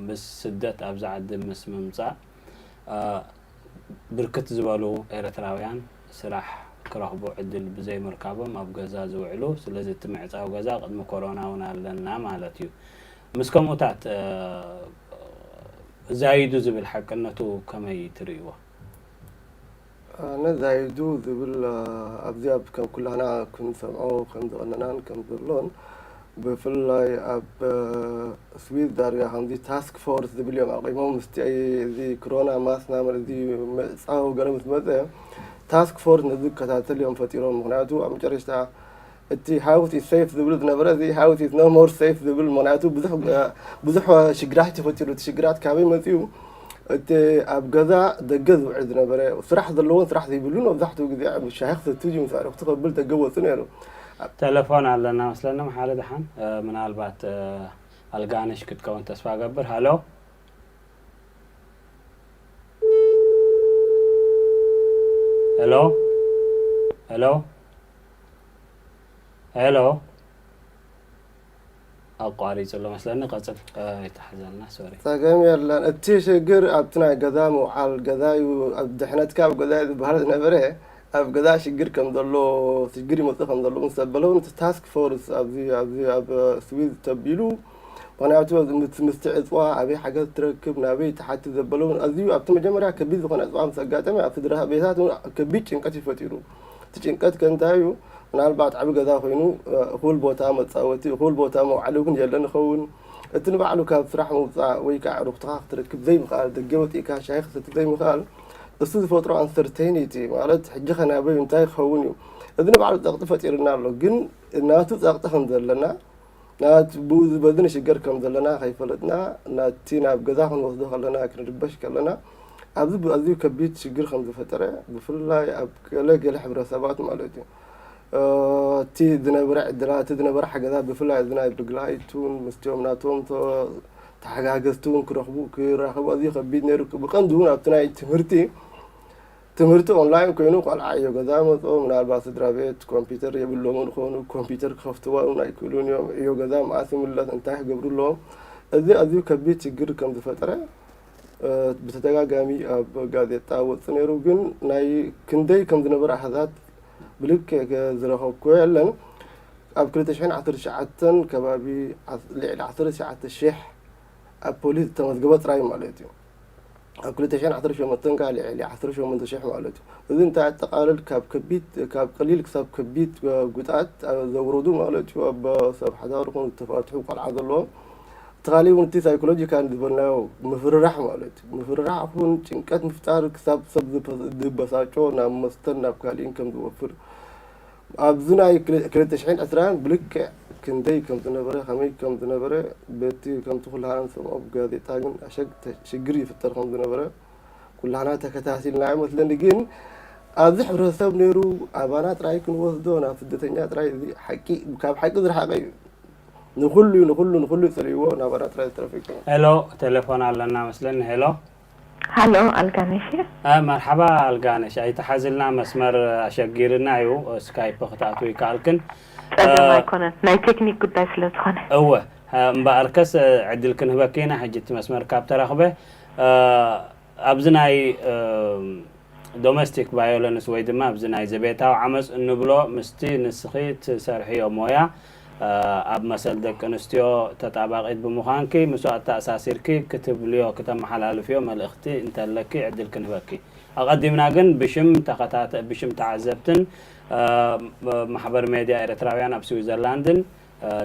ምስ ስደት ኣብዚ ዓዲ ምስ ምምፃእ ብርክት ዝበሉ ኤርትራውያን ስራሕ ክረኽቡ ዕድል ብዘይምርካቦም ኣብ ገዛ ዝውዕሉ ስለዚ እቲ ምዕፃው ገዛ ቅድሚ ኮሮና እውን ኣለና ማለት እዩ ምስ ከምኡታት ዛይዱ ዝብል ሓቅነቱ ከመይ ትርእይዎ? ኣነ ዛይዱ ዝብል ኣብዚ ኣብ ከም ኩላህና ክንሰምዖ ከም ዝቐነናን ከም ዘሎን ብፍላይ ኣብ ስዊዝ ዳርጋ ከምዚ ታስክ ፎርስ ዝብል እዮም ኣቂሞም። ምስቲ እዚ ክሮና ማስናመር እዚ ምዕፃው ገለ ምስ መፀ ታስክ ፎርስ ነዚ ዝከታተል እዮም ፈጢሮም። ምክንያቱ ኣብ መጨረሽታ እቲ ሃውስ ኢዝ ሴፍ ዝብል ዝነበረ እዚ ሃውስ ኢዝ ኖ ሞር ሴፍ ዝብል፣ ምክንያቱ ብዙሕ ብዙሕ ሽግራት ተፈጢሩ። እቲ ሽግራት ካበይ መፂኡ? እቲ ኣብ ገዛ ደገ ዝውዕል ዝነበረ፣ ስራሕ ዘለዎን ስራሕ ዘይብሉን መብዛሕትኡ ግዜ ሻሂ ክሰቲ እዩ፣ ምስ ኣዕሩኽቱ ከብል ደገ ወፁ ነይሩ። ተለፎን ኣለና መስለኒ። መሓሪ ደሓን ምናልባት ኣልጋነሽ ክትከውን ተስፋ ገብር። ሃሎ፣ ሄሎ፣ ሄሎ፣ ሄሎ። ኣቋሪጹ ኣሎ መስለኒ። ቀጽል። ይተሓዘልና፣ ሶሪ። ጸገም የለን። እቲ ሽግር ኣብቲ ናይ ገዛ ምውዓል፣ ገዛ እዩ፣ ኣብ ድሕነትካ ኣብ ገዛ እዩ ዝበሃል ዝነበረ። ኣብ ገዛ ሽግር ከም ዘሎ፣ ሽግር ይመጽእ ከም ዘሎ ምስ ዘበለው፣ ነቲ ታስክ ፎርስ ኣብዚ ኣብዚ ኣብ ስዊዝ ተቢሉ። ምክንያቱ ምስ ምስቲ ዕፅዋ ኣበይ ሓገዝ ትረክብ፣ ናበይ ትሓቲ ዘበለውን ኣዝዩ ኣብቲ መጀመርያ ከቢድ ዝኾነ ዕፅዋ ምስ ኣጋጠመ ኣብ ስድራ ቤታት እውን ከቢድ ጭንቀት እዩ ፈጢሩ። እቲ ጭንቀት ከ እንታይ እዩ? ምናልባት ዓቢ ገዛ ኮይኑ እኹል ቦታ መፃወቲ፣ እኹል ቦታ መውዓሊ እውን የለን ይኸውን። እቲ ንባዕሉ ካብ ስራሕ ምውፃእ ወይ ከዓ ዕሩኽትኻ ክትረክብ ዘይምኽኣል፣ ደገ ወፂእካ ሻሂ ክትሰቲ ዘይምኽኣል፣ እሱ ዝፈጥሮ ኣንሰርቴኒቲ ማለት ሕጂ ከ ናበይ እንታይ ክኸውን እዩ? እዚ ንባዕሉ ፀቕጢ ፈጢርና ኣሎ። ግን ናቱ ፀቕጢ ከም ዘለና ናት ብኡ ዝበዝን ሽግር ከም ዘለና ከይፈለጥና ናቲ ናብ ገዛ ክንወስዶ ከለና ክንርበሽ ከለና ኣብዚ ኣዝዩ ከቢድ ሽግር ከም ዝፈጠረ ብፍላይ ኣብ ገለ ገለ ሕብረተሰባት ማለት እዩ እቲ ዝነበረ ዕድላት እቲ ዝነበረ ሓገዛት ብፍላይ እዚ ናይ ብግላይቱን ምስቲኦም ናቶም ተሓጋገዝቲ እውን ክረኽቡ ክራኸቡ ኣዝዩ ከቢድ ነይሩ። ብቐንዱ እውን ኣብቲ ናይ ትምህርቲ ትምህርቲ ኦንላይን ኮይኑ ቆልዓ ዕዮ ገዛ መፅኦ ምናልባት ስድራ ቤት ኮምፒውተር የብሎምን ይኾኑ ኮምፒውተር ክኸፍትዋ እውን ኣይክእሉን እዮም። ዕዮ ገዛ መዓስ ይምለስ እንታይ ክገብሩ ኣለዎም? እዚ ኣዝዩ ከቢድ ችግር ከም ዝፈጠረ ብተደጋጋሚ ኣብ ጋዜጣ ወፁ ነይሩ። ግን ናይ ክንደይ ከም ዝነበረ ኣሃዛት ብልክዕ ዝረኸብኩ የለን። ኣብ ክልተ ሽሕን ዓሰርተ ትሽዓተን ከባቢ ልዕሊ ዓሰርተ ትሽዓተ ሽሕ ኣብ ፖሊስ ዝተመዝገበ ጥራይ ማለት እዩ። ኣብ ክልተ ሽሕን ዓሰርተ ሸሞንተን ከዓ ልዕሊ ዓሰርተ ሸሞንተ ሽሕ ማለት እዩ። እዚ እንታይ ኣጠቃልል ካብ ከቢድ ካብ ቀሊል ክሳብ ከቢድ ጉድኣት ዘውረዱ ማለት እዩ። ኣብ ሰብ ሓዳር ኹን ዝተፋትሑ ቆልዓ ዘለዎም እቲ ካሊእ እውን እቲ ሳይኮሎጂካል ዝበልናዮ ምፍርራሕ ማለት እዩ። ምፍርራሕ ኹን ጭንቀት ምፍጣር ክሳብ ሰብ ዝበሳጮ ናብ መስተን ናብ ካሊእን ከም ዝወፍር ኣብዚ ናይ ክልተ ሽሕን ዕስራን ብልክዕ ክንደይ ከም ዝነበረ ከመይ ከም ዝነበረ በቲ ከምቲ ኩላህና ንሰምዖ ብጋዜጣ ግን ኣሸግ ሽግር ይፍጠር ከም ዝነበረ ኩላህና ተከታቲልና ይመስለኒ። ግን ኣብዚ ሕብረተሰብ ነይሩ ኣባና ጥራይ ክንወስዶ ናብ ስደተኛ ጥራይ እዚ ሓቂ ካብ ሓቂ ዝረሓቀ እዩ። ንኩሉ ንኩሉ ንኩሉ ይፅልይዎ ናባና ጥራይ ዝተረፈ ይኮነ። ሄሎ፣ ቴሌፎን ኣለና መስለኒ። ሄሎ። ሃሎ ኣልጋነሽ እየ። መርሓባ ኣልጋነሽ፣ ኣይተሓዝልና መስመር ኣሸጊርና እዩ። ስካይፕ ክትኣትዊ ይከኣልክን። ጸገም ኣይኮነን፣ ናይ ቴክኒክ ጉዳይ ስለ ዝኾነ። እወ፣ እምበኣርከስ ዕድል ክንህበኪ ኢና። ሕጂ እቲ መስመር ካብ ተረኽበ ኣብዚ ናይ ዶሜስቲክ ቫዮለንስ ወይ ድማ ኣብዚ ናይ ዘቤታዊ ዓመፅ እንብሎ ምስቲ ንስኺ ትሰርሕዮ ሞያ ኣብ መሰል ደቂ ኣንስትዮ ተጣባቒት ብምዃንኪ ምስኡ ኣተኣሳሲርኪ ክትብልዮ ክተመሓላልፍዮ መልእኽቲ እንተለኪ ዕድል ክንህበኪ። ኣቐዲምና ግን ብሽም ተኸታተ ብሽም ተዓዘብትን ማሕበር ሜድያ ኤርትራውያን ኣብ ስዊዘርላንድን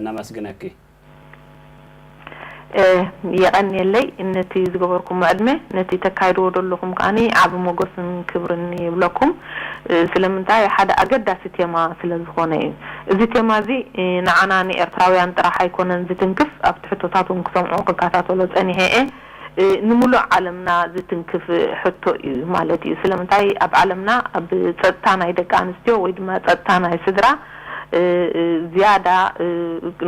ነመስግነኪ። የቐንየለይ ነቲ ዝገበርኩሞ ዕድመ፣ ነቲ ተካይድዎ ዘለኹም ከኣኒ ዓቢ ሞገስን ክብርን ይብለኩም። ስለምንታይ ሓደ ኣገዳሲ ቴማ ስለ ዝኾነ እዩ። እዚ ቴማ እዚ ንዓና ንኤርትራውያን ጥራሕ ኣይኮነን ዝትንክፍ፣ ኣብቲ ሕቶታት እውን ክሰምዖ ክከታተሎ ጸኒሐ እየ። ንምሉእ ዓለምና ዝትንክፍ ሕቶ እዩ ማለት እዩ። ስለምንታይ ኣብ ዓለምና ኣብ ጸጥታ ናይ ደቂ ኣንስትዮ ወይ ድማ ጸጥታ ናይ ስድራ ዝያዳ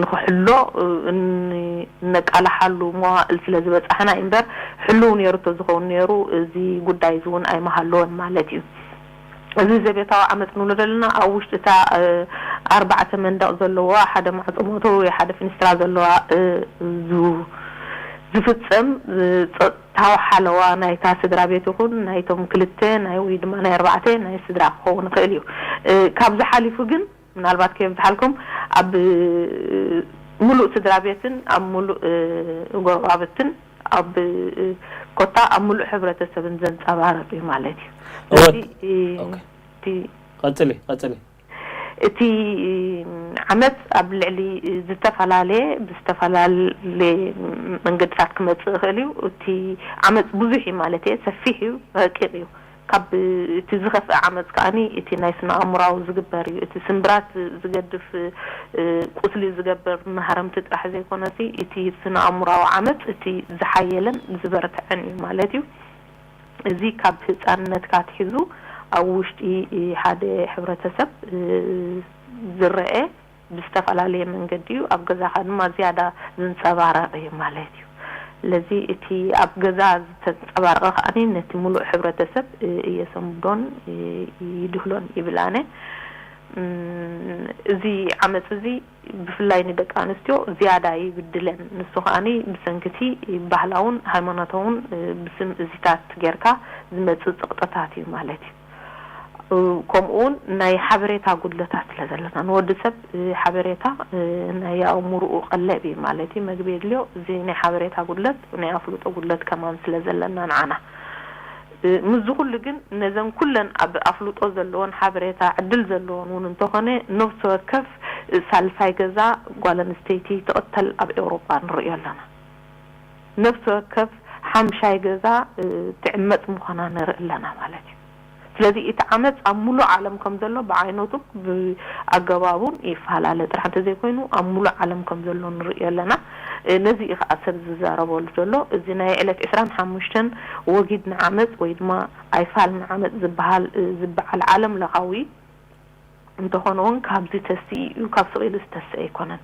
ንኽሕሎ እነቃልሓሉ መዋእል ስለ ዝበጻሕና እዩ እምበር ሕልው ነይሩ ተዝኸውን ነይሩ እዚ ጉዳይ እዚ እውን ኣይምሃለወን ማለት እዩ። እዚ ዘቤታዊ ዓመፅ ንብሎ ዘለና ኣብ ውሽጢ እታ ኣርባዕተ መንደቕ ዘለዋ ሓደ ማዕፆ ሞቶ ወይ ሓደ ፊንስትራ ዘለዋ ዝፍፀም ፆታዊ ሓለዋ ናይታ ስድራ ቤት ይኹን ናይቶም ክልተ ናይ ወይ ድማ ናይ ኣርባዕተ ናይ ስድራ ክኸውን ይኽእል እዩ። ካብዚ ሓሊፉ ግን ምናልባት ከየብዝሓልኩም ኣብ ሙሉእ ስድራ ቤትን ኣብ ሙሉእ ጎረባብትን ኣብ ኮታ ኣብ ሙሉእ ሕብረተሰብን ዘንፀባርቕ እዩ ማለት እዩ። ስለዚ እቲ ቀፅሊ ቀፅሊ እቲ ዓመፅ ኣብ ልዕሊ ዝተፈላለየ ብዝተፈላለየ መንገድታት ክመፅእ ይኽእል እዩ። እቲ ዓመፅ ብዙሕ እዩ ማለት እየ፣ ሰፊሕ እዩ፣ ረቂቕ እዩ። ካብ እቲ ዝኸፍአ ዓመፅ ከዓኒ እቲ ናይ ስነ ኣእምራዊ ዝግበር እዩ። እቲ ስምብራት ዝገድፍ ቁስሊ ዝገብር መሃረምቲ ጥራሕ ዘይኮነሲ እቲ ስነ ኣእምራዊ ዓመፅ እቲ ዝሓየለን ዝበርትዐን እዩ ማለት እዩ። እዚ ካብ ህፃንነትካ ኣትሒዙ ኣብ ውሽጢ ሓደ ሕብረተሰብ ዝረአ ብዝተፈላለየ መንገዲ እዩ። ኣብ ገዛኻ ድማ ዝያዳ ዝንፀባረቕ እዩ ማለት እዩ። ስለዚ እቲ ኣብ ገዛ ዝተንፀባረቐ ከዓኒ ነቲ ሙሉእ ሕብረተሰብ እየሰንብዶን ይድህሎን ይብል ኣነ። እዚ ዓመፅ እዚ ብፍላይ ንደቂ ኣንስትዮ ዝያዳ ይብድለን። ንሱ ከዓኒ ብሰንክቲ ባህላውን ሃይማኖታውን ብስም እዚታት ጌርካ ዝመፅእ ፀቕጥታት እዩ ማለት እዩ። ከምኡ እውን ናይ ሓበሬታ ጉድለታት ስለ ዘለና፣ ንወዲ ሰብ ሓበሬታ ናይ ኣእምርኡ ቀለብ እዩ ማለት እዩ። መግቢ የድልዮ። እዚ ናይ ሓበሬታ ጉድለት፣ ናይ ኣፍልጦ ጉድለት ከማን ስለ ዘለና ንዓና ምስዚ ኩሉ ግን ነዘን ኩለን ኣብ ኣፍልጦ ዘለዎን ሓበሬታ ዕድል ዘለዎን እውን እንተኾነ ነብሲ ወከፍ ሳልሳይ ገዛ ጓል ኣንስተይቲ ትቕተል ኣብ ኤውሮጳ ንርእዮ ኣለና። ነብሲ ወከፍ ሓምሻይ ገዛ ትዕመጽ ምዃና ንርኢ ኣለና ማለት እዩ። ስለዚ እቲ ዓመጽ ኣብ ሙሉእ ዓለም ከም ዘሎ ብዓይነቱ ብኣገባቡን ይፈላለ ጥራሕ እንተዘይኮይኑ ኣብ ሙሉእ ዓለም ከም ዘሎ ንርእዮ ኣለና። ነዚ እዩ ከዓ ሰብ ዝዛረበሉ ዘሎ። እዚ ናይ ዕለት ዕስራን ሓሙሽተን ወጊድ ንዓመጽ ወይ ድማ ኣይፋል ንዓመጽ ዝበሃል ዝበዓል ዓለም ለኻዊ እንተኾነ እውን ካብዚ ተስኢ እዩ፣ ካብ ስቕ ኢሉ ዝተስአ ኣይኮነን።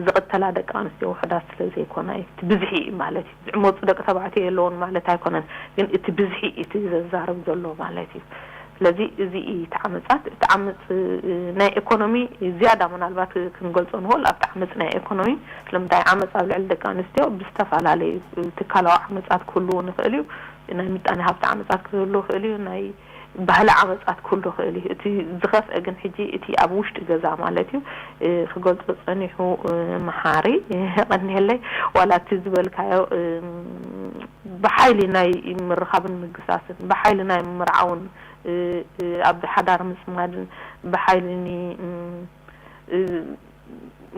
ዝቕተላ ደቂ ኣንስትዮ ውሑዳት ስለ ዘይኮና እዩ። እቲ ብዝሒ እዩ ማለት እዩ። ዝዕመፁ ደቂ ተባዕትዮ የለውን ማለት ኣይኮነን፣ ግን እቲ ብዝሒ እቲ ዘዛርብ ዘሎ ማለት እዩ። ስለዚ እዚ እዩ እቲ ዓመፃት። እቲ ዓመፅ ናይ ኢኮኖሚ ዝያዳ ምናልባት ክንገልፆ ንኽእል ኣብቲ ዓመፅ ናይ ኢኮኖሚ። ስለምንታይ ዓመፅ ኣብ ልዕሊ ደቂ ኣንስትዮ ብዝተፈላለዩ ትካላዊ ዓመፃት ክህልዎ ንኽእል እዩ። ናይ ምጣኔ ሃብቲ ዓመፃት ክህሉ ይኽእል እዩ። ናይ ባህሊ ዓመፃት ክህሉ ይኽእል እዩ። እቲ ዝኸፍአ ግን ሕጂ እቲ ኣብ ውሽጢ ገዛ ማለት እዩ ክገልፆ ፀኒሑ መሓሪ ቀኒየለይ ዋላ እቲ ዝበልካዮ ብሓይሊ ናይ ምርኻብን ምግሳስን ብሓይሊ ናይ ምርዓውን ኣብ ሓዳር ምፅማድን ብሓይሊ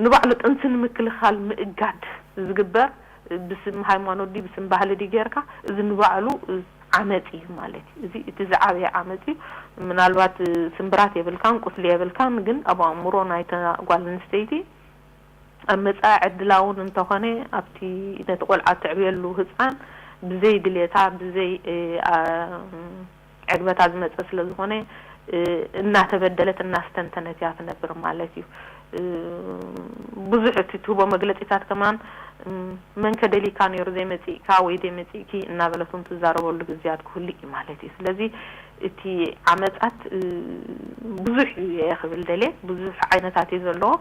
ንባዕሉ ጥንሲ ንምክልኻል ምእጋድ ዝግበር ብስም ሃይማኖት ድዩ ብስም ባህሊ ድዩ ጌርካ እዚ ንባዕሉ ዓመፅ እዩ ማለት እዩ። እዚ እቲ ዝዓበየ ዓመፅ እዩ። ምናልባት ስምብራት የብልካን ቁስሊ የብልካን፣ ግን ኣብ ኣእምሮ ናይታ ጓል ኣንስተይቲ ኣብ መፃኢ ዕድላ እውን እንተኾነ ኣብቲ ነቲ ቆልዓ ትዕብየሉ ህፃን ብዘይ ድሌታ ብዘይ ዕግበታ ዝመፀ ስለ ዝኾነ እናተበደለት እናስተንተነት እያ ትነብር ማለት እዩ። ብዙሕ እቲ ትህቦ መግለፂታት ከማን መን ከደሊካ ነይሩ ዘይመፂእካ ወይ ዘይመፂእኪ እናበለት እውን ትዛረበሉ ግዜያት ክህሉ እዩ ማለት እዩ። ስለዚ እቲ ዓመፃት ብዙሕ እዩ እየ ክብል ደልየ፣ ብዙሕ ዓይነታት እዩ ዘለዎ።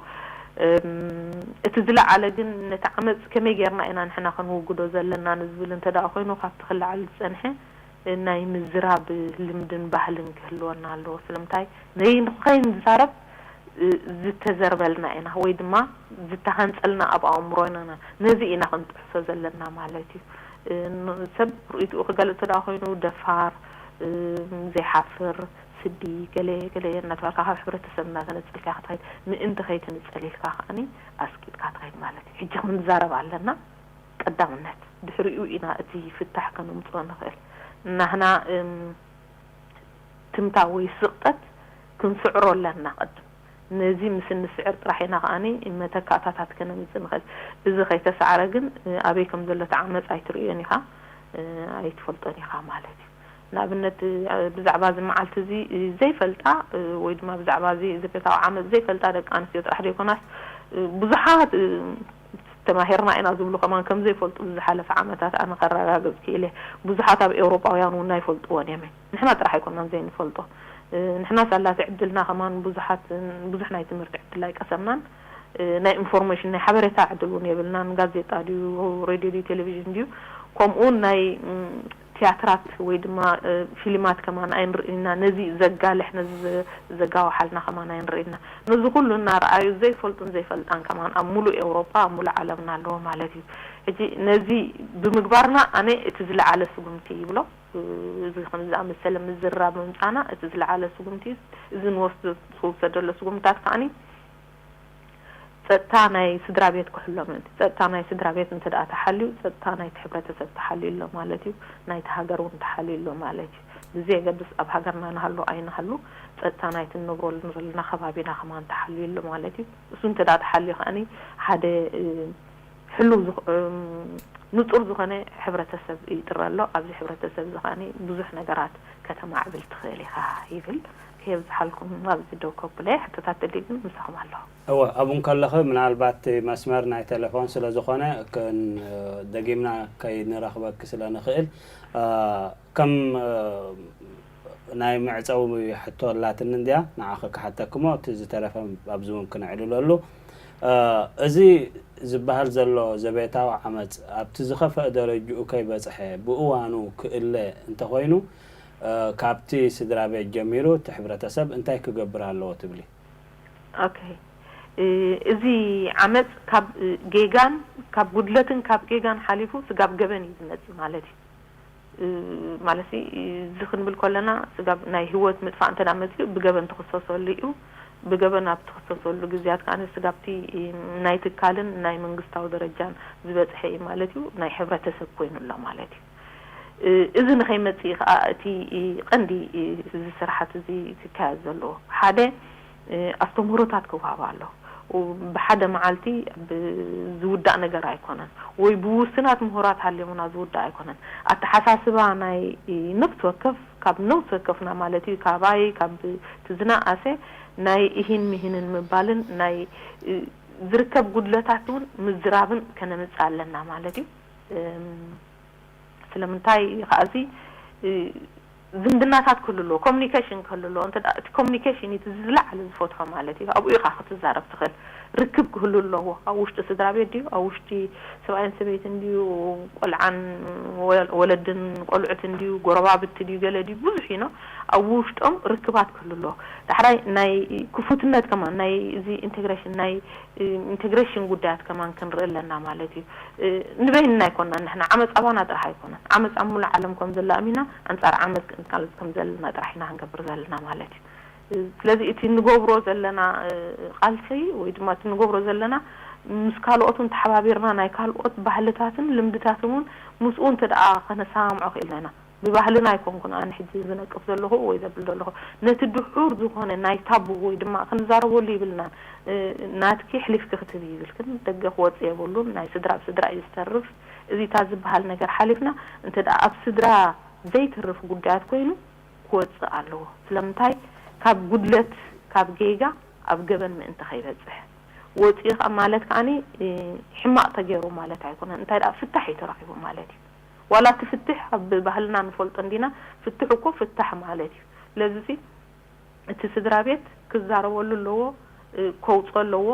እቲ ዝለዓለ ግን ነቲ ዓመፅ ከመይ ጌርና ኢና ንሕና ከንውግዶ ዘለና ንዝብል እንተ ደኣ ኮይኑ ካብቲ ክለዓል ዝፀንሐ ናይ ምዝራብ ልምድን ባህልን ክህልወና ኣለዎ። ስለምንታይ ነይንኸይንዛረብ ዝተዘርበልና ኢና ወይ ድማ ዝተሃንፀልና ኣብ ኣእምሮና ኢና። ነዚ ኢና ክንጥሕሶ ዘለና ማለት እዩ። ሰብ ርእይትኡ ክገልፅ ተዳ ኮይኑ ደፋር፣ ዘይሓፍር፣ ስዲ ገለ ገለ እናተባልካ ካብ ሕብረተሰብ እናተነፀልካ ክትኸይድ ምእንቲ ከይትንፀል ኢልካ ከዓኒ ኣስቂጥካ ትኸይድ ማለት እዩ። ሕጂ ክንዛረብ ኣለና። ቀዳምነት ድሕሪኡ ኢና እቲ ፍታሕ ከነምፅኦ ንኽእል። ናህና ትምታ ወይ ስቕጠት ክንስዕሮ ኣለና። ቅድም ነዚ ምስ እንስዕር ጥራሕ ኢና ከዓኒ መተካእታታት ከነምፅእ ንኽእል። እዚ ከይተሰዓረ ግን ኣበይ ከም ዘሎ እቲ ዓመፅ ኣይትርእዮን ኢኻ፣ ኣይትፈልጦን ኢኻ ማለት እዩ። ንኣብነት ብዛዕባ እዚ መዓልቲ እዚ ዘይፈልጣ ወይ ድማ ብዛዕባ እዚ ዝፈታዊ ዓመፅ ዘይፈልጣ ደቂ ኣንስትዮ ጥራሕ ዘይኮናስ ብዙሓት ተማሂርና ኢና ዝብሉ ከማን ከም ዘይፈልጡ ዝሓለፈ ዓመታት ኣነ ከረጋግፅ ክኢለ። ብዙሓት ኣብ ኤውሮጳውያን እውን ኣይፈልጥዎን እዮም። ንሕና ጥራሕ ኣይኮናን ዘይንፈልጦ፣ ንሕና ሳላቲ ዕድልና ከማን ብዙሓት ብዙሕ ናይ ትምህርቲ ዕድል ኣይቀሰምናን። ናይ ኢንፎርሜሽን ናይ ሓበሬታ ዕድል እውን የብልናን። ጋዜጣ ድዩ ሬድዮ ድዩ ቴሌቪዥን ድዩ ከምኡውን ናይ ቲያትራት ወይ ድማ ፊልማት ከማን ኣይንርእይና። ነዚ ዘጋልሕ ነዚ ዘጋወሓልና ከማን ኣይንርእይና። ነዚ ኩሉ እናረኣዩ ዘይፈልጡን ዘይፈልጣን ከማን ኣብ ሙሉእ ኤውሮጳ ኣብ ሙሉእ ዓለምና ኣለዎ ማለት እዩ። ሕጂ ነዚ ብምግባርና ኣነ እቲ ዝለዓለ ስጉምቲ ይብሎ። እዚ ከም ዝኣመሰለ ምዝራብ ምምጻና እቲ ዝለዓለ ስጉምቲ እዚ ንወስዶ ዝውሰደሎ ስጉምታት ከዓኒ ጸጥታ ናይ ስድራ ቤት ክሕሎ ምእንቲ ጸጥታ ናይ ስድራ ቤት እንተ ደኣ ተሓልዩ ጸጥታ ናይቲ ሕብረተሰብ ተሓልዩ ኣሎ ማለት እዩ። ናይቲ ሃገር እውን ተሓልዩ ኣሎ ማለት እዩ። ብዘየገድስ ኣብ ሃገርና ንሃሉ ኣይንሃሉ ጸጥታ ናይቲ እንነብረሉ ዘለና ከባቢና ከማን ተሓልዩ ኣሎ ማለት እዩ። እሱ እንተ ደኣ ተሓልዩ ከዓኒ ሓደ ሕሉው ንጹር ዝኾነ ሕብረተሰብ ይጥረ ኣሎ። ኣብዚ ሕብረተሰብ እዚ ከዓኒ ብዙሕ ነገራት ከተማዕብል ትኽእል ኢኻ ይብል። ከየብዝሓልኩም ኣብዚ ደው ከብለ ሕቶታት ተልዩ ግን ምሳኹም ኣለኹ። እወ ኣብኡ እንከለኺ ምናልባት እቲ መስመር ናይ ቴሌፎን ስለ ዝኾነ ደጊምና ከይንረኽበኪ ስለ ንኽእል ከም ናይ መዕጸዊ ሕቶ ኣላትኒ እንድያ ንዓኺ ክሓተኪ እሞ እቲ ዝተረፈ ኣብዚ እውን ክነዕልለሉ። እዚ ዝበሃል ዘሎ ዘቤታዊ ዓመጽ ኣብቲ ዝኸፍአ ደረጅኡ ከይበጽሐ ብእዋኑ ክእለ እንተኾይኑ ካብቲ ስድራ ቤት ጀሚሩ እቲ ሕብረተሰብ እንታይ ክገብር ኣለዎ ትብሊ? ኦኬ እዚ ዓመጽ ካብ ጌጋን ካብ ጉድለትን ካብ ጌጋን ሓሊፉ ስጋብ ገበን እዩ ዝመጽእ ማለት እዩ። ማለት እዚ ክንብል ከለና ስጋብ ናይ ህይወት ምጥፋእ እንተ መፅኡ ብገበን ትኽሰሰሉ እዩ። ብገበን ኣብ ትኽሰሰሉ ግዜያት ከዓ ስጋብቲ ናይ ትካልን ናይ መንግስታዊ ደረጃን ዝበፅሐ እዩ ማለት እዩ። ናይ ሕብረተሰብ ኮይኑ ኣሎ ማለት እዩ። እዚ ንኸይመፅእ ከዓ እቲ ቀንዲ እዚ ስራሓት እዚ ክካየድ ዘለዎ ሓደ ኣስተምህሮታት ክወሃብ ኣሎ። ብሓደ መዓልቲ ዝውዳእ ነገር ኣይኮነን ወይ ብውሱናት ምሁራት ሃልዮምና ዝውዳእ ኣይኮነን። ኣተሓሳስባ ናይ ነፍሲ ወከፍ ካብ ነፍሲ ወከፍና ማለት እዩ ካባይ ካብ እቲ ዝነኣሰ ናይ እሂን ምሂንን ምባልን ናይ ዝርከብ ጉድለታት እውን ምዝራብን ከነምፅእ ኣለና ማለት እዩ። ስለምንታይ ከኣዚ ዝምድናታት ክህሉ ኣለዎ፣ ኮሚኒኬሽን ክህሉ ኣለዎ። እንተ እቲ ኮሚኒኬሽን እቲ ዝለዓለ ዝፈትሖ ማለት እዩ። ኣብኡ ኢኻ ክትዛረብ ትኽእል። ርክብ ክህሉ ኣለዎ። ኣብ ውሽጢ ስድራ ቤት ድዩ፣ ኣብ ውሽጢ ሰብኣይን ሰበይትን ድዩ፣ ቆልዓን ወለድን ቆልዑትን ድዩ፣ ጎረባብቲ ድዩ፣ ገለ ድዩ፣ ብዙሕ እዩ። ኣብ ውሽጦም ርክባት ክህሉ ኣለዎ። ዳሕራይ ናይ ክፉትነት ከማን ናይ እዚ ኢንቴግሬሽን ናይ ኢንቴግሬሽን ጉዳያት ከማን ክንርኢ ኣለና ማለት እዩ። ንበይንና ኣይኮናን ንሕና ዓመፅ ኣባና ጥራሕ ኣይኮነን። ዓመፅ ኣብ ሙሉእ ዓለም ከም ዘሎ ኣሚና ኣንፃር ዓመፅ ክንቃለስ ከም ዘለና ጥራሕ ኢና ክንገብር ዘለና ማለት እዩ። ስለዚ እቲ ንገብሮ ዘለና ቃልሲ ወይ ድማ እቲ ንገብሮ ዘለና ምስ ካልኦት እውን ተሓባቢርና ናይ ካልኦት ባህልታትን ልምድታትን እውን ምስኡ እንተ ደኣ ከነሰማምዖ ክኢልና ኢና። ብባህልና ኣይኮንኩን ኣነ ሕጂ ዝነቅፍ ዘለኹ ወይ ዘብል ዘለኹ ነቲ ድሑር ዝኾነ ናይ ታቡ ወይ ድማ ክንዛረበሉ ይብልናን ናትኪ ሕሊፍኪ ክትህቢ ይብልክን ደገ ክወፅእ የብሉን ናይ ስድራ ብስድራ እዩ ዝተርፍ እዚታት ዝበሃል ነገር ሓሊፍና እንተ ደኣ ኣብ ስድራ ዘይትርፍ ጉዳያት ኮይኑ ክወፅእ ኣለዎ ስለምንታይ ካብ ጉድለት ካብ ጌጋ ኣብ ገበን ምእንቲ ከይበፅሕ ወፂኡ ማለት ከዓኒ ሕማቕ ተገይሩ ማለት ኣይኮነን እንታይ ደኣ ፍታሕ እዩ ተረኺቡ ማለት እዩ ዋላ እቲ ፍትሕ ኣብ ባህልና ንፈልጦ እንዲና ፍትሕ እኮ ፍታሕ ማለት እዩ ስለዚ እቲ ስድራ ቤት ክዛረበሉ ኣለዎ ከውፅኦ ኣለዎ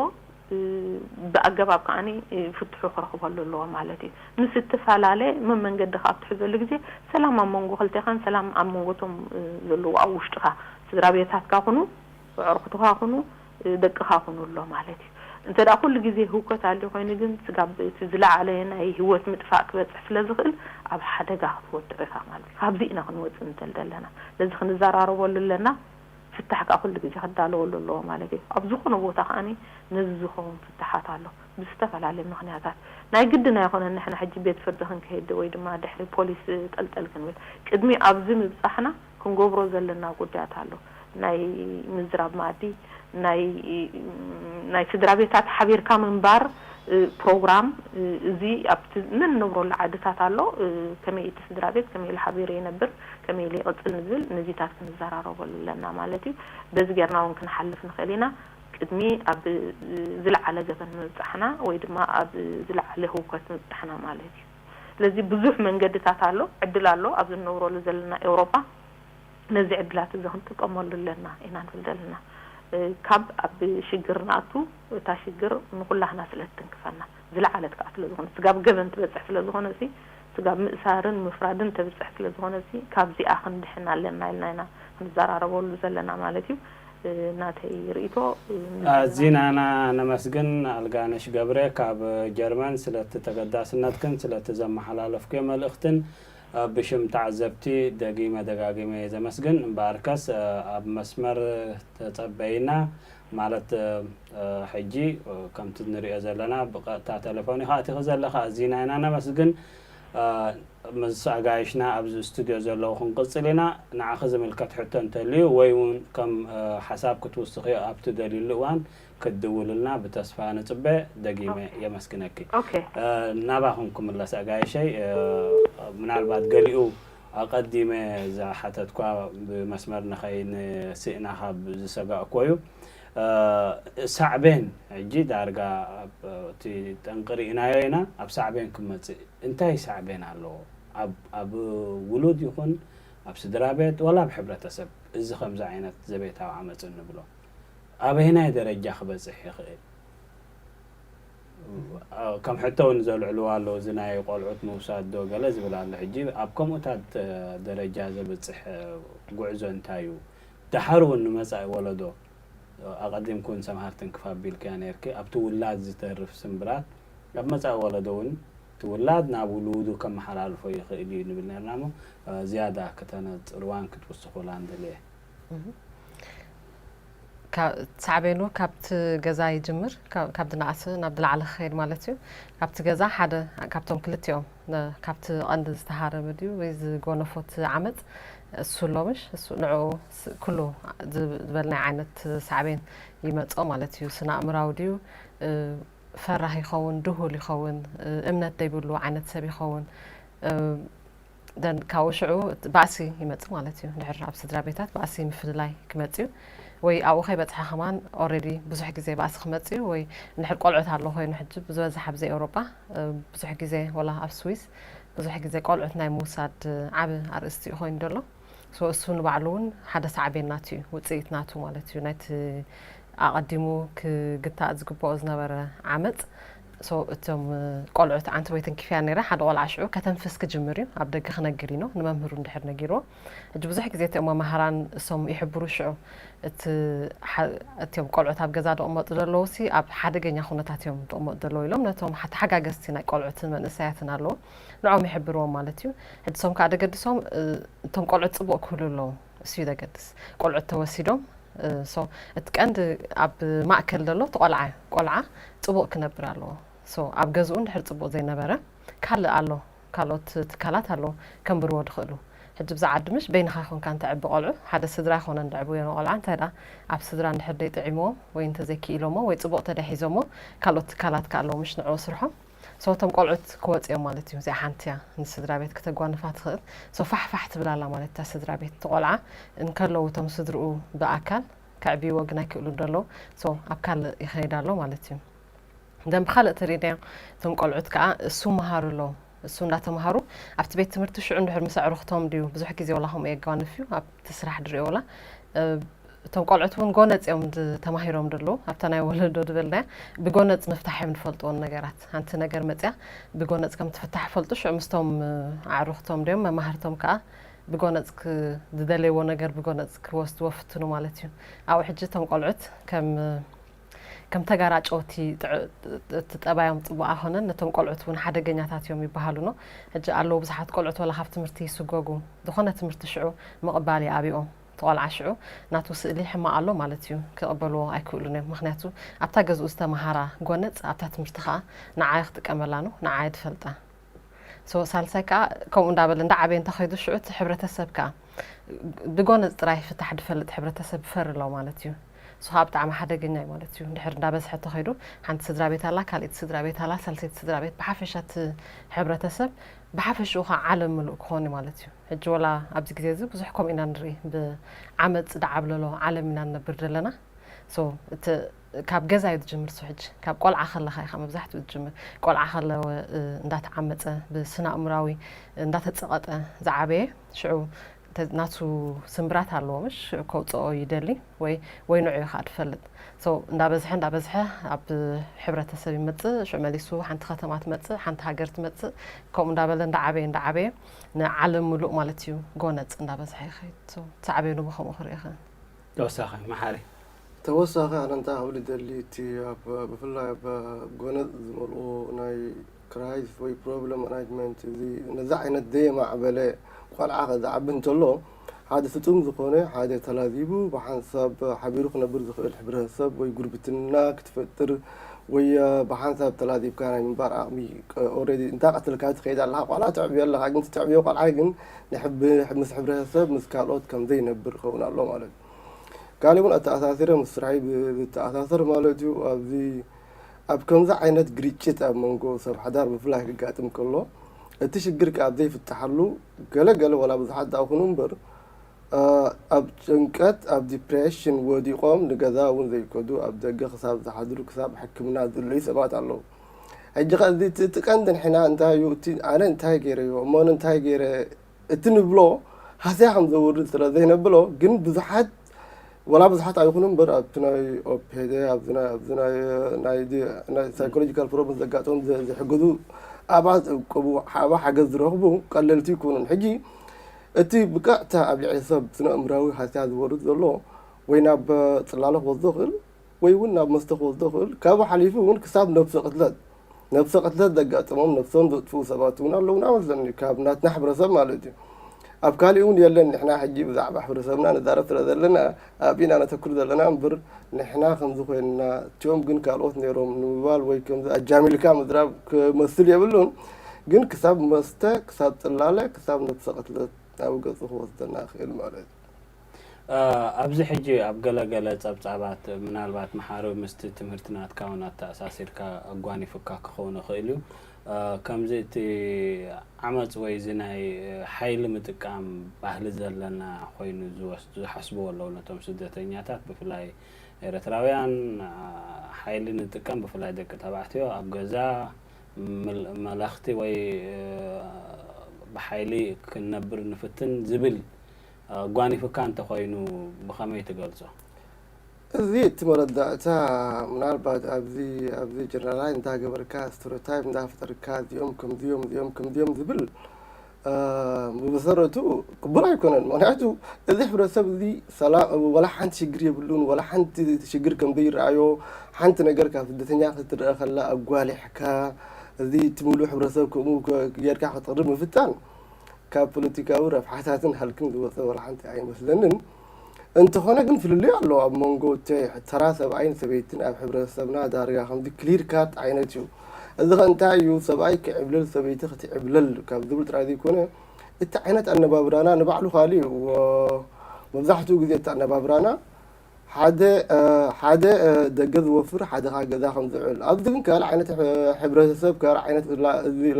ብኣገባብ ከዓኒ ፍትሑ ክረኽበሉ ኣለዎ ማለት እዩ ምስ እተፈላለ መመንገዲ ካብ ትሕዘሉ ግዜ ሰላም ኣብ መንጎ ክልቴኻን ሰላም ኣብ መንጎ እቶም ዘለዉ ኣብ ውሽጥኻ ስድራ ቤታትካ ኩኑ ኣዕሩኽትኻ ኩኑ ደቅኻ ኩኑ ኣሎ ማለት እዩ እንተ ደኣ ኩሉ ግዜ ህውከት ኣልዩ ኮይኑ ግን ስጋብ እቲ ዝለዓለ ናይ ህይወት ምጥፋእ ክበፅሕ ስለ ዝኽእል ኣብ ሓደጋ ክትወድቕ ኢኻ ማለት እዩ ካብዚ ኢና ክንወፅእ ንደል ዘለና ነዚ ክንዘራረበሉ ኣለና ፍታሕ ከዓ ኩሉ ግዜ ክዳለወሉ ኣለዎ ማለት እዩ ኣብ ዝኾነ ቦታ ከዓኒ ነዚ ዝኸውን ፍታሓት ኣሎ ብዝተፈላለየ ምኽንያታት ናይ ግድን ኣይኮነን ንሕና ሕጂ ቤት ፍርዲ ክንከይድ ወይ ድማ ድሕሪ ፖሊስ ጠልጠል ክንብል ቅድሚ ኣብዚ ምብፃሕና ክንገብሮ ዘለና ጉዳያት ኣሎ ናይ ምዝራብ ማእዲ ናይ ናይ ስድራ ቤታት ሓቢርካ ምንባር ፕሮግራም እዚ ኣብቲ ንንነብረሉ ዓድታት ኣሎ ከመይ እቲ ስድራ ቤት ከመይ ኢሉ ሓቢሩ ይነብር ከመይ ኢሉ ይቕፅል ንዝብል ነዚታት ክንዘራረበሉ ኣለና ማለት እዩ በዚ ጌርና እውን ክንሓልፍ ንኽእል ኢና ቅድሚ ኣብ ዝለዓለ ገበን ምብፃሕና ወይ ድማ ኣብ ዝለዓለ ህውከት ምብፃሕና ማለት እዩ ስለዚ ብዙሕ መንገድታት ኣሎ ዕድል ኣሎ ኣብዚ ንነብረሉ ዘለና ኤውሮጳ ነዚ ዕድላት እዚ ክንጥቀመሉ ኣለና ኢና ንብል ዘለና ካብ ኣብ ሽግር ንኣቱ እታ ሽግር ንኩላህና ስለ ትትንክፈና ዝለዓለት ከዓ ስለ ዝኾነ ስጋብ ገበን ትበፅሕ ስለ ዝኾነ ሲ ስጋብ ምእሳርን ምፍራድን ተብፅሕ ስለ ዝኾነ ሲ ካብዚኣ ክንድሕን ኣለና ኢልና ኢና ክንዘራረበሉ ዘለና ማለት እዩ ናተይ ርእቶ ኣዚናና ነመስግን ኣልጋነሽ ገብረ ካብ ጀርመን ስለቲ ተገዳስነትክን ስለቲ ዘመሓላለፍኩዮ መልእኽትን ብሽም ተዓዘብቲ ደጊመ ደጋጊመ እየ ዘመስግን። እምበኣርከስ ኣብ መስመር ተጸበይና ማለት ሕጂ ከምቲ ንሪኦ ዘለና ብቐጥታ ቴሌፎን ኢኻ ኣቲኺ ዘለኻ፣ ኣዚና ኢና ነመስግን። ምስ ኣጋይሽና ኣብዚ ስቱድዮ ዘለዉ ክንቅጽል ኢና። ንዓኺ ዝምልከት ሕቶ እንተልዩ ወይ እውን ከም ሓሳብ ክትውስኽዮ ኣብ ትደልዩሉ እዋን ክትድውልልና ብተስፋ ንጽበ። ደጊመ የመስግነኪ። ኦኬ። ናባኹም ክምለስ ኣጋይሸይ፣ ምናልባት ገሊኡ ኣቐዲመ ዝሓተትኳ ብመስመር ንኸይንስእና ካብ ዝሰጋእኮ እዩ። ሳዕቤን ሕጂ ዳርጋ እቲ ጠንቂ ርኢናዮ ኢና። ኣብ ሳዕቤን ክመጽእ እንታይ ሳዕቤን ኣለዎ? ኣብ ውሉድ ይኹን ኣብ ስድራ ቤት ወላ ኣብ ሕብረተሰብ እዚ ከምዚ ዓይነት ዘቤታዊ ዓመፅ እንብሎ ኣበይናይ ደረጃ ክበፅሕ ይኽእል? ከም ሕቶ እውን ዘልዕልዋ ኣለዉ። እዚ ናይ ቆልዑት ምውሳድ ዶ ገለ ዝብል ኣሎ። ሕጂ ኣብ ከምኡታት ደረጃ ዘብፅሕ ጉዕዞ እንታይ እዩ? ደሓር እውን ንመፃኢ ወለዶ ኣቐዲምክውን ሰምሃር ትንክፍ ኣቢልክያ ነይርኪ። ኣብቲ ውላድ ዝተርፍ ስምብራት ናብ መፃኢ ወለዶ እውን እቲ ውላድ ናብ ውሉዱ ከመሓላልፎ ይኽእል እዩ ንብል ነርና እሞ ዝያዳ ክተነፅርዋን ክትውስኹላን ደልየ። ሳዕቤኑ ካብቲ ገዛ ይጅምር። ካብ ዝነኣሰ ናብ ዝለዓለ ክኸይድ ማለት እዩ። ካብቲ ገዛ ሓደ ካብቶም ክልቲኦም ካብቲ ቀንዲ ዝተሃረመ ድዩ ወይ ዝጎነፎት ዓመፅ እሱ ኣሎ ምሽ እሱ ንዕኡ ኩሉ ዝበልናይ ዓይነት ሳዕቤን ይመፅኦ ማለት እዩ። ስነ ኣእምራዊ ድዩ፣ ፈራህ ይኸውን፣ ድሁል ይኸውን፣ እምነት ዘይብሉ ዓይነት ሰብ ይኸውን። ደን ካብኡ ሽዑ ባእሲ ይመፅእ ማለት እዩ። ድሕር ኣብ ስድራ ቤታት ባእሲ ምፍልላይ ክመፅእ እዩ። ወይ ኣብኡ ከይበፅሐ ከማን ኦሬዲ ብዙሕ ግዜ ባእሲ ክመፅእ እዩ። ወይ እንድሕር ቆልዑት ኣሎ ኮይኑ ሕጂ ብዝበዝሕ ኣብዚ ኤውሮጳ ብዙሕ ግዜ ወላ ኣብ ስዊስ ብዙሕ ግዜ ቆልዑት ናይ ምውሳድ ዓቢ ኣርእስቲ እዩ ኮይኑ ዘሎ። ሶ እሱ ንባዕሉ እውን ሓደ ሳዕቤን ናቱ እዩ፣ ውፅኢት ናቱ ማለት እዩ። ናይቲ ኣቐዲሙ ክግታእ ዝግብኦ ዝነበረ ዓመፅ ሶ እቶም ቆልዑት ኣንቲ ወይ ተንኪፍያ ነይራ ሓደ ቆልዓ ሽዑ ከተንፍስ ክጅምር እዩ። ኣብ ደገ ክነግር ኢኖ ንመምህሩ እንድሕር ነጊርዎ። ሕጂ ብዙሕ ግዜ እቲኦም መማህራን እሶም ይሕብሩ ሽዑ እቲ እቲኦም ቆልዑት ኣብ ገዛ ደቕመጡ ዘለዉ ሲ ኣብ ሓደገኛ ኩነታት እዮም ደቕመጡ ዘለዉ ኢሎም ነቶም ተሓጋገዝቲ ናይ ቆልዑትን መንእሰያትን ኣለዉ ንዕኦም ይሕብርዎም ማለት እዩ። ሕጂ ሶም ከዓ ደገድሶም እቶም ቆልዑት ፅቡቕ ክህሉ ኣለዎም። እሱ እዩ ዘገድስ። ቆልዑት ተወሲዶም እቲ ቀንዲ ኣብ ማእከል ዘሎ እቲ ቆልዓ እዩ። ቆልዓ ፅቡቕ ክነብር ኣለዎ። ኣብ ገዝኡ እንድሕር ፅቡቕ ዘይነበረ ካልእ ኣሎ፣ ካልኦት ትካላት ኣለዉ ከንብርዎ ዝኽእሉ። ሕጂ ብዛ ዓዲ ምሽ በይንኻ ኮንካ እንተዕቢ ቆልዑ ሓደ ስድራ ኣይኮነን ዘዕብዮ ቆልዓ እንታይ ደኣ ኣብ ስድራ እንድሕር ደይጥዒምዎም ወይ እንተዘይክኢሎሞ ወይ ፅቡቕ ተደሒዞሞ ካልኦት ትካላት ከኣ ኣለዉ ምሽ ንዕኡ ስርሖም። ሶ እቶም ቆልዑት ክወፁ እዮም ማለት እዩ። እዚኣ ሓንቲ እያ ንስድራ ቤት ክተጓንፋ ትኽእል። ሶ ፋሕ ፋሕ ትብል ኣላ ማለት እታ ስድራ ቤት። እቲ ቆልዓ እንከለዉ እቶም ስድርኡ ብኣካል ከዕብይዎ ግን ኣይክእሉን ዘለዉ። ሶ ኣብ ካልእ ይኸይድ ኣሎ ማለት እዩ። ደን ብኻልእ ተሪእናዮ እቶም ቆልዑት ከዓ እሱ መሃሩ ኣለዉ። እሱ እንዳተምሃሩ ኣብቲ ቤት ትምህርቲ ሽዑ እንድሕር ምስ ኣዕሩኽቶም ድዩ ብዙሕ ግዜ ወላ ከምኡ የጓንፍ እዩ ኣብቲ ስራሕ ድሪኦ ወላ እቶም ቆልዑት እውን ጎነፅ እዮም ተማሂሮም ዘለዉ ኣብታ ናይ ወለዶ ዝበልናያ ብጎነፅ ምፍታሕ እዮም ዝፈልጥዎ ነገራት ሓንቲ ነገር መፅያ ብጎነፅ ከም ትፍታሕ ይፈልጡ ሽዑ ምስቶም ኣዕሩኽቶም ድዮም መማህርቶም ከዓ ብጎነፅ ዝደለይዎ ነገር ብጎነፅ ክወስድዎ ፍትኑ ማለት እዩ ኣብኡ ሕጂ እቶም ቆልዑት ከም ከም ተጋራጨወቲ እቲ ጠባዮም ፅቡቅ ኣኮነን ነቶም ቆልዑት እውን ሓደገኛታት እዮም ይበሃሉ ኖ ሕጂ ኣለዉ ብዙሓት ቆልዑት ወላ ካብ ትምህርቲ ይስጎጉ ዝኾነ ትምህርቲ ሽዑ ምቕባል ይኣብኦም እቲ ቆልዓ ሽዑ ናቱ ስእሊ ሕማቕ ኣሎ ማለት እዩ ክቕበልዎ ኣይክእሉን እዮም ምክንያቱ ኣብታ ገዝኡ ዝተምሃራ ጎነፅ ኣብታ ትምህርቲ ከዓ ንዓይ ክጥቀመላ ኖ ንዓይ ትፈልጣ ሶ ሳልሳይ ከዓ ከምኡ እንዳበለ እንዳዓበየ እንተኸይዱ ሽዑ እቲ ሕብረተሰብ ከዓ ብጎነፅ ጥራይ ፍታሕ ዝፈልጥ ሕብረተሰብ ይፈሪ ኣሎ ማለት እዩ። እሱ ከዓ ብጣዕሚ ሓደገኛ እዩ ማለት እዩ። እንድሕር እንዳበዝሐ ተኸይዱ ሓንቲ ስድራ ቤት ኣላ፣ ካልኣይቲ ስድራ ቤት ኣላ፣ ሳልሰይቲ ስድራ ቤት ብሓፈሻ እቲ ሕብረተሰብ ብሓፈሽኡ ከዓ ዓለም ምሉእ ክኾን እዩ ማለት እዩ። ሕጂ ወላ ኣብዚ ግዜ እዚ ብዙሕ ከምኡ ኢና ንርኢ። ብዓመፅ ዝዓብለሎ ዓለም ኢና ንነብር ዘለና። ሶ እቲ ካብ ገዛ እዩ ዝጅምር እሱ ሕጂ ካብ ቆልዓ ከለኻ ኢኻ መብዛሕትኡ ዝጅምር ቆልዓ ከለወ እንዳተዓመፀ ብስነ ኣእምራዊ እንዳተፀቐጠ ዝዓበየ ሽዑ ናቱ ስምብራት ኣለዎ ምሽ ሽዑ ከውፅኦ ይደሊ ወይ ወይ ንዑ ኢኻ ትፈልጥ ሶ እንዳበዝሐ እንዳበዝሐ ኣብ ሕብረተሰብ ይመፅእ ሽዑ መሊሱ ሓንቲ ከተማ ትመፅእ ሓንቲ ሃገር ትመፅእ ከምኡ እንዳበለ እንዳዓበየ እንዳዓበየ ንዓለም ምሉእ ማለት እዩ ጎነፅ እንዳበዝሐ ይኸይድ ሳዕቤኑ ብከምኡ ክርኢ ይኽእል ተወሳኺ መሓሪ ተወሳኺ ኣነ እንታይ ክብል ይደሊ እቲ ኣብ ብፍላይ ኣብ ጎነፅ ዝመልኡ ናይ crisis ወይ problem management፣ እዚ ነዚ ዓይነት ዘየማዕበለ ቆልዓ ከዝዓቢ እንተሎ፣ ሓደ ስጡም ዝኾነ፣ ሓደ ተላዚቡ ብሓንሳብ ሓቢሩ ክነብር ዝኽእል ሕብረተሰብ ወይ ጉርብትና ክትፈጥር ወይ ብሓንሳብ ተላዚብካ ናይ ምንባር ዓቕሚ፣ ኦልሬዲ እንዳ ቀተልካ ትኸይድ ኣለኻ። ቆልዓ ተዕብዮ ኣለኻ፣ ግን ትተዕብዮ ቆልዓ ግን ንሕብ ምስ ሕብረተሰብ፣ ምስ ካልኦት ከም ዘይነብር ክኸውን ኣሎ ማለት እዩ። ካልእ እውን ኣተኣሳሲረ ምስ ስራሕይ ብ- ዝተኣሳሰር ማለት እዩ። ኣብዚ ኣብ ከምዚ ዓይነት ግርጭት ኣብ መንጎ ሰብ ሓዳር ብፍላይ ክጋጥም ከሎ፣ እቲ ሽግር ከኣ ኣብ ዘይፍትሓሉ፣ ገለ ገለ ዋላ ብዙሓት ደኣ ይኹኑ እምበር፣ ኣብ ጭንቀት፣ ኣብ ዲፕሬሽን ወዲቖም ንገዛ እውን ዘይከዱ፣ ኣብ ደገ ክሳብ ዝሓድሩ፣ ክሳብ ሕክምና ዝልዩ ሰባት ኣለዉ። ሕጂ ኸ እዚ እቲ እቲ ቀንዲ ንሕና እንታይ እዩ፣ እቲ ኣነ እንታይ ገይረዮ እሞ እንታይ ገይረ እቲ ንብሎ ሃስያ ከም ዘውርድ ስለ ዘይነብሎ፣ ግን ብዙሓት፣ ወላ ብዙሓት ኣይኹኑ እምበር፣ ኣብቲ ናይ ኦፔደ፣ ኣብዚ ናይ ኣብዚ ናይ ናይ ናይ ሳይኮሎጂካል ፕሮብለም ዘጋጥሞም ዘ- ዝሕግዙ ኣባ ዝእቅቡ፣ ኣባ ሓገዝ ዝረኽቡ ቀለልቲ ይኮኑን። ሕጂ እቲ ብቀጥታ ኣብ ልዕሊ ሰብ ስነ ኣእምራዊ ሃስያ ዝወርድ ዘሎ ወይ ናብ ጽላለ ክወስዶ ይኽእል ወይ እውን ናብ መስተ ክወስዶ ይኽእል። ካብኡ ሓሊፉ እውን ክሳብ ነብሰ ቅትለት፣ ነብሰ ቅትለት ዘጋጥሞም፣ ነብሶም ዘጥፍኡ ሰባት እውን ኣለዉና መስለኒ፣ ካብ ናትና ሕብረተሰብ ማለት እዩ። ኣብ ካሊእ እውን የለን። ንሕና ሕጂ ብዛዕባ ሕብረተሰብና ንዛረብ ስለ ዘለና ኣብኢና ነተኩር ዘለና እምበር፣ ንሕና ከምዚ ኮይንና እቲኦም ግን ካልኦት ነይሮም ንምባል ወይ ከምዚ ኣጃሚልካ ምዝራብ ክመስል የብሉን። ግን ክሳብ መስተ፣ ክሳብ ጽላለ፣ ክሳብ ነብሰ ቅትለት ናብ ገጹ ክወስደና ይኽእል ማለት እዩ። ኣብዚ ሕጂ ኣብ ገለ ገለ ጸብጻባት፣ ምናልባት መሓሪ ምስቲ ትምህርቲ ናትካ እውን ኣተኣሳሲርካ ኣጓኒፉካ ክኸውን ይኽእል እዩ። ከምዚ እቲ ዓመጽ ወይ እዚ ናይ ሓይሊ ምጥቃም ባህሊ ዘለና ኮይኑ ዝወስ- ዝሓስብዎ ኣለዉ። ነቶም ስደተኛታት፣ ብፍላይ ኤርትራውያን፣ ሓይሊ ንጥቀም፣ ብፍላይ ደቂ ተባዕትዮ ኣብ ገዛ መል- መለኽቲ ወይ ብሓይሊ ክንነብር ንፍትን ዝብል ኣጓኒፉካ እንተኾይኑ ብኸመይ ትገልጾ? እዚ እቲ መረዳእታ ምናልባት ኣብዚ ኣብዚ ጀነራላይዝ እንዳገበርካ፣ ስቴሪዮታይፕ እንዳፈጠርካ፣ እዚኦም ከምዚኦም፣ እዚኦም ከምዚኦም ዝብል፣ ብመሰረቱ ቅቡል ኣይኮነን። ምክንያቱ እዚ ሕብረተሰብ እዚ ሰላም፣ ወላ ሓንቲ ሽግር የብሉን። ወላ ሓንቲ ሽግር ከም ዘይረኣዮ፣ ሓንቲ ነገር ካብ ስደተኛ ክትረአ ከላ ኣጓሊሕካ፣ እዚ እቲ ሙሉእ ሕብረተሰብ ከምኡ ጌርካ ክትቕርብ ምፍታን ካብ ፖለቲካዊ ረብሓታትን ሃልክን ዝወፀ ወላ ሓንቲ ኣይመስለንን። እንተኾነ ግን ፍልልይ ኣሎ ኣብ መንጎ እቲ ተራ ሰብኣይን ሰበይትን ኣብ ሕብረተሰብና ዳርጋ ከምዚ ክሊር ካት ዓይነት እዩ። እዚ ኸ እንታይ እዩ? ሰብኣይ ክዕብልል፣ ሰበይቲ ክትዕብለል ካብ ዝብል ጥራይ ዘይኮነ፣ እቲ ዓይነት ኣነባብራና ንባዕሉ ካልእ እዩ። መብዛሕትኡ ግዜ እቲ ኣነባብራና ሓደ ሓደ ደገ ዝወፍር፣ ሓደ ኸዓ ገዛ ከም ዝውዕል። ኣብዚ ግን ካልእ ዓይነት ሕብረተሰብ፣ ካልእ ዓይነት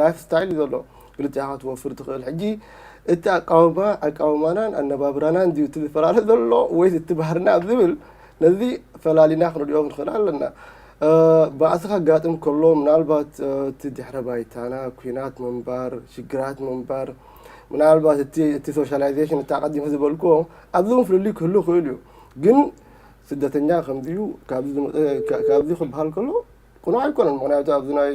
ላይፍ ስታይል እዩ ዘሎ። ክልቲኣኻ ክትወፍር ትኽእል። ሕጂ እቲ ኣቃውማ ኣቃውማናን ኣነባብራናን ድዩ እቲ ዝፈላለ ዘሎ ወይስ እቲ ባህርና ኣብ ዝብል፣ ነዚ ፈላሊና ክንሪኦ ክንኽእል ኣለና። ባእሲ ከጋጥም ከሎ ምናልባት እቲ ድሕረ ባይታና፣ ኲናት ምንባር፣ ሽግራት ምንባር፣ ምናልባት እቲ እቲ ሶሻላይዜሽን፣ እቲ ኣቐዲሙ ዝበልክዎ፣ ኣብዚ እውን ፍልልይ ክህሉ ይኽእል እዩ። ግን ስደተኛ ከምዚ እዩ፣ ካብዚ ዝመፀ፣ ካ- ካብዚ ክበሃል ከሎ ቅኑዕ ኣይኮነን። ምክንያቱ ኣብዚ ናይ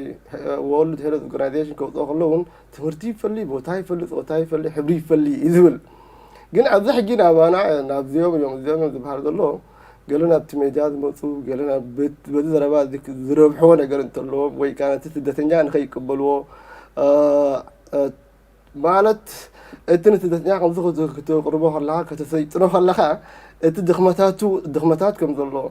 ወርልድ ሄልት ኦርጋናይዜሽን ከውፅኦ ከሎ እውን ትምህርቲ ይፈሊ፣ ቦታ ይፈሊ፣ ፆታ ይፈሊ፣ ሕብሪ ይፈሊ እዩ ዝብል። ግን ኣብዚ ሕጂ ናባና ናብዚኦም እዮም እዚኦም እዮም ዝበሃል ዘሎ፣ ገለ ናብቲ ሜድያ ዝመፁ፣ ገለ ናብ ቤት- በዚ ዘረባ እዚ ዝረብሕዎ ነገር እንተለዎም ወይ ከዓ ነቲ ስደተኛ ንኸይቅበልዎ ማለት እቲ ንስደተኛ ከምዚ ክትቅርቦ ከለኻ ከተሰይጥኖ ከለኻ እቲ ድኽመታቱ ድኽመታት ከም ዘለዎ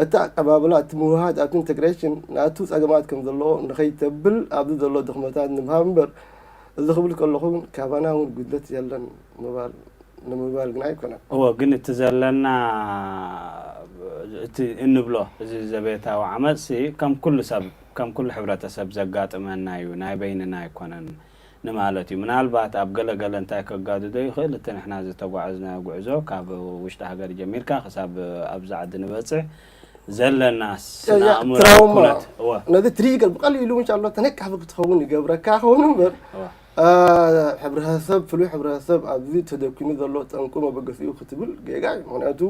እቲ ኣቀባብላ እቲ ምውሃድ ኣብቲ ኢንተግሬሽን ናቱ ጸገማት ከም ዘለዎ ንኸይተብል ኣብዚ ዘሎ ድኽመታት ንምሃብ እምበር እዚ ክብል ከለኹ ካባና እውን ጉድለት የለን ምባል ንምባል ግን ኣይኮነን። እወ ግን እቲ ዘለና እቲ እንብሎ እዚ ዘቤታዊ ዓመፅሲ ከም ኩሉ ሰብ ከም ኩሉ ሕብረተሰብ ዘጋጥመና እዩ ናይ በይንና ኣይኮነን። ንማለት እዩ። ምናልባት ኣብ ገለ ገለ እንታይ ከጋድዶ ይኽእል፣ እቲ ንሕና ዝተጓዓዝናዮ ጉዕዞ ካብ ውሽጢ ሃገር ጀሚርካ ክሳብ ኣብዚ ዓዲ ንበጽሕ ዘለና ስነ ኣእምሮኣዊ ኩነት። እወ። ነዚ ትሪገር ብቐሊሉ እንሻ ኣላህ ተነቃፊ ክትኸውን ይገብረካ ክኸውን እምበር፣ ሕብረተሰብ፣ ፍሉይ ሕብረተሰብ ኣብዚ ተደኪኑ ዘሎ ጠንቁ መበገሲኡ ክትብል ጌጋ እዩ። ምኽንያቱ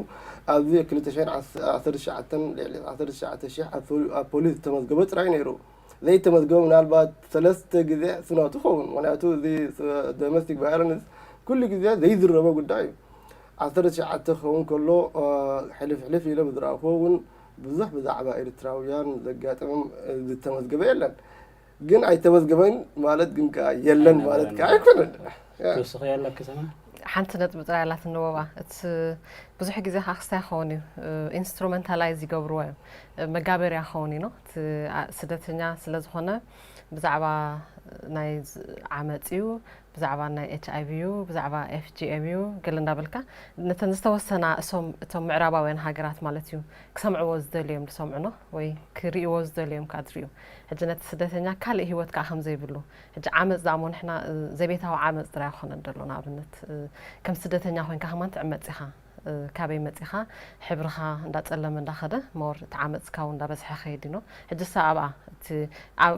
ኣብዚ ክልተ ሽሕን ዓሰርተ ትሽዓተን ልዕሊ ዓሰርተ ትሽዓተ ሽሕ ኣብ ፖሊስ ዝተመዝገበ ጥራይ ነይሩ። ዘይተመዝገበ ምናልባት ሰለስተ ግዜ ስኖት ይኸውን። ምኽንያቱ እዚ ዶሜስቲክ ቫዮለንስ ኩሉ ግዜ ዘይዝረቦ ጉዳይ እዩ። ዓሰርተ ትሽዓተ ክኸውን ከሎ ሕልፍ ሕልፍ ኢለ ብዝረኣኽዎ እውን ብዙሕ ብዛዕባ ኤርትራውያን ዘጋጠሞም ዝተመዝገበ የለን። ግን ኣይተመዝገበን ማለት ግን ከኣ የለን ማለት ከኣ ኣይኮነን። ትውስኺ ኣለኪ ሰማ? ሓንቲ ነጥቢ ጥራይ ኣላትኒ ወባ። እቲ ብዙሕ ግዜ ከዓ ክስታይ ክኸውን እዩ፣ ኢንስትሩመንታላይዝ ይገብርዎ እዮም። መጋበርያ ክኸውን እዩ ነው። እቲ ስደተኛ ስለ ዝኾነ ብዛዕባ ናይ ዓመፅ እዩ፣ ብዛዕባ ናይ ኤች ኣይቪ እዩ፣ ብዛዕባ ኤፍ ጂ ኤም እዩ፣ ገለ እንዳበልካ ነተን ዝተወሰና እሶም እቶም ምዕራባውያን ሃገራት ማለት እዩ ክሰምዕዎ ዝደልዮም ዝሰምዑ ነው ወይ ክርእይዎ ዝደልዮም ከዓ ዝርእዩ። ሕጂ ነቲ ስደተኛ ካልእ ህይወት ከዓ ከምዘይብሉ ሕጂ ዓመፅ ደኣ እሞ ንሕና ዘቤታዊ ዓመፅ ጥራይ ኣይኮነን ደሎ ንኣብነት ከም ስደተኛ ኮይንካ ከማን ትዕመፅ ኢኻ። ካበይ መፂኻ ሕብርኻ እንዳፀለመ እንዳኸደ ሞር እቲ ዓመፅካ እውን እንዳበዝሐ ከይድ ኖ። ሕጂ ሳ ኣብኣ እቲ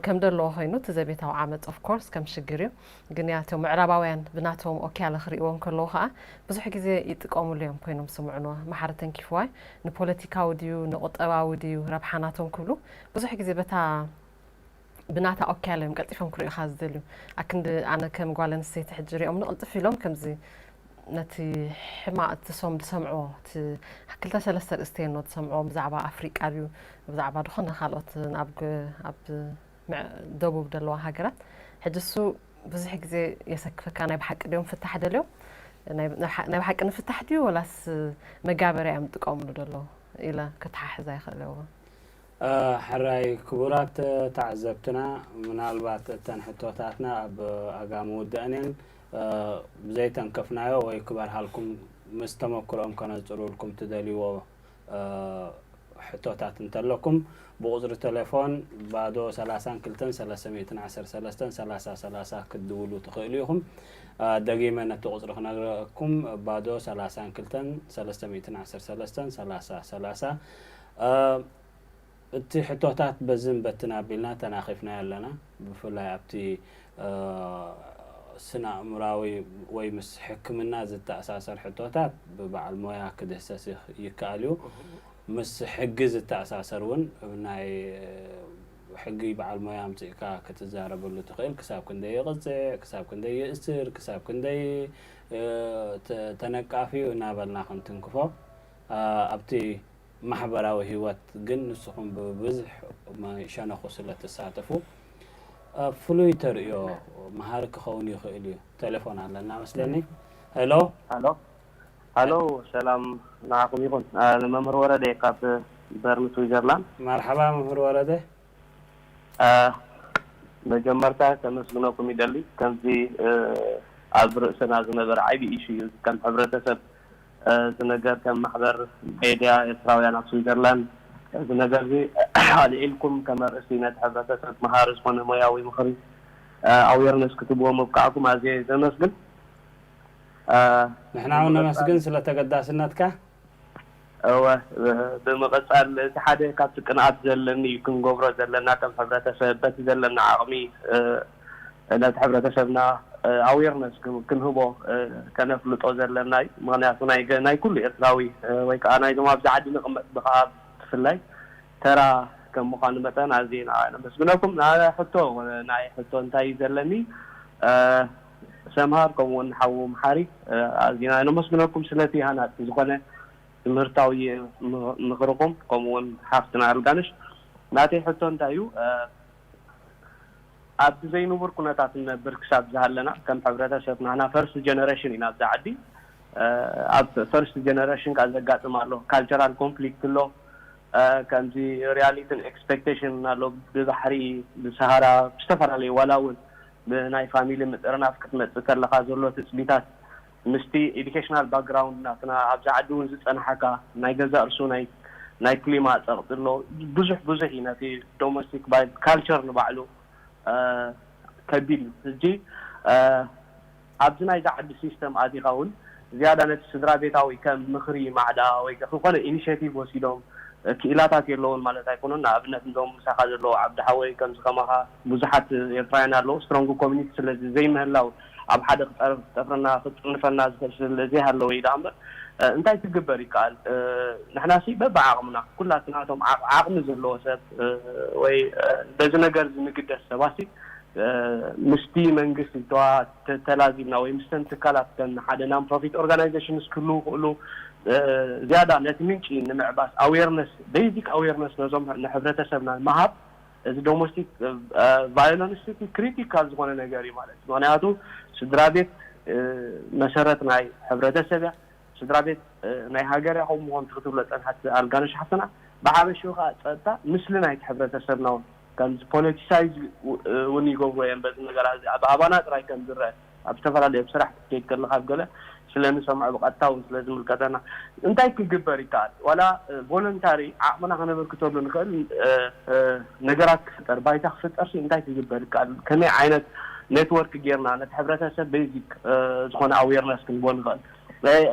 ከም ደለዎ ኮይኑ እቲ ዘቤታዊ ዓመፅ ኦፍኮርስ ከም ሽግር እዩ። ግን ያቶ ምዕራባውያን ብናቶም ኦኪያለ ክርእዎም ከለዉ ከዓ ብዙሕ ግዜ ይጥቀሙሉ እዮም ኮይኖም ስምዑንዋ ማሓረ ተንኪፍዋይ ንፖለቲካዊ ድዩ ንቁጠባዊ ድዩ ረብሓ ናቶም ክብሉ ብዙሕ ግዜ በታ ብናታ ኦኪያለ እዮም ቀልጢፎም ክርእዩኻ ዝደልዩ። ኣክንዲ ኣነ ከም ጓል ኣንስተይቲ ሕጂ ሪኦም ንቅልጥፍ ኢሎም ከምዚ ነቲ ሕማቅ እቲ ሶም ዝሰምዕዎ እቲ ክልተ ሰለስተ ርእስቲ ኖ ዝሰምዕዎ ብዛዕባ ኣፍሪቃ ድዩ ብዛዕባ ዝኾነ ካልኦት ኣብ ግ- ኣብ ምዕ- ደቡብ ዘለዋ ሃገራት ሕጂ እሱ ብዙሕ ግዜ የሰክፈካ ናይ ብሓቂ ድዮም ፍታሕ ደልዮም ናይ ናይ ብሓ- ናይ ብሓቂ ንፍታሕ ድዩ ወላስ መጋበርያ እዮም ዝጥቀምሉ ደሎ ኢለ ከተሓሕዛ ይኽእል እዎ። ሕራይ ክቡራት ተዓዘብትና፣ ምናልባት እተን ሕቶታትና ኣብ ኣጋ ምውድአን እየን። ብዘይተንከፍናዮ ወይ ክበርሃልኩም ምስ ተመክሮኦም ከነፅሩልኩም ትደልይዎ ሕቶታት እንተለኩም ብቁፅሪ ቴሌፎን ባዶ ሰላሳን ክልተን ሰለስተ ሚእትን ዓሰርተ ሰለስተን ሰላሳ ሰላሳ ክትድውሉ ትኽእሉ ኢኹም። ደጊመ ነቲ ቁፅሪ ክነግረኩም ባዶ ሰላሳን ክልተን ሰለስተ ሚእትን ዓሰርተ ሰለስተን ሰላሳ ሰላሳ። እቲ ሕቶታት በዝን በትን ኣቢልና ተናኺፍናዮ ኣለና። ብፍላይ ኣብቲ ስነ ኣእምራዊ ወይ ምስ ሕክምና ዝተኣሳሰር ሕቶታት ብበዓል ሞያ ክድህሰስ ይክ- ይከኣል እዩ። ምስ ሕጊ ዝተኣሳሰር እውን ናይ ሕጊ በዓል ሞያ ኣምፅእካ ክትዛረበሉ ትኽእል። ክሳብ ክንደይ ይቕፅዕ፣ ክሳብ ክንደይ ይእስር፣ ክሳብ ክንደይ ተ- ተነቃፊ እናበልና ክንትንክፎ ኣብቲ ማሕበራዊ ህይወት ግን ንስኹም ብብዝሕ ሸነኹ ስለ ትሳተፉ ፍሉይ ተርእዮ መሃሪ ክኸውን ይኽእል እዩ። ቴሌፎን ኣለና መስለኒ። ሄሎ። ሃሎ ሃሎ፣ ሰላም ንዓኹም ይኹን። ንመምህር ወረደ ካብ በርን ስዊዘርላንድ። መርሓባ መምህር ወረደ። መጀመርታ ከመስግነኩም ይደሊ። ከምዚ ኣብ ርእስና ዝነበረ ዓብዪ ኢሹ እዩ። ከም ሕብረተሰብ እዚ ነገር ከም ማሕበር ሜድያ ኤርትራውያን ኣብ ስዊዘርላንድ እዚ ነገር እዚ ኣልዒልኩም ከም ኣርእስቲ ነቲ ሕብረተሰብ መሃሪ ዝኾነ ሞያዊ ምኽሪ ኣዌርነስ ክትብዎ ምብቃዕኩም ኣዝየ ዘመስግን። ንሕና እውን ነመስግን ስለ ተገዳስነትካ። እወ፣ ብምቕፃል እቲ ሓደ ካብቲ ቅንኣት ዘለኒ እዩ ክንገብሮ ዘለና ከም ሕብረተሰብ በቲ ዘለና ዓቕሚ ነቲ ሕብረተሰብና ኣዌርነስ ክንህቦ ከነፍልጦ ዘለና እዩ። ምክንያቱ ናይ ገ- ናይ ኩሉ ኤርትራዊ ወይ ከዓ ናይዞም ኣብዚ ዓዲ ንቕመጥ ብከዓ ብፍላይ ተራ ከም ምዃኑ መጠን ኣዝየ ንዓ ነመስግነኩም። ና- ሕቶ ናይ ሕቶ እንታይ እዩ ዘለኒ? ሰምሃር ከምኡ እውን ሓዉ መሓሪ ኣዝና ነመስግነኩም ስለቲ ሃናፂ ዝኾነ ትምህርታዊ ምኽርኹም ከምኡ እውን ሓፍትና ኣልጋነሽ ናተይ ሕቶ እንታይ እዩ ኣብዚ ዘይንቡር ኩነታት ንነብር ክሳብ ዝሃለና ከም ሕብረተሰብ ናህና ፈርስት ጀነሬሽን ኢና ኣብዚ ዓዲ ኣብ ፈርስት ጀነሬሽን ከዓ ዘጋጥም ኣሎ ካልቸራል ኮንፍሊክት ኣሎ ከምዚ ሪያሊትን ኤክስፔክቴሽን ኣሎ ብባሕሪ ብሰሃራ ብዝተፈላለዩ ዋላ እውን ብናይ ፋሚሊ ምጥርናፍ ክትመፅእ ከለካ ዘሎ ትፅቢታት ምስቲ ኤዱኬሽናል ባክግራውንድ ናትና ኣብዚ ዓዲ እውን ዝፀናሓካ ናይ ገዛእ ርሱ ናይ ናይ ክሊማ ፀቕጢ ኣሎ ብዙሕ ብዙሕ እዩ ነቲ ዶሜስቲክ ቫይል ካልቸር ንባዕሉ ከቢድ እዩ ሕጂ ኣብዚ ናይዚ ዓዲ ሲስተም ኣቲኻ እውን ዝያዳ ነቲ ስድራ ቤታዊ ከም ምኽሪ ማዕዳ ወይ ዝኾነ ኢኒሽቲቭ ወሲዶም ክኢላታት የለውን ማለት ኣይኮኑን ንኣብነት እዞም ምሳኻ ዘለዉ ዓብዲ ሓወይ ከምዚ ከማኻ ብዙሓት ኤርትራውያን ኣለዉ ስትሮንግ ኮሚኒቲ ስለዚ ዘይምህላው ኣብ ሓደ ክጠርፍና ክጥርንፈና ዝኽእል ስለ ዘይሃለወ እዩ ደኣ እምበር እንታይ ክግበር ይከኣል ንሕና ሲ በብዓቕምና ኩላትና እቶም ዓቕሚ ዘለዎ ሰብ ወይ በዚ ነገር ዝንግደስ ሰባት ሲ ምስቲ መንግስቲ ተላዚብና ወይ ምስተን ትካላት ከም ሓደ non profit organizations ክህልዉ ክእሉ ዝያዳ ነቲ ምንጪ ንምዕባስ awareness basic awareness ነዞም ንሕብረተሰብና ምሃብ እዚ ዶሜስቲክ ቫዮለንስ ክሪቲካል ዝኾነ ነገር እዩ ማለት እዩ። ምክንያቱ ስድራ ቤት መሰረት ናይ ሕብረተሰብ እያ። ስድራ ቤት ናይ ሃገር እያ። ከምኡ ከምቲ ክትብሎ ፀንሓት ኣልጋነሽ ሓፍትና፣ ብሓበሽኡ ከዓ ፀጥታ ምስሊ ናይቲ ሕብረተሰብና እውን ከምዚ ፖለቲሳይዝ እውን ይገብሮ እዮም። በዚ ነገር ኣብ ኣባና ጥራይ ከም ዝረአ ኣብ ዝተፈላለዩ ኣብ ስራሕ ክትከይድ ከለካ ኣብ ገለ ስለ ንሰምዖ ብቐጥታ እውን ስለ ዝምልከተና እንታይ ክግበር ይከኣል? ዋላ ቮለንታሪ ዓቕምና ከነበርክተሉ ንኽእል ነገራት ክፍጠር፣ ባይታ ክፍጠር ሲ እንታይ ክግበር ይከኣል? ከመይ ዓይነት ኔትወርክ ጌርና ነቲ ሕብረተሰብ ቤዚክ ዝኾነ ኣዌርነስ ክንቦ ንኽእል?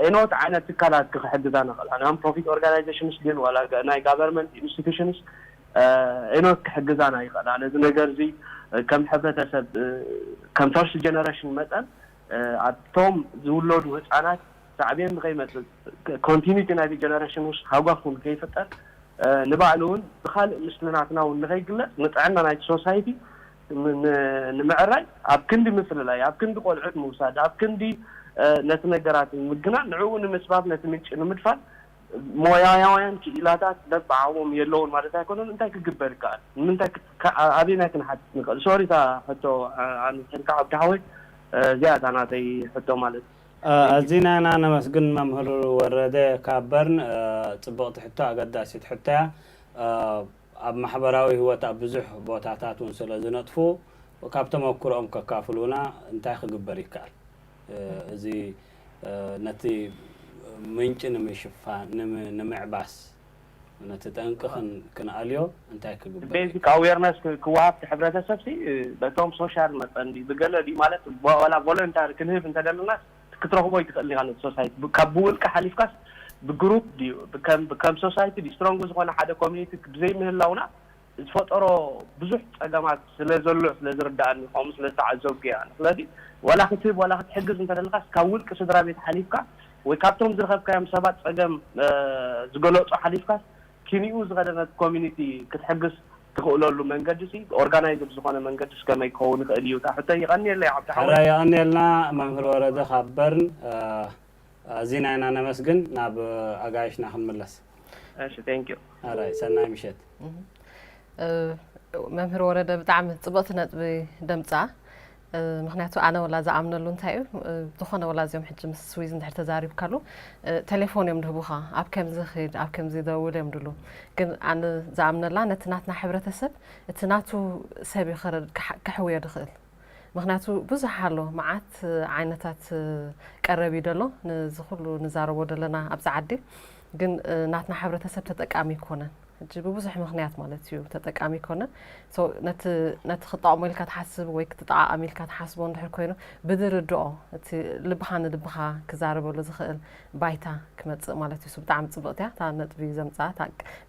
ኤኖት ዓይነት ትካላት ክሕግዛ ንኽእል? ናን ፕሮፊት ኦርጋናይዜሽንስ ግን ዋላ ናይ ጋቨርንመንት ኢንስቲቱሽንስ ኤኖት ክሕግዛና ይኽእላ? ነዚ ነገር እዚ ከም ሕብረተሰብ ከም ፈርስት ጀነሬሽን መጠን ኣብቶም ዝውለዱ ህፃናት ሳዕቤን ንኸይመፅእ ኮንቲኒቲ ናይቲ ጀነሬሽን ውስጥ ሃጓፍ እውን ከይፍጠር ንባዕሉ እውን ብካልእ ምስልናትና እውን ንኸይግለፅ ንጥዕና ናይቲ ሶሳይቲ ንምዕራይ ኣብ ክንዲ ምፍልላይ ኣብ ክንዲ ቆልዑት ምውሳድ ኣብ ክንዲ ነቲ ነገራት ምግናን ንዕኡ ንምፅባብ ነቲ ምንጪ ንምድፋን ሞያውያን ክኢላታት በብዓቕሞም የለውን ማለት ኣይኮነን። እንታይ ክግበር ይከኣል? ንምንታይ ኣበየናይ ክንሓትት ንኽእል? ሶሪ እታ ሕቶ ኣንተልካ ዓብዲ ሓወይ እዚኣ እታ ናተይ ሕቶ ማለት እዩ። ኣዚና ኢና ነመስግን መምህር ወረደ ካብ በርን። ፅብቕቲ ሕቶ፣ ኣገዳሲት ሕቶ እያ። ኣብ ማሕበራዊ ህይወት ኣብ ብዙሕ ቦታታት እውን ስለ ዝነጥፉ ካብ ተመክሮኦም ከካፍሉና እንታይ ክግበር ይከኣል? እዚ ነቲ ምንጪ ንምሽፋን ንምዕባስ ነቲ ጠንቂ ክንኣልዮ እንታይ ክግበር? ቤዚክ ኣዌርነስ ክወሃብ እቲ ሕብረተሰብ ሲ በቶም ሶሻል መጠን ድዩ ብገለ ድዩ ማለት ዋላ ቮለንታሪ ክንህብ እንተደለና ክትረኽቦ ይትኽእል ኢኻ ነቲ ሶሳይቲ ካብ ብውልቂ ሓሊፍካስ ብግሩፕ ድዩ ከም ሶሳይቲ ድዩ ስትሮንግ ዝኾነ ሓደ ኮሚኒቲ ብዘይምህላውና ዝፈጠሮ ብዙሕ ፀገማት ስለ ዘሎ ስለ ዝርዳእኒ ከምኡ ስለ ዝተዓዘብኩ እየ። ስለዚ ዋላ ክትህብ ዋላ ክትሕግዝ እንተደለካስ ካብ ውልቂ ስድራ ቤት ሓሊፍካ ወይ ካብቶም ዝረኸብካዮም ሰባት ፀገም ዝገለፁ ሓሊፍካስ ኪኒኡ ዝኸደ ነቲ ኮሚኒቲ ክትሕግዝ ትኽእለሉ መንገዲ ሲ ኦርጋናይዝድ ዝኾነ መንገዲ ስ ከመይ ክኸውን ይኽእል እዩ? እታ ሕቶ ይቐንየለይ ዓብዲ ሓወይ። ሕራይ የቐንየልና መምህር ወረደ ካብ በርን። ኣዚና ኢና ነመስግን። ናብ ኣጋይሽና ክንምለስ። እሺ፣ thank you። ሕራይ ሰናይ ምሸት። መምህር ወረደ ብጣዕሚ ፅብቕቲ ነጥቢ ደምፃ። ምክንያቱ ኣነ ወላ ዝኣምነሉ እንታይ እዩ ዝኾነ ወላ እዚኦም ሕጂ ምስ ስዊዝ እንድሕር ተዛሪብካሉ ቴሌፎን እዮም ድህቡኻ ኣብ ከምዚ ኽድ ኣብ ከምዚ ደውል እዮም ድሉ። ግን ኣነ ዝኣምነላ ነቲ ናትና ሕብረተሰብ እቲ ናቱ ሰብ እዩ ከሕውዮ ድኽእል። ምክንያቱ ብዙሕ ኣሎ መዓት ዓይነታት ቀረብ እዩ ደሎ ንዚ ኩሉ ንዛረቦ ደለና ኣብዚ ዓዲ። ግን ናትና ሕብረተሰብ ተጠቃሚ ይኮነን። ሕጂ ብብዙሕ ምኽንያት ማለት እዩ ተጠቃሚ ይኮነን። ነቲ ክጠቕሞ ኢልካ ትሓስብ ወይ ክትጠቓቐም ኢልካ ትሓስቦ እንድሕር ኮይኑ ብዝርድኦ እቲ ልብኻ ንልብኻ ክዛረበሉ ዝኽእል ባይታ ክመፅእ ማለት እዩ። ብጣዕሚ ፅብቕቲ እያ እታ ነጥቢ ዘምፅኣ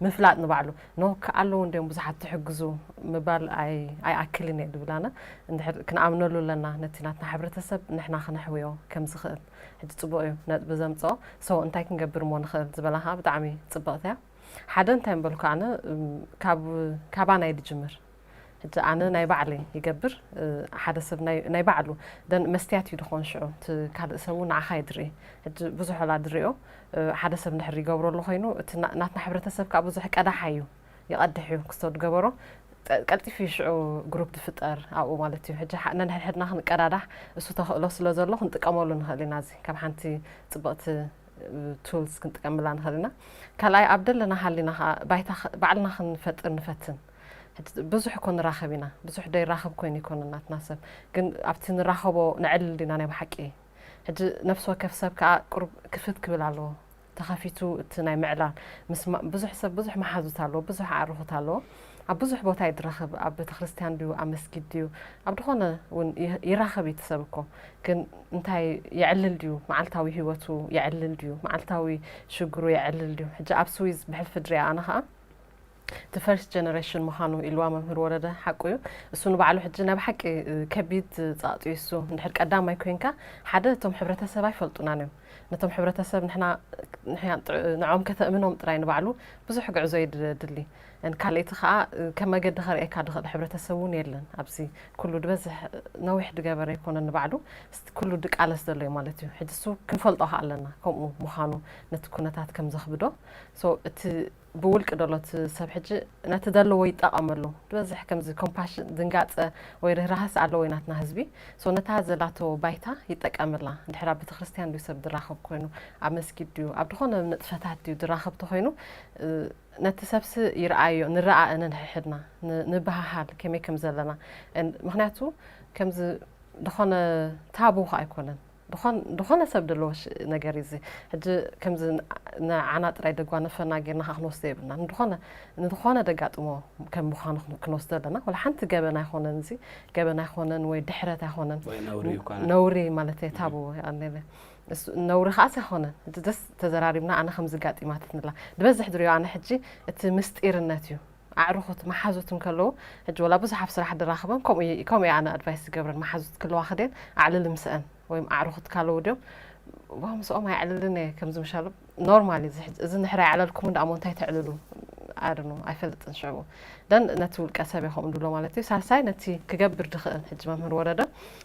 ምፍላጥ ንባዕሉ። ኖ ኣለዉ እንዲዮም ብዙሓት ትሕግዙ ምባል ኣይኣክልን እየ ድብል ኣነ። እንድሕር ክንኣምነሉ ኣለና ነቲ ናትና ሕብረተሰብ ንሕና ክነሕውዮ ከም ዝኽእል። ሕጂ ፅቡቕ እዩ ነጥቢ ዘምፅኦ። ሶ እንታይ ክንገብር እሞ ንኽእል ዝበላ ከዓ ብጣዕሚ ፅብቕቲ እያ። ሓደ እንታይ ምበልኩ ኣነ ካባና እዩ ድጅምር። ሕጂ ኣነ ናይ ባዕለይ ይገብር ሓደ ሰብ ናይ ባዕሉ ደን መስትያት እዩ ድኾን ሽዑ እቲ ካልእ ሰብ እውን ንዓኻ ይድርኢ። ሕጂ ብዙሕ ወላ ድሪኦ ሓደ ሰብ እንድሕር ይገብሮ ኣሎ ኮይኑ እቲ ናትና ሕብረተሰብ ከዓ ብዙሕ ቀዳሓ እዩ ይቐድሕ እዩ ክስቶ ድገበሮ ቀልጢፉ እዩ ሽዑ ግሩፕ ድፍጠር ኣብኡ ማለት እዩ። ሕጂ ነንሕድሕድና ክንቀዳዳሕ እሱ ተኽእሎ ስለ ዘሎ ክንጥቀመሉ ንኽእል ኢና። እዚ ካብ ሓንቲ ፅብቕቲ ቱልስ ክንጥቀምላ ንኽእል ኢና። ካልኣይ ኣብ ደለና ሃሊና ከዓ ባይታ ባዕልና ክንፈጥር ንፈትን። ብዙሕ እኮ ንራኸብ ኢና። ብዙሕ ደይራኸብ ኮይኑ ይኮነ ናትና ሰብ ግን ኣብቲ ንራኸቦ ነዕልል ዲና ናይ ብሓቂ። ሕጂ ነፍሲ ወከፍ ሰብ ከዓ ቁሩብ ክፍት ክብል ኣለዎ። ተኸፊቱ እቲ ናይ ምዕላል ምስ ብዙሕ ሰብ ብዙሕ መሓዙት ኣለዎ፣ ብዙሕ ኣዕሩኹት ኣለዎ። ኣብ ብዙሕ ቦታ እዩ ድረኸብ፣ ኣብ ቤተክርስትያን ድዩ፣ ኣብ መስጊድ ድዩ፣ ኣብ ዝኾነ እውን ይራኸብ እዩ እቲ ሰብ እኮ። ግን እንታይ የዕልል ድዩ? መዓልታዊ ህይወቱ የዕልል ድዩ? መዓልታዊ ሽግሩ የዕልል ድዩ? ሕጂ ኣብ ስዊዝ ብሕልፊ ድሪኣ ኣነ ከዓ እቲ ፈርስት ጀነሬሽን ምዃኑ ኢልዋ መምህር ወረደ ሓቁ እዩ። እሱ ንባዕሉ ሕጂ ናይ ብሓቂ ከቢድ ፃቕጢ እዩ እሱ። እንድሕር ቀዳማይ ኮይንካ ሓደ እቶም ሕብረተሰብ ኣይፈልጡናን እዮም። ነቶም ሕብረተሰብ ንሕና ንዕኦም ከተእምኖም ጥራይ ንባዕሉ ብዙሕ ጉዕዞ እዩ ድሊ። ካልእቲ ከዓ ከም መገዲ ከርእየካ ድኽእል ሕብረተሰብ እውን የለን። ኣብዚ ኩሉ ድበዝሕ ነዊሕ ድገበረ ኣይኮነን ንባዕሉ ኩሉ ድቃለስ ዘሎ እዩ ማለት እዩ። ሕጂ እሱ ክንፈልጦ ከዓ ኣለና ከምኡ ምዃኑ ነቲ ኩነታት ከም ዘኽብዶ። እቲ ብውልቂ ደሎ እቲ ሰብ ሕጂ ነቲ ዘለዎ ይጠቐመሉ። ዝበዝሕ ከምዚ ኮምፓሽን፣ ድንጋጸ ወይ ርህራሀስ ኣለዎ እዩ ናትና ህዝቢ። ሶ ነታ ዘላቶ ባይታ ይጠቀመላ። ድሕር ኣብ ቤተክርስትያን ድዩ ሰብ ድራኸብ ኮይኑ፣ ኣብ መስጊድ ድዩ፣ ኣብ ዝኾነ ንጥፈታት ድዩ ድራኸብ ተኾይኑ፣ እ፣ ነቲ ሰብሲ ይርኣዮ፣ ንረኣእ ነንሕድሕድና፣ ን-፣ ንበሃሃል ከመይ ከም ዘለና። እን-፣ ምኽንያቱ ከምዚ ዝኾነ ታቡ ከኣ ኣይኮነን። ዝኾን-፣ ዝኾነ ሰብ ዘለዎ ሽ-፣ ነገር እዩ እዚ። ሕጂ ከምዚ ን-፣ ንዓና ጥራይ ደጓነፈና ጌርና ከኣ ክንወስዶ የብልናን። ንድኾነ፣ ንድኾነ ደጋጥሞ ከም ምዃኑ ክን-፣ ክንወስዶ ኣለና። ወላ ሓንቲ ገበን ኣይኮነን እዚ፣ ገበን ኣይኮነን ወይ ድሕረት ኣይኮነን። ወይ ነውሪ ይኮነን። ነውሪ ማለት እዩ፣ ታቡ ኣነለ። እሱ ነውሪ ከኣስ ኣይኮነን። ሕጂ ደስ ተዘራሪብና፣ ኣነ ከምዚ ጋጢማትኒ ኣላ። ዝበዝሕ ድሪዮ ኣነ ሕጂ እቲ ምስጢርነት እዩ። ኣዕሩኹት መሓዙት እንከለዉ፣ ሕጂ ወላ ብዙሕ ኣብ ስራሕ ድራኽበን፣ ከምኡ እየ፣ ከምኡ እየ ኣነ ኣድቫይስ ዝገብረን። መሓዙት ክለዋ ክደን ኣዕልሊ ምስአን፣ ወይም ኣዕሩኹት ካለዉ ድዮም፣ ዋ፣ ምስኦም ኣይዕልልን እየ፣ ከምዚ ምሻሉ ኖርማል እዩ። እዚ ሕጂ፣ እዚ እንድሕር ኣይዕለልኩምን ደኣ እሞ እንታይ ተዕልሉ? I don't know፣ ኣይፈልጥን ሽዕቡ። ደን ነቲ ውልቀ ሰብ እየ ከምኡ ድብሎ ማለት እዩ። ሳልሳይ ነቲ ክገብር ድኽእል፣ ሕጂ መምህር ወረደ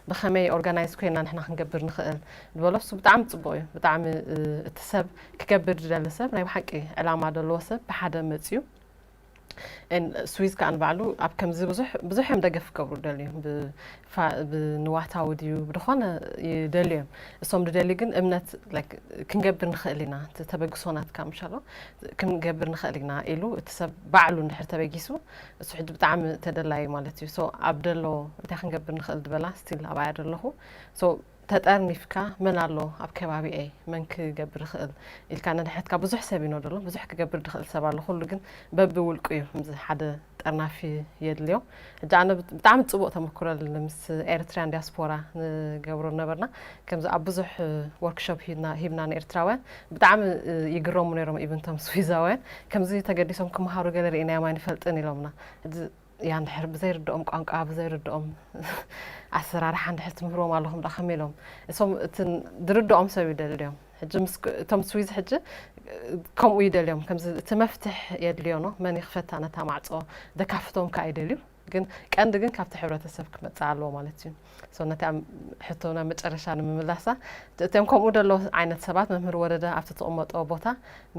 ብኸመይ ኦርጋናይዝ ኮይና ንሕና ክንገብር ንኽእል ድበሎ፣ እሱ ብጣዕሚ ጽቡቕ እዩ። ብጣዕሚ፣ እ፣ እቲ ሰብ ክገብር ዝደሊ ሰብ፣ ናይ ብሓቂ ዕላማ ደለዎ ሰብ ብሓደ መጽዩ። እን ስዊዝ ከኣ ንባዕሉ ኣብ ከምዚ ብዙሕ፣ ብዙሕ እዮም ደገፍ ክገብሩ ደልዩ። ብፋ-፣ ብንዋታዊ ድዩ፣ ብድኾነ ይደልዩ እዮም። እሶም ድደልዩ ግን እምነት፣ ላይክ፣ ክንገብር ንኽእል ኢና፣ እቲ ተበግሶ ናትካ ምሻሎ፣ ክንገብር ንኽእል ኢና ኢሉ፣ እቲ ሰብ ባዕሉ እንድሕር ተበጊሱ፣ እሱ ሕጂ ብጣዕሚ ተደላዪ ማለት እዩ። ሶ ኣብ ደሎ እንታይ ክንገብር ንኽእል ድበላ፣ ስቲል ኣብኣ እየ ደለኹ። ሶ ተጠርኒፍካ መን ኣሎ ኣብ ከባቢኤ፣ መን ክገብር ይኽእል ኢልካ ነንሕድካ ብዙሕ ሰብ እዩ ደሎ፣ ብዙሕ ክገብር ድኽእል ሰብ ኣሎ። ኩሉ ግን በብውልቁ እዩ፣ ከምዚ ሓደ ጠርናፊ የድልዮ። ሕጂ ኣነ ብት-፣ ብጣዕሚ ጽቡቕ ተመክሮ ኣለኒ ምስ ኤርትራያን ዲያስፖራ ንገብሮ ነበርና። ከምዚ ኣብ ብዙሕ ወርክሾፕ ሂብና፣ ሂብና ንኤርትራውያን ብጣዕሚ ይግረሙ ነይሮም፣ ኢቭን እቶም ስዊዛውያን ከምዚ ተገዲሶም ክመሃሩ ገለ ርኢናዮም ኣይንፈልጥን ኢሎምና። ሕጂ ያ እንድሕር ብዘይርድኦም ቋንቋ፣ ብዘይርድኦም ኣሰራርሓ እንድሕር ትምህርዎም ኣለኹም ደኣ ከመይ ኢሎም? እሶም እቲ ዝርድኦም ሰብ ይደልዮም። ሕጂ ምስ ክ-፣ እቶም ስዊዝ ሕጂ ከምኡ ይደልዮም። ከምዚ እቲ መፍትሕ የድልዮ ኖ፣ መን ይኽፈታ ነታ ማዕጾ፣ ደካፍቶም ከኣ ይደልዩ። ግን ቀንዲ ግን ካብቲ ሕብረተሰብ ክመጽእ ኣለዎ ማለት እዩ። ሶ ነቲ ኣብ ሕቶ ናብ መጨረሻ ንምምላሳ፣ እቶም ከምኡ ደሎ ዓይነት ሰባት መምህር ወረደ ኣብቲ ትቕመጦ ቦታ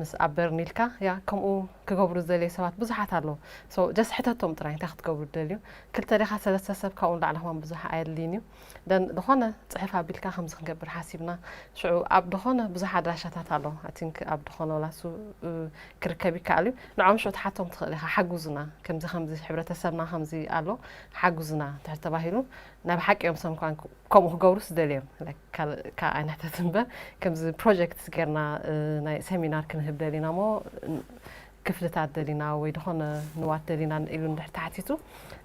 ምስ ኣብ በርን ኢልካ፣ ያ ከምኡ ክገብሩ ዝደልዩ ሰባት ብዙሓት ኣለዉ። ሶ ጀስት ሕተቶም ጥራይ፣ እንታይ ክትገብሩ ትደልዩ? ክልተ ዲኻ ሰለስተ ሰብ፣ ካብኡ ንላዕሊ ከማን ብዙሕ ኣየድልይን እዩ። ደን ዝኾነ ጽሑፍ ኣቢልካ ከምዚ ክንገብር ሓሲብና። ሽዑ ኣብ ዝኾነ ብዙሕ ኣድራሻታት ኣሎ። I think ኣብ ዝኾነ ወላ እሱ፣ እ፣ ክርከብ ይከኣል እዩ። ንዖም ሽዑ ትሓቶም ትኽእል ኢኻ፣ ሓጉዙና፣ ከምዚ ከምዚ ሕብረተሰብና ከምዚ ኣሎ፣ ሓጉዙና እንድሕር ተባሂሉ፣ ናይ ብሓቂ እዮም ሰም ከማን ከምኡ ክገብሩስ ደልዮም። ላይክ፣ ካልእ ከኣ ኣይንሕተት እምበር፣ ከምዚ ፕሮጀክትስ ጌርና፣ እ፣ ናይ ሰሚናር ክንህብ ደሊና እሞ፣ ን-፣ ክፍልታት ደሊና ወይ ዝኾነ ንዋት ደሊና ኢሉ እንድሕር ተሓቲቱ፣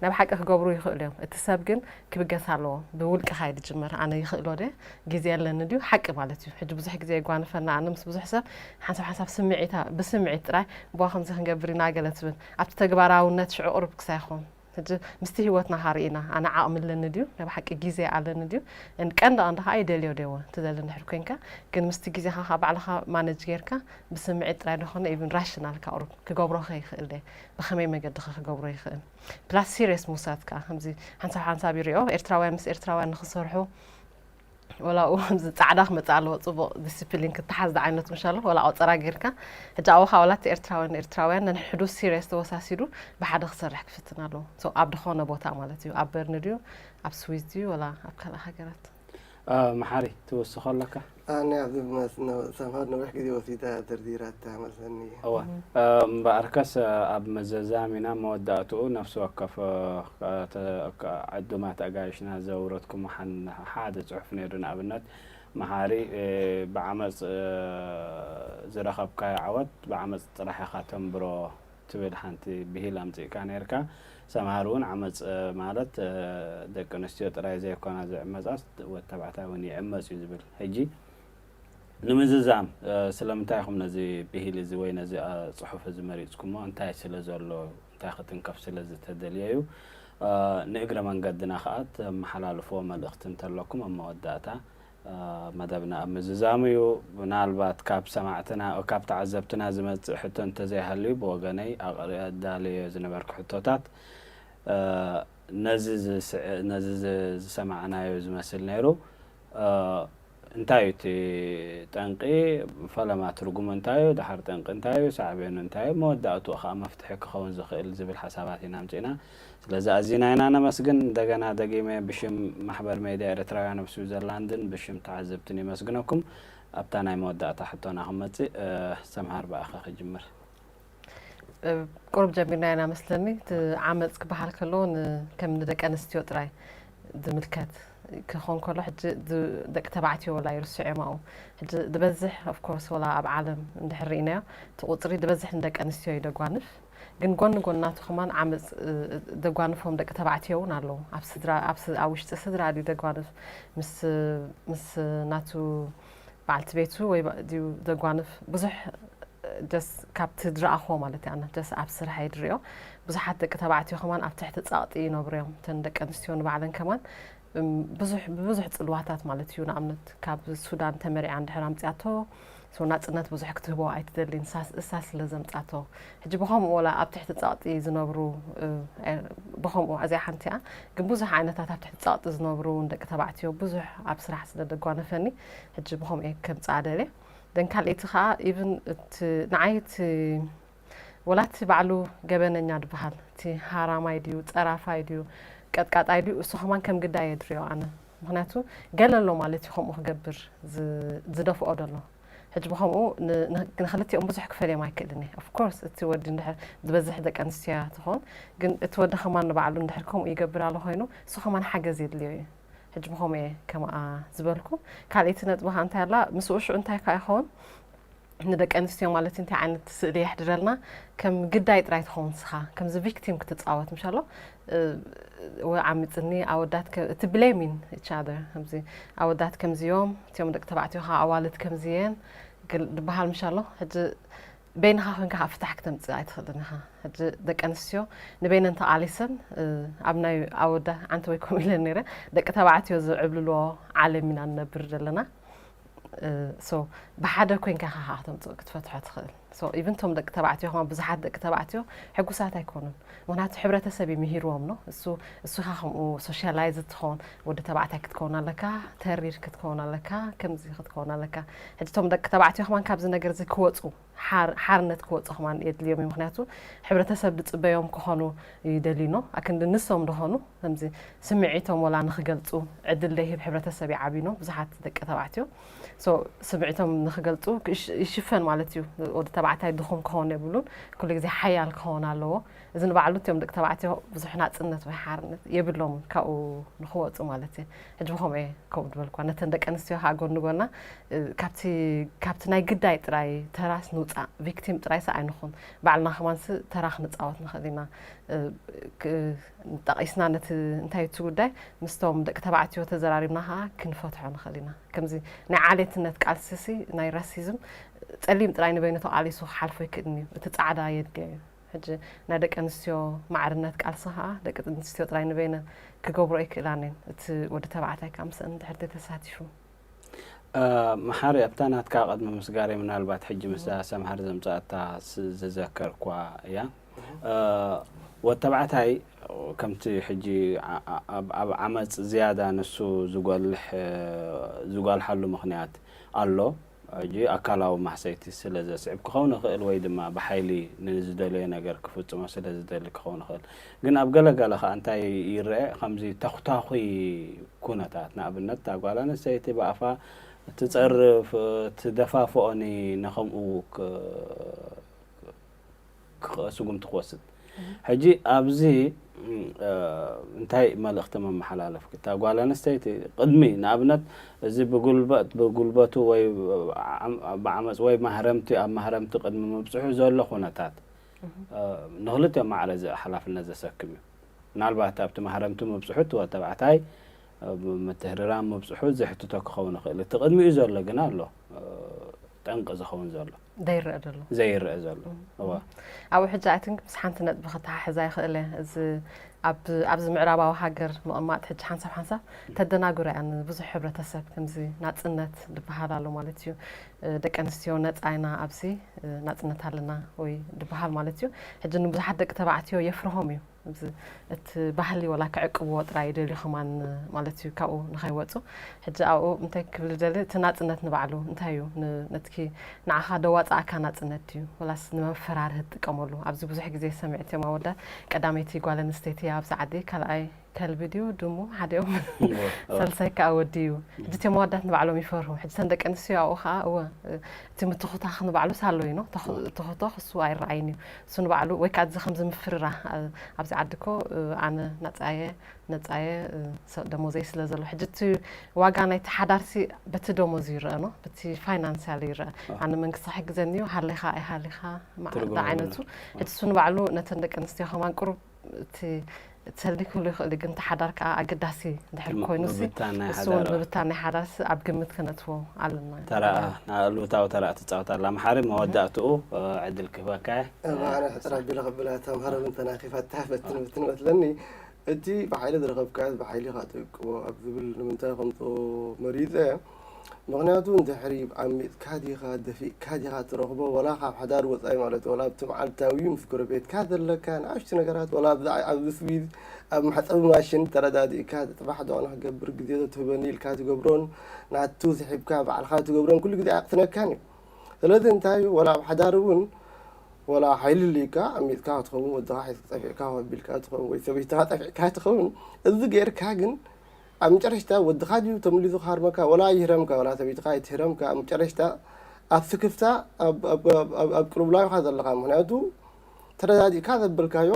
ናይ ብሓቂ ክገብሩ ይኽእሉ እዮም። እቲ ሰብ ግን ክብገስ ኣለዎ። ብውልቅኻ እዩ ዝጅመር። ኣነ ይኽእሎ ድየ? ግዜ ኣለኒ ድዩ? ሓቂ ማለት እዩ። ሕጂ ብዙሕ ግዜ የጓንፈና። ኣነ ምስ ብዙሕ ሰብ ሓንሳብ ሓንሳብ ስምዒታ-፣ ብስምዒት ጥራይ፣ "ቧ፣ ከምዚ ክንገብር ኢና" ገለ ትብል። ኣብቲ ተግባራውነት ሽዑ ቁሩብ ክሳይ ይኸውን። ሕጂ ምስቲ ህይወትና ኢኻ ርኢና፣ ኣነ ዓቕሚ ኣለኒ ድዩ? ናይ ብሓቂ ግዜ ኣለኒ ድዩ? እን ቀንዲ ቀንዲ ከኣ ይደልዮ ዶ ይኸውን? ትደሊ እንድሕር ኮንካ፣ ግን ምስቲ ግዜኻ ከኣ ባዕልኻ ማነጅ ጌርካ፣ ብስምዒት ጥራይ ደኾነ፣ ኢቭን ራሽናል ከኣ ቁሩብ ክገብሮ ከ ይኽእል ድየ? ብኸመይ መገዲ ከ ክገብሮ ይኽእል? ፕላስ ሲሪየስ ምውሳድ ከኣ፣ ከምዚ ሓንሳብ ሓንሳብ ይሪኦ፣ ኤርትራውያን ምስ ኤርትራውያን ንኽሰርሑ፣ ወላ ኣብኡ ከምዚ ጻዕዳ ክመጽእ ኣለዎ፣ ጽቡቕ ዲሲፕሊን ክትሓዝ ዝዓይነቱ ምሻሎ፣ ወላ ቆጸራ ጌርካ። ሕጂ ኣብኡ ከኣ ዋላ እቲ ኤርትራውያን ንኤርትራውያን ነንሕዱ ሲሪየስ ተወሳሲዱ ብሓደ ክሰርሕ ክፍትን ኣለዎ። ሶ ኣብ ድኾነ ቦታ ማለት እዩ፣ ኣብ በርን ድዩ፣ ኣብ ስዊዝ ድዩ፣ ወላ ኣብ ካልእ ሃገራት? አ፣ መሓሪ፣ ትውስኾ ኣለካ? ኣነ ኣብዚ መስ-፣ ነ-፣ ሰምሃር ነዊሕ ግዜ ወሲዳ ደርዲራታ መስለኒ። እወ። እ፣ እምበኣርከስ፣ እ፣ ኣብ ምዝዛም ኢና መወዳእትኡ ነፍሲ ወከፍ፣ እ፣ ተ-፣ ካ-፣ ዕዱማት ኣጋይሽና ዘውረድኩሞ ሓን-፣ ሓደ ጽሑፍ ነይሩ። ንኣብነት፣ መሓሪ፣ እ፣ ብዓመጽ፣ እ፣ ዝረኸብካዮ ዓወት ብዓመጽ ጥራሕ ኢኻ ተንብሮ ትብል ሓንቲ ብሂል ኣምጺእካ ነይርካ። ሰምሃር እውን ዓመጽ፣ እ፣ ማለት፣ እ፣ ደቂ ኣንስትዮ ጥራይ ዘይኮና ዝዕመጻስ ወዲ ተባዕታይ እውን ይዕመጽ እዩ ዝብል። ሕጂ ንምዝዛም፣ እ፣ ስለምንታይ ኢኹም ነዚ ብሂል እዚ ወይ ነዚ፣ እ፣ ጽሑፍ እዚ መሪጽኩሞ? እንታይ ስለ ዘሎ፣ እንታይ ክትንከፍ ስለ ዝተደልየ እዩ? እ፣ ንእግረ መንገድና ከኣ ተመሓላልፍዎ መልእኽቲ እንተለኩም ኣብ መወዳእታ፣ እ፣ መደብና ኣብ ምዝዛሙ እዩ። ምናልባት ካብ ሰማዕትና፣ ካብ ተዓዘብትና ዝመጽእ ሕቶ እንተዘይሃልዩ፣ ብወገነይ ኣቕሪ-፣ ኣዳልዮ ዝነበርኩ ሕቶታት፣ እ፣ ነዚ ዝስዕ-፣ ነዚ ዝ-፣ ዝሰማዕናዮ ዝመስል ነይሩ። እ፣ እንታይ እዩ እቲ ጠንቂ? ፈለማ ትርጉሙ እንታይ እዩ? ደሓር ጠንቂ እንታይ እዩ? ሳዕቤኑ እንታይ እዩ? መወዳእትኡ ከዓ መፍትሒ ክኸውን ዝኽእል ዝብል ሓሳባት ኢና ኣምፂእና። ስለዚ ኣዚና ኢና ነመስግን። እንደገና ደጊመ ብሽም ማሕበር ሜድያ ኤርትራውያን ኣብ ስዊዘርላንድን ብሽም ተዓዘብትን የመስግነኩም። ኣብታ ናይ መወዳእታ ሕቶና ክመፅእ፣ እ፣ ሰምሃር ብኣኻ ክጅምር። ቁሩብ ጀሚርና ኢና መስለኒ። እቲ ዓመፅ ክበሃል ከሎ ን-፣ ከም ንደቂ ኣንስትዮ ጥራይ ዝምልከት ክኾን ከሎ፣ ሕጂ ዝ-፣ ደቂ ተባዕትዮ ወላ ይርስዑ እዮም ኣብኡ። ሕጂ ዝበዝሕ of course ወላ ኣብ ዓለም እንድሕር ርኢናዮ፣ እቲ ቁፅሪ ዝበዝሕ ንደቂ ኣንስትዮ እዩ ደጓንፍ። ግን ጎኒ ጎናቱ ከማን ዓመፅ፣ እ፣ ደጓንፎም ደቂ ተባዕትዮ እውን ኣለዉ። ኣብ ስድራ፣ ኣብ ስ-፣ ኣብ ውሽጢ ስድራ ድዩ ደጓንፍ፣ ምስ፣ ምስ ናቱ በዓልቲ ቤቱ ወይ ባ-፣ ድዩ ደጓንፍ፣ ብዙሕ ጀስ ካብቲ ዝረኣኽዎ ማለት እዩ። ኣነ ጀስ ኣብ ስርሐይ ድሪኦ ብዙሓት ደቂ ተባዕትዮ ከማን ኣብ ትሕቲ ጸቕጢ ይነብሩ እዮም። እተን ደቂ ኣንስትዮ ንባዕለን ከማን፣ እም፣ ብዙሕ፣ ብብዙሕ ጽልዋታት ማለት እዩ። ንኣብነት ካብ ሱዳን ተመሪዓ እንድሕር ኣምጺኣቶ፣ ሶ ናጽነት ብዙሕ ክትህቦ ኣይትደልን፣ እሳ፣ እሳ ስለ ዘምጻቶ። ሕጂ ብኸምኡ ወላ ኣብ ትሕቲ ጸቕጢ ዝነብሩ፣ እ፣ ኣይ-፣ ብኸምኡ እዚኣ ሓንቲ እያ። ግን ብዙሕ ዓይነታት ኣብ ትሕቲ ጸቕጢ ዝነብሩ እውን ደቂ ተባዕትዮ ብዙሕ ኣብ ስራሕ ስለ ደጓነፈኒ፣ ሕጂ ብኸምኡ እየ ከምጽኣ ደልየ። ደን ካልኣይቲ ኸዓ ኢቭን እቲ ንዓይ እቲ ወላ እቲ ባዕሉ ገበነኛ ድበሃል፣ እቲ ሃራማይ ድዩ፣ ጸራፋይ ድዩ፣ ቀጥቃጣይ ድዩ፣ እሱ ኸማን ከም ግዳይ እየ ድሪኦ ኣነ። ምኽንያቱ ገለ ኣሎ ማለት እዩ ከምኡ ክገብር ዝ-፣ ዝደፍኦ ደሎ። ሕጂ ብኸምኡ ን-፣ ን-፣ ንኽልቲኦም ብዙሕ ክፈልዮም ኣይክእልን እየ። Of course እቲ ወዲ እንድሕር ዝበዝሕ ደቂ ኣንስትዮ እያ ትኾን፣ ግን እቲ ወዲ ኸማን ንባዕሉ እንድሕር ከምኡ ይገብር ኣሎ ኮይኑ፣ እሱ ኸማን ሓገዝ የድልዮ እዩ። ሕጂ ብኸምኡ እየ ከምኣ ዝበልኩ። ካልኣይቲ ነጥቢ ኸዓ እንታይ ኣላ፣ ምስኡ ሽዑ እንታይ ከኣ ይኸውን፣ ንደቂ ኣንስትዮ ማለት እንታይ ዓይነት ስእሊ የሕድረልና፣ ከም ግዳይ ጥራይ ትኸውን ንስኻ፣ ከምዚ ቪክቲም ክትጻወት ምሻሎ፣ እ፣ ወይ ዓሚጽኒ፣ ኣወዳት ከ-፣ እቲ ብሌሚን each other፣ ከምዚ ኣወዳት ከምዚዮም፣ እቲኦም ደቂ ተባዕትዮ ኸዓ ኣዋልድ ከምዚየን፣ ግል-፣ ዝበሃል ምሻሎ። ሕጂ በይንኻ ኮይንካ ኸዓ ፍታሕ ክተምጽእ ኣይትኽእልን ኢኻ። ሕጂ ደቂ ኣንስትዮ ንበይነን ተቓሊሰን፣ እ፣ ኣብ ናይ ኣወዳ ዓንቲ ወይ ከምኡ ኢለን ነይረ፣ ደቂ ተባዕትዮ ዝዕብልልዎ ዓለም ኢና ንነብር ዘለና። እ፣ ሶ ብሓደ ኮይንካ ኢኻ ኸዓ ክተምጽእ ክትፈትሖ ትኽእል። ሶ ኢቭን እቶም ደቂ ተባዕትዮ ኸዓ ብዙሓት ደቂ ተባዕትዮ ሕጉሳት ኣይኮኑን። ምኽንያቱ ሕብረተሰብ እዩ ምሂርዎም ነው። እሱ፣ እሱ ኢኻ ከምኡ ሶሻላይዝ ትኸውን፣ ወዲ ተባዕታይ ክትከውን ኣለካ፣ ተሪር ክትከውን ኣለካ፣ ከምዚ ክትከውን ኣለካ። ሕጂ እቶም ደቂ ተባዕትዮ ኸማን ካብዚ ነገር እዚ ክወጹ፣ ሓር-፣ ሓርነት ክወጹ ኸማን የድልዮም እዩ። ምኽንያቱ ሕብረተሰብ ዝጽበዮም ክኾኑ ይደልዩ ነው። ኣክንዲ ንሶም ደኾኑ ከምዚ ስምዒቶም ወላ ንኽገልጹ ዕድል ዘይህብ ሕብረተሰብ ይዓብዩ ነው ብዙሓት ደቂ ተባዕትዮ። ሶ ስምዒቶም ንኽገልጹ ክሽ-፣ ይሽፈን ማለት እዩ። ወዲ ተባዕታይ ድኹም ክኸውን የብሉን፣ ኩሉ ግዜ ሓያል ክኸውን ኣለዎ። እዚ ንባዕሉ እቲኦም ደቂ ተባዕትዮ ብዙሕ ናጽነት ወይ ሓርነት የብሎምን ካብኡ ንኽወጹ ማለት እዩ። ሕጂ ብኸምኡ እየ ከምኡ ዝበልኳ። ነተን ደቂ ኣንስትዮ ኸዓ ጎኒ ጎና፣ እ፣ ካብቲ፣ ካብቲ ናይ ግዳይ ጥራይ ተራስ ንውጻእ፣ ቪክቲም ጥራይስ ኣይንኹን። ባዕልና ኸማንስ ተራ ክንጻወት ንኽእል ኢና። እ፣ ክ-፣ ጠቒስና ነቲ እንታይ እቲ ጉዳይ ምስቶም ደቂ ተባዕትዮ ተዘራሪብና ኸዓ ክንፈትሖ ንኽእል ኢና። ከምዚ ናይ ዓሌትነት ቃልስሲ ናይ ራሲዝም ጸሊም ጥራይ ንበይኑ ተቓሊሱ ክሓልፎ ኣይክእልን እዩ። እቲ ጻዕዳ የድልዮ እዩ። ሕጂ ናይ ደቂ ኣንስትዮ ማዕርነት ቃልሲ ኸዓ ደቂ ኣንስትዮ ጥራይ ንበይነን ክገብሮ ኣይክእላን እየን። እቲ ወዲ ተባዕታይ ከዓ ምስአን እንድሕር ተሳቲፉ። እ፣ መሓሪ፣ ኣብታ ናትካ ቅድሚ ምስጋረይ ምናልባት ሕጂ ምስዛ ሰምሃር ዘምጻኣታ ስ-፣ ዝዘከርኳ እያ። እ፣ ወዲ ተባዕታይ ከምቲ ሕጂ ዓ-፣ ዓ-፣ ኣብ፣ ኣብ ዓመጽ ዝያዳ ንሱ ዝጎልሕ፣ እ፣ ዝጓልሓሉ ምኽንያት ኣሎ። ሕጂ ኣካላዊ ማህሰይቲ ስለ ዘስዕብ ክኸውን ይኽእል፣ ወይ ድማ ብሓይሊ ንዝደለዮ ነገር ክፍጽሞ ስለ ዝደሊ ክኸውን ይኽእል። ግን ኣብ ገለ ገለ ኸኣ እንታይ ይረአ፣ ከምዚ ተኹታኹይ ኩነታት፣ ንኣብነት፣ እታ ጓል ኣንስተይቲ ብኣፋ ትጸርፍ፣ ትደፋፍኦኒ፣ ንኸምኡ ክ-፣ ክ-፣ ስጉምቲ ክወስድ። ሕጂ ኣብዚ፣ እ፣ እንታይ መልእኽቲ መመሓላለፍኪ? እታ ጓል ኣንስተይቲ ቅድሚ፣ ንኣብነት፣ እዚ ብጉልበት፣ ብጉልበቱ ወይ ዓም-፣ ብዓመጽ ወይ ማህረምቲ፣ ኣብ ማህረምቲ ቅድሚ ምብጽሑ ዘሎ ኩነታት፣ እ፣ ንኽልቲኦም ማዕረ ዘ-፣ ሓላፍነት ዘሰክም እዩ። ምናልባት ኣብቲ ማህረምቲ ምብጽሑ እቲ ወዲ ተባዕታይ፣ እ፣ ምትህርራም ምብጽሑ ዘሕትቶ ክኸውን ይኽእል። እቲ ቅድሚኡ ዘሎ ግና ኣሎ፣ እ፣ ጠንቂ ዝኸውን ዘሎ። ዘይረአ ዘሎ። ዘይረአ ዘሎ። እም። እዋ። ኣብኡ ሕጂ፣ I think፣ ምስ ሓንቲ ነጥቢ ክተሓሕዛ ይኽእል እየ። እዚ ኣብ፣ ኣብዚ ምዕራባዊ ሃገር ምቕማጥ ሕጂ ሓንሳብ ሓንሳብ ተደናግሮ እያ ንብዙሕ ሕብረተሰብ፣ ከምዚ ናጽነት ዝበሃል ኣሎ ማለት እዩ። ደቂ ኣንስትዮ ነጻ ኢና ኣብዚ ናጽነት ኣለና ወይ ድበሃል ማለት እዩ። ሕጂ ንብዙሓት ደቂ ተባዕትዮ የፍርሆም እዩ። እዚ እቲ ባህሊ ወላ ክዕቅብዎ ጥራይ ይደልዩ ከማን ማለት እዩ ካብኡ ንኸይወጹ። ሕጂ ኣብኡ እንታይ ክብል ደሊ እቲ ናጽነት ንባዕሉ እንታይ እዩ? ን- ነትኪ ንዓኻ ደዋጻኣካ ናጽነት ድዩ? ወላስ ንመፈራርህ ትጥቀመሉ? ኣብዚ ብዙሕ ግዜ ሰሚዕት እዮም ኣወዳት ቀዳመይቲ ጓል ኣንስተይቲ ኣብዚ ዓዲ ካልኣይ ከልቢ ድዩ ድሙ ሓዲኦም ሳልሳይ ከዓ ወዲ እዩ። ሕጂ እቶም ኣወዳት ንባዕሎም ይፈርሁ። ሕጂ ተን ደቂ ኣንስትዮ ኣብኡ ከዓ እወ እቲ ምትኹታኽ ንባዕሉ ሳሎ እዩ ነው። ተኹ- ተኹቶኽ እሱ ኣይረኣይን እዩ። እሱ ንባዕሉ ወይ ከዓ እዚ ከምዚ ምፍርራ ኣብዚ ዓዲ እኮ ኣነ ነፃየ ነፃየ ደሞዘይ ስለ ዘሎ ሕጂ እቲ ዋጋ ናይቲ ሓዳርሲ በቲ ደሞዝ ይረአ ነው። በቲ ፋይናንሲያል ይረአ። ኣነ መንግስቲ ክሕግዘኒ እዩ ሃሊኻ ኣይሃሊኻ ማዕዳ ዓይነቱ ሕጂ እሱ ንባዕሉ ነተን ደቂ ኣንስትዮ ከማን ቁሩብ እቲ ትሰሊ ክህሉ ይኽእል እዩ፣ ግን እቲ ሓዳር ከዓ ኣገዳሲ ድሕር ኮይኑ ሲ እሱ እውን ምብታን ናይ ሓዳር ኣብ ግምት ክነትዎ ኣለና። ተራኣ ኣሉታዊ ተራኣ ትፃወት ኣላ። መሓሪ መወዳእትኡ ዕድል ክህበካ እየ። ኣነ ሕፅር ኣቢለ ከብላ ተምሃሮ ምን ተናኺፋታ በትን በትን መስለኒ። እቲ ብሓይሊ ዝረኸብካዮ ብሓይሊ ኢኻ ትእቅቦ ኣብ ዝብል ንምንታይ ከምፅኦ መሪፀ ምኽንያቱ እንድሕሪ ዓሚፅካ ዲኻ ደፊእካ ዲኻ ትረኽቦ ወላ ካብ ሓዳር ወፃኢ ማለት ወላ ኣብቲ መዓልታዊ ምስ ጎረቤትካ ዘለካ ንኣሽቱ ነገራት ወላ ኣብዚ ስዊዝ ኣብ መሕፀቢ ማሽን ተረዳዲእካ ፅባሕ ዶ ኣነ ክገብር ግዜ ዶ ትህበኒ ኢልካ ትገብሮን ናቱ ስሒብካ ባዕልካ ትገብሮን ኩሉ ግዜ ኣያቕትነካን እዩ። ስለዚ እንታይ እዩ ወላ ኣብ ሓዳር እውን ወላ ሓይሊ ልካ ዓሚፅካ ክትኸውን ወድኻ ሒዝካ ጠፊዕካ ከቢልካ ትኸውን ወይ ሰበይትኻ ጠፊዕካ ትኸውን እዚ ገይርካ ግን ኣብ መጨረሽታ ወድኻ ድዩ ተመሊሱ ክሃርመካ ወላ ይህረምካ ወላ ሰበይትኻ ኣይትህረምካ ኣብ መጨረሽታ ኣብ ስክፍታ ኣብ ቅልውላው ኢኻ ዘለኻ ምክንያቱ ተረዳዲእካ ዘበልካዮ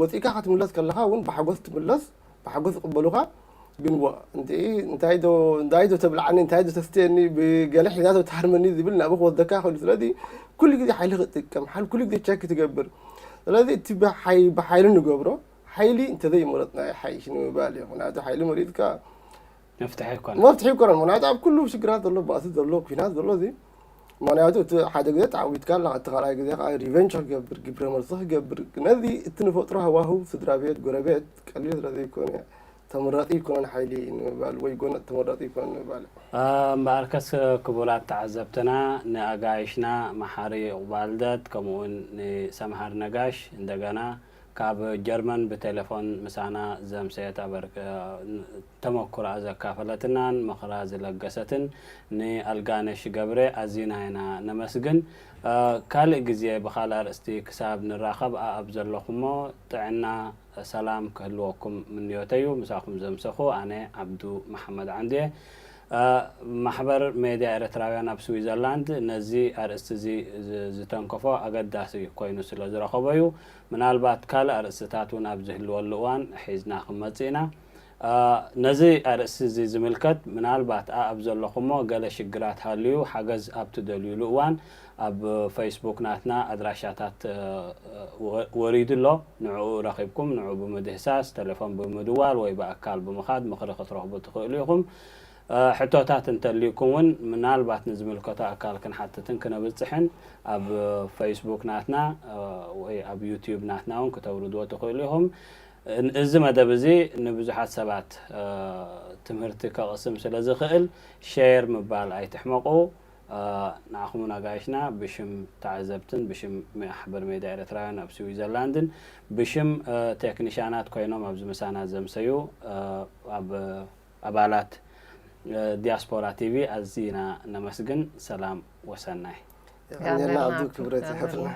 ወፂእካ ክትምለስ ከለኻ እውን ብሓጎስ ትምለስ ብሓጎስ ይቕበሉኻ ግን እንታይ ዶ ተብልዓኒ እንታይ ዶ ተስትየኒ ብገለ ሒዛቶ ትሃርመኒ ዝብል ናብኡ ክወስደካ ይኽእል ስለዚ ኩሉ ግዜ ሓይሊ ክትጥቀም ሓል ኩሉ ግዜ ቸክ ትገብር ስለዚ እቲ ብሓይሊ ንገብሮ ሓይሊ እንተዘይመረፅና ይሓይሽ ንምባል እዩ። ምክንያቱ ሓይሊ መሪፅካ መፍትሒ ኣይኮነን። መፍትሒ ኣይኮነን። ምክንያቱ ኣብ ኩሉ ሽግራት ዘሎ ባእሲ ዘሎ ኩናት ዘሎ እዚ ምክንያቱ እቲ ሓደ ግዜ ተዓዊትካ ኣለካ እቲ ካልኣይ ግዜ ከዓ ሪቨንጅ ክገብር ግብረ መልሲ ክገብር ነዚ እቲ ንፈጥሮ ሃዋህው ስድራ ቤት ጎረቤት ቀሊል ስለ ዘይኮነ ተመራፂ ይኮነን ሓይሊ ንምባል ወይ ጎነፅ ተመራፂ ይኮነን ንምባል እዩ። እምበኣርከስ ክቡራት ተዓዘብትና ንኣጋይሽና መሓሪ ቁባልደት ከምኡውን ንሰምሃር ነጋሽ እንደገና ካብ ጀርመን ብቴሌፎን ምሳና ዘምሰየት ኣበርክ ተመኩራ ዘካፈለትናን ምኽራ ዝለገሰትን ንኣልጋነሽ ገብረ ኣዚና ኢና ነመስግን። ካልእ ግዜ ብኻልእ ኣርእስቲ ክሳብ ንራኸብ ኣኣብ ዘለኹሞ ጥዕና ሰላም ክህልወኩም ምንዮተዩ። ምሳኹም ዘምሰኹ ኣነ ዓብዱ መሓመድ ዓንድየ። ማሕበር ሜድያ ኤርትራውያን ኣብ ስዊዘርላንድ ነዚ ኣርእስቲ እዚ ዝተንከፎ ኣገዳሲ ኮይኑ ስለ ዝረኸቦ እዩ። ምናልባት ካልእ ኣርእስትታት እውን ኣብ ዝህልወሉ እዋን ሒዝና ክንመጽእ ኢና። ነዚ ኣርእስቲ እዚ ዝምልከት ምናልባት ኣኣብ ዘለኹሞ ገለ ሽግራት ሃልዩ ሓገዝ ኣብ ትደልዩሉ እዋን ኣብ ፌስቡክ ናትና ኣድራሻታት ወሪዱ ኣሎ። ንዕኡ ረኺብኩም ንዕኡ ብምድህሳስ ተሌፎን ብምድዋል ወይ ብኣካል ብምኻድ ምኽሪ ክትረኽቡ ትኽእሉ ኢኹም። ሕቶታት እንተልዩኩም እውን ምናልባት ንዝምልከቶ ኣካል ክንሓትትን ክነብፅሕን ኣብ ፌስቡክ ናትና ወይ ኣብ ዩትዩብ ናትና እውን ክተውርድዎ ትኽእሉ ኢኹም። እዚ መደብ እዚ ንብዙሓት ሰባት ትምህርቲ ከቕስም ስለ ዝኽእል ሼር ምባል ኣይትሕመቑ። ንዓኹምን ኣጋይሽና ብሽም ተዓዘብትን ብሽም ማሕበር ሜድያ ኤርትራውያን ኣብ ስዊዘርላንድን ብሽም ቴክኒሻናት ኮይኖም ኣብዚ ምሳና ዘምሰዩ ኣብ ኣባላት ዲያስፖራ ቲቪ ኣዚና ነመስግን። ሰላም ወሰናይ። የቐንየልና ኣብዱ ክብረት ይሓፍልና።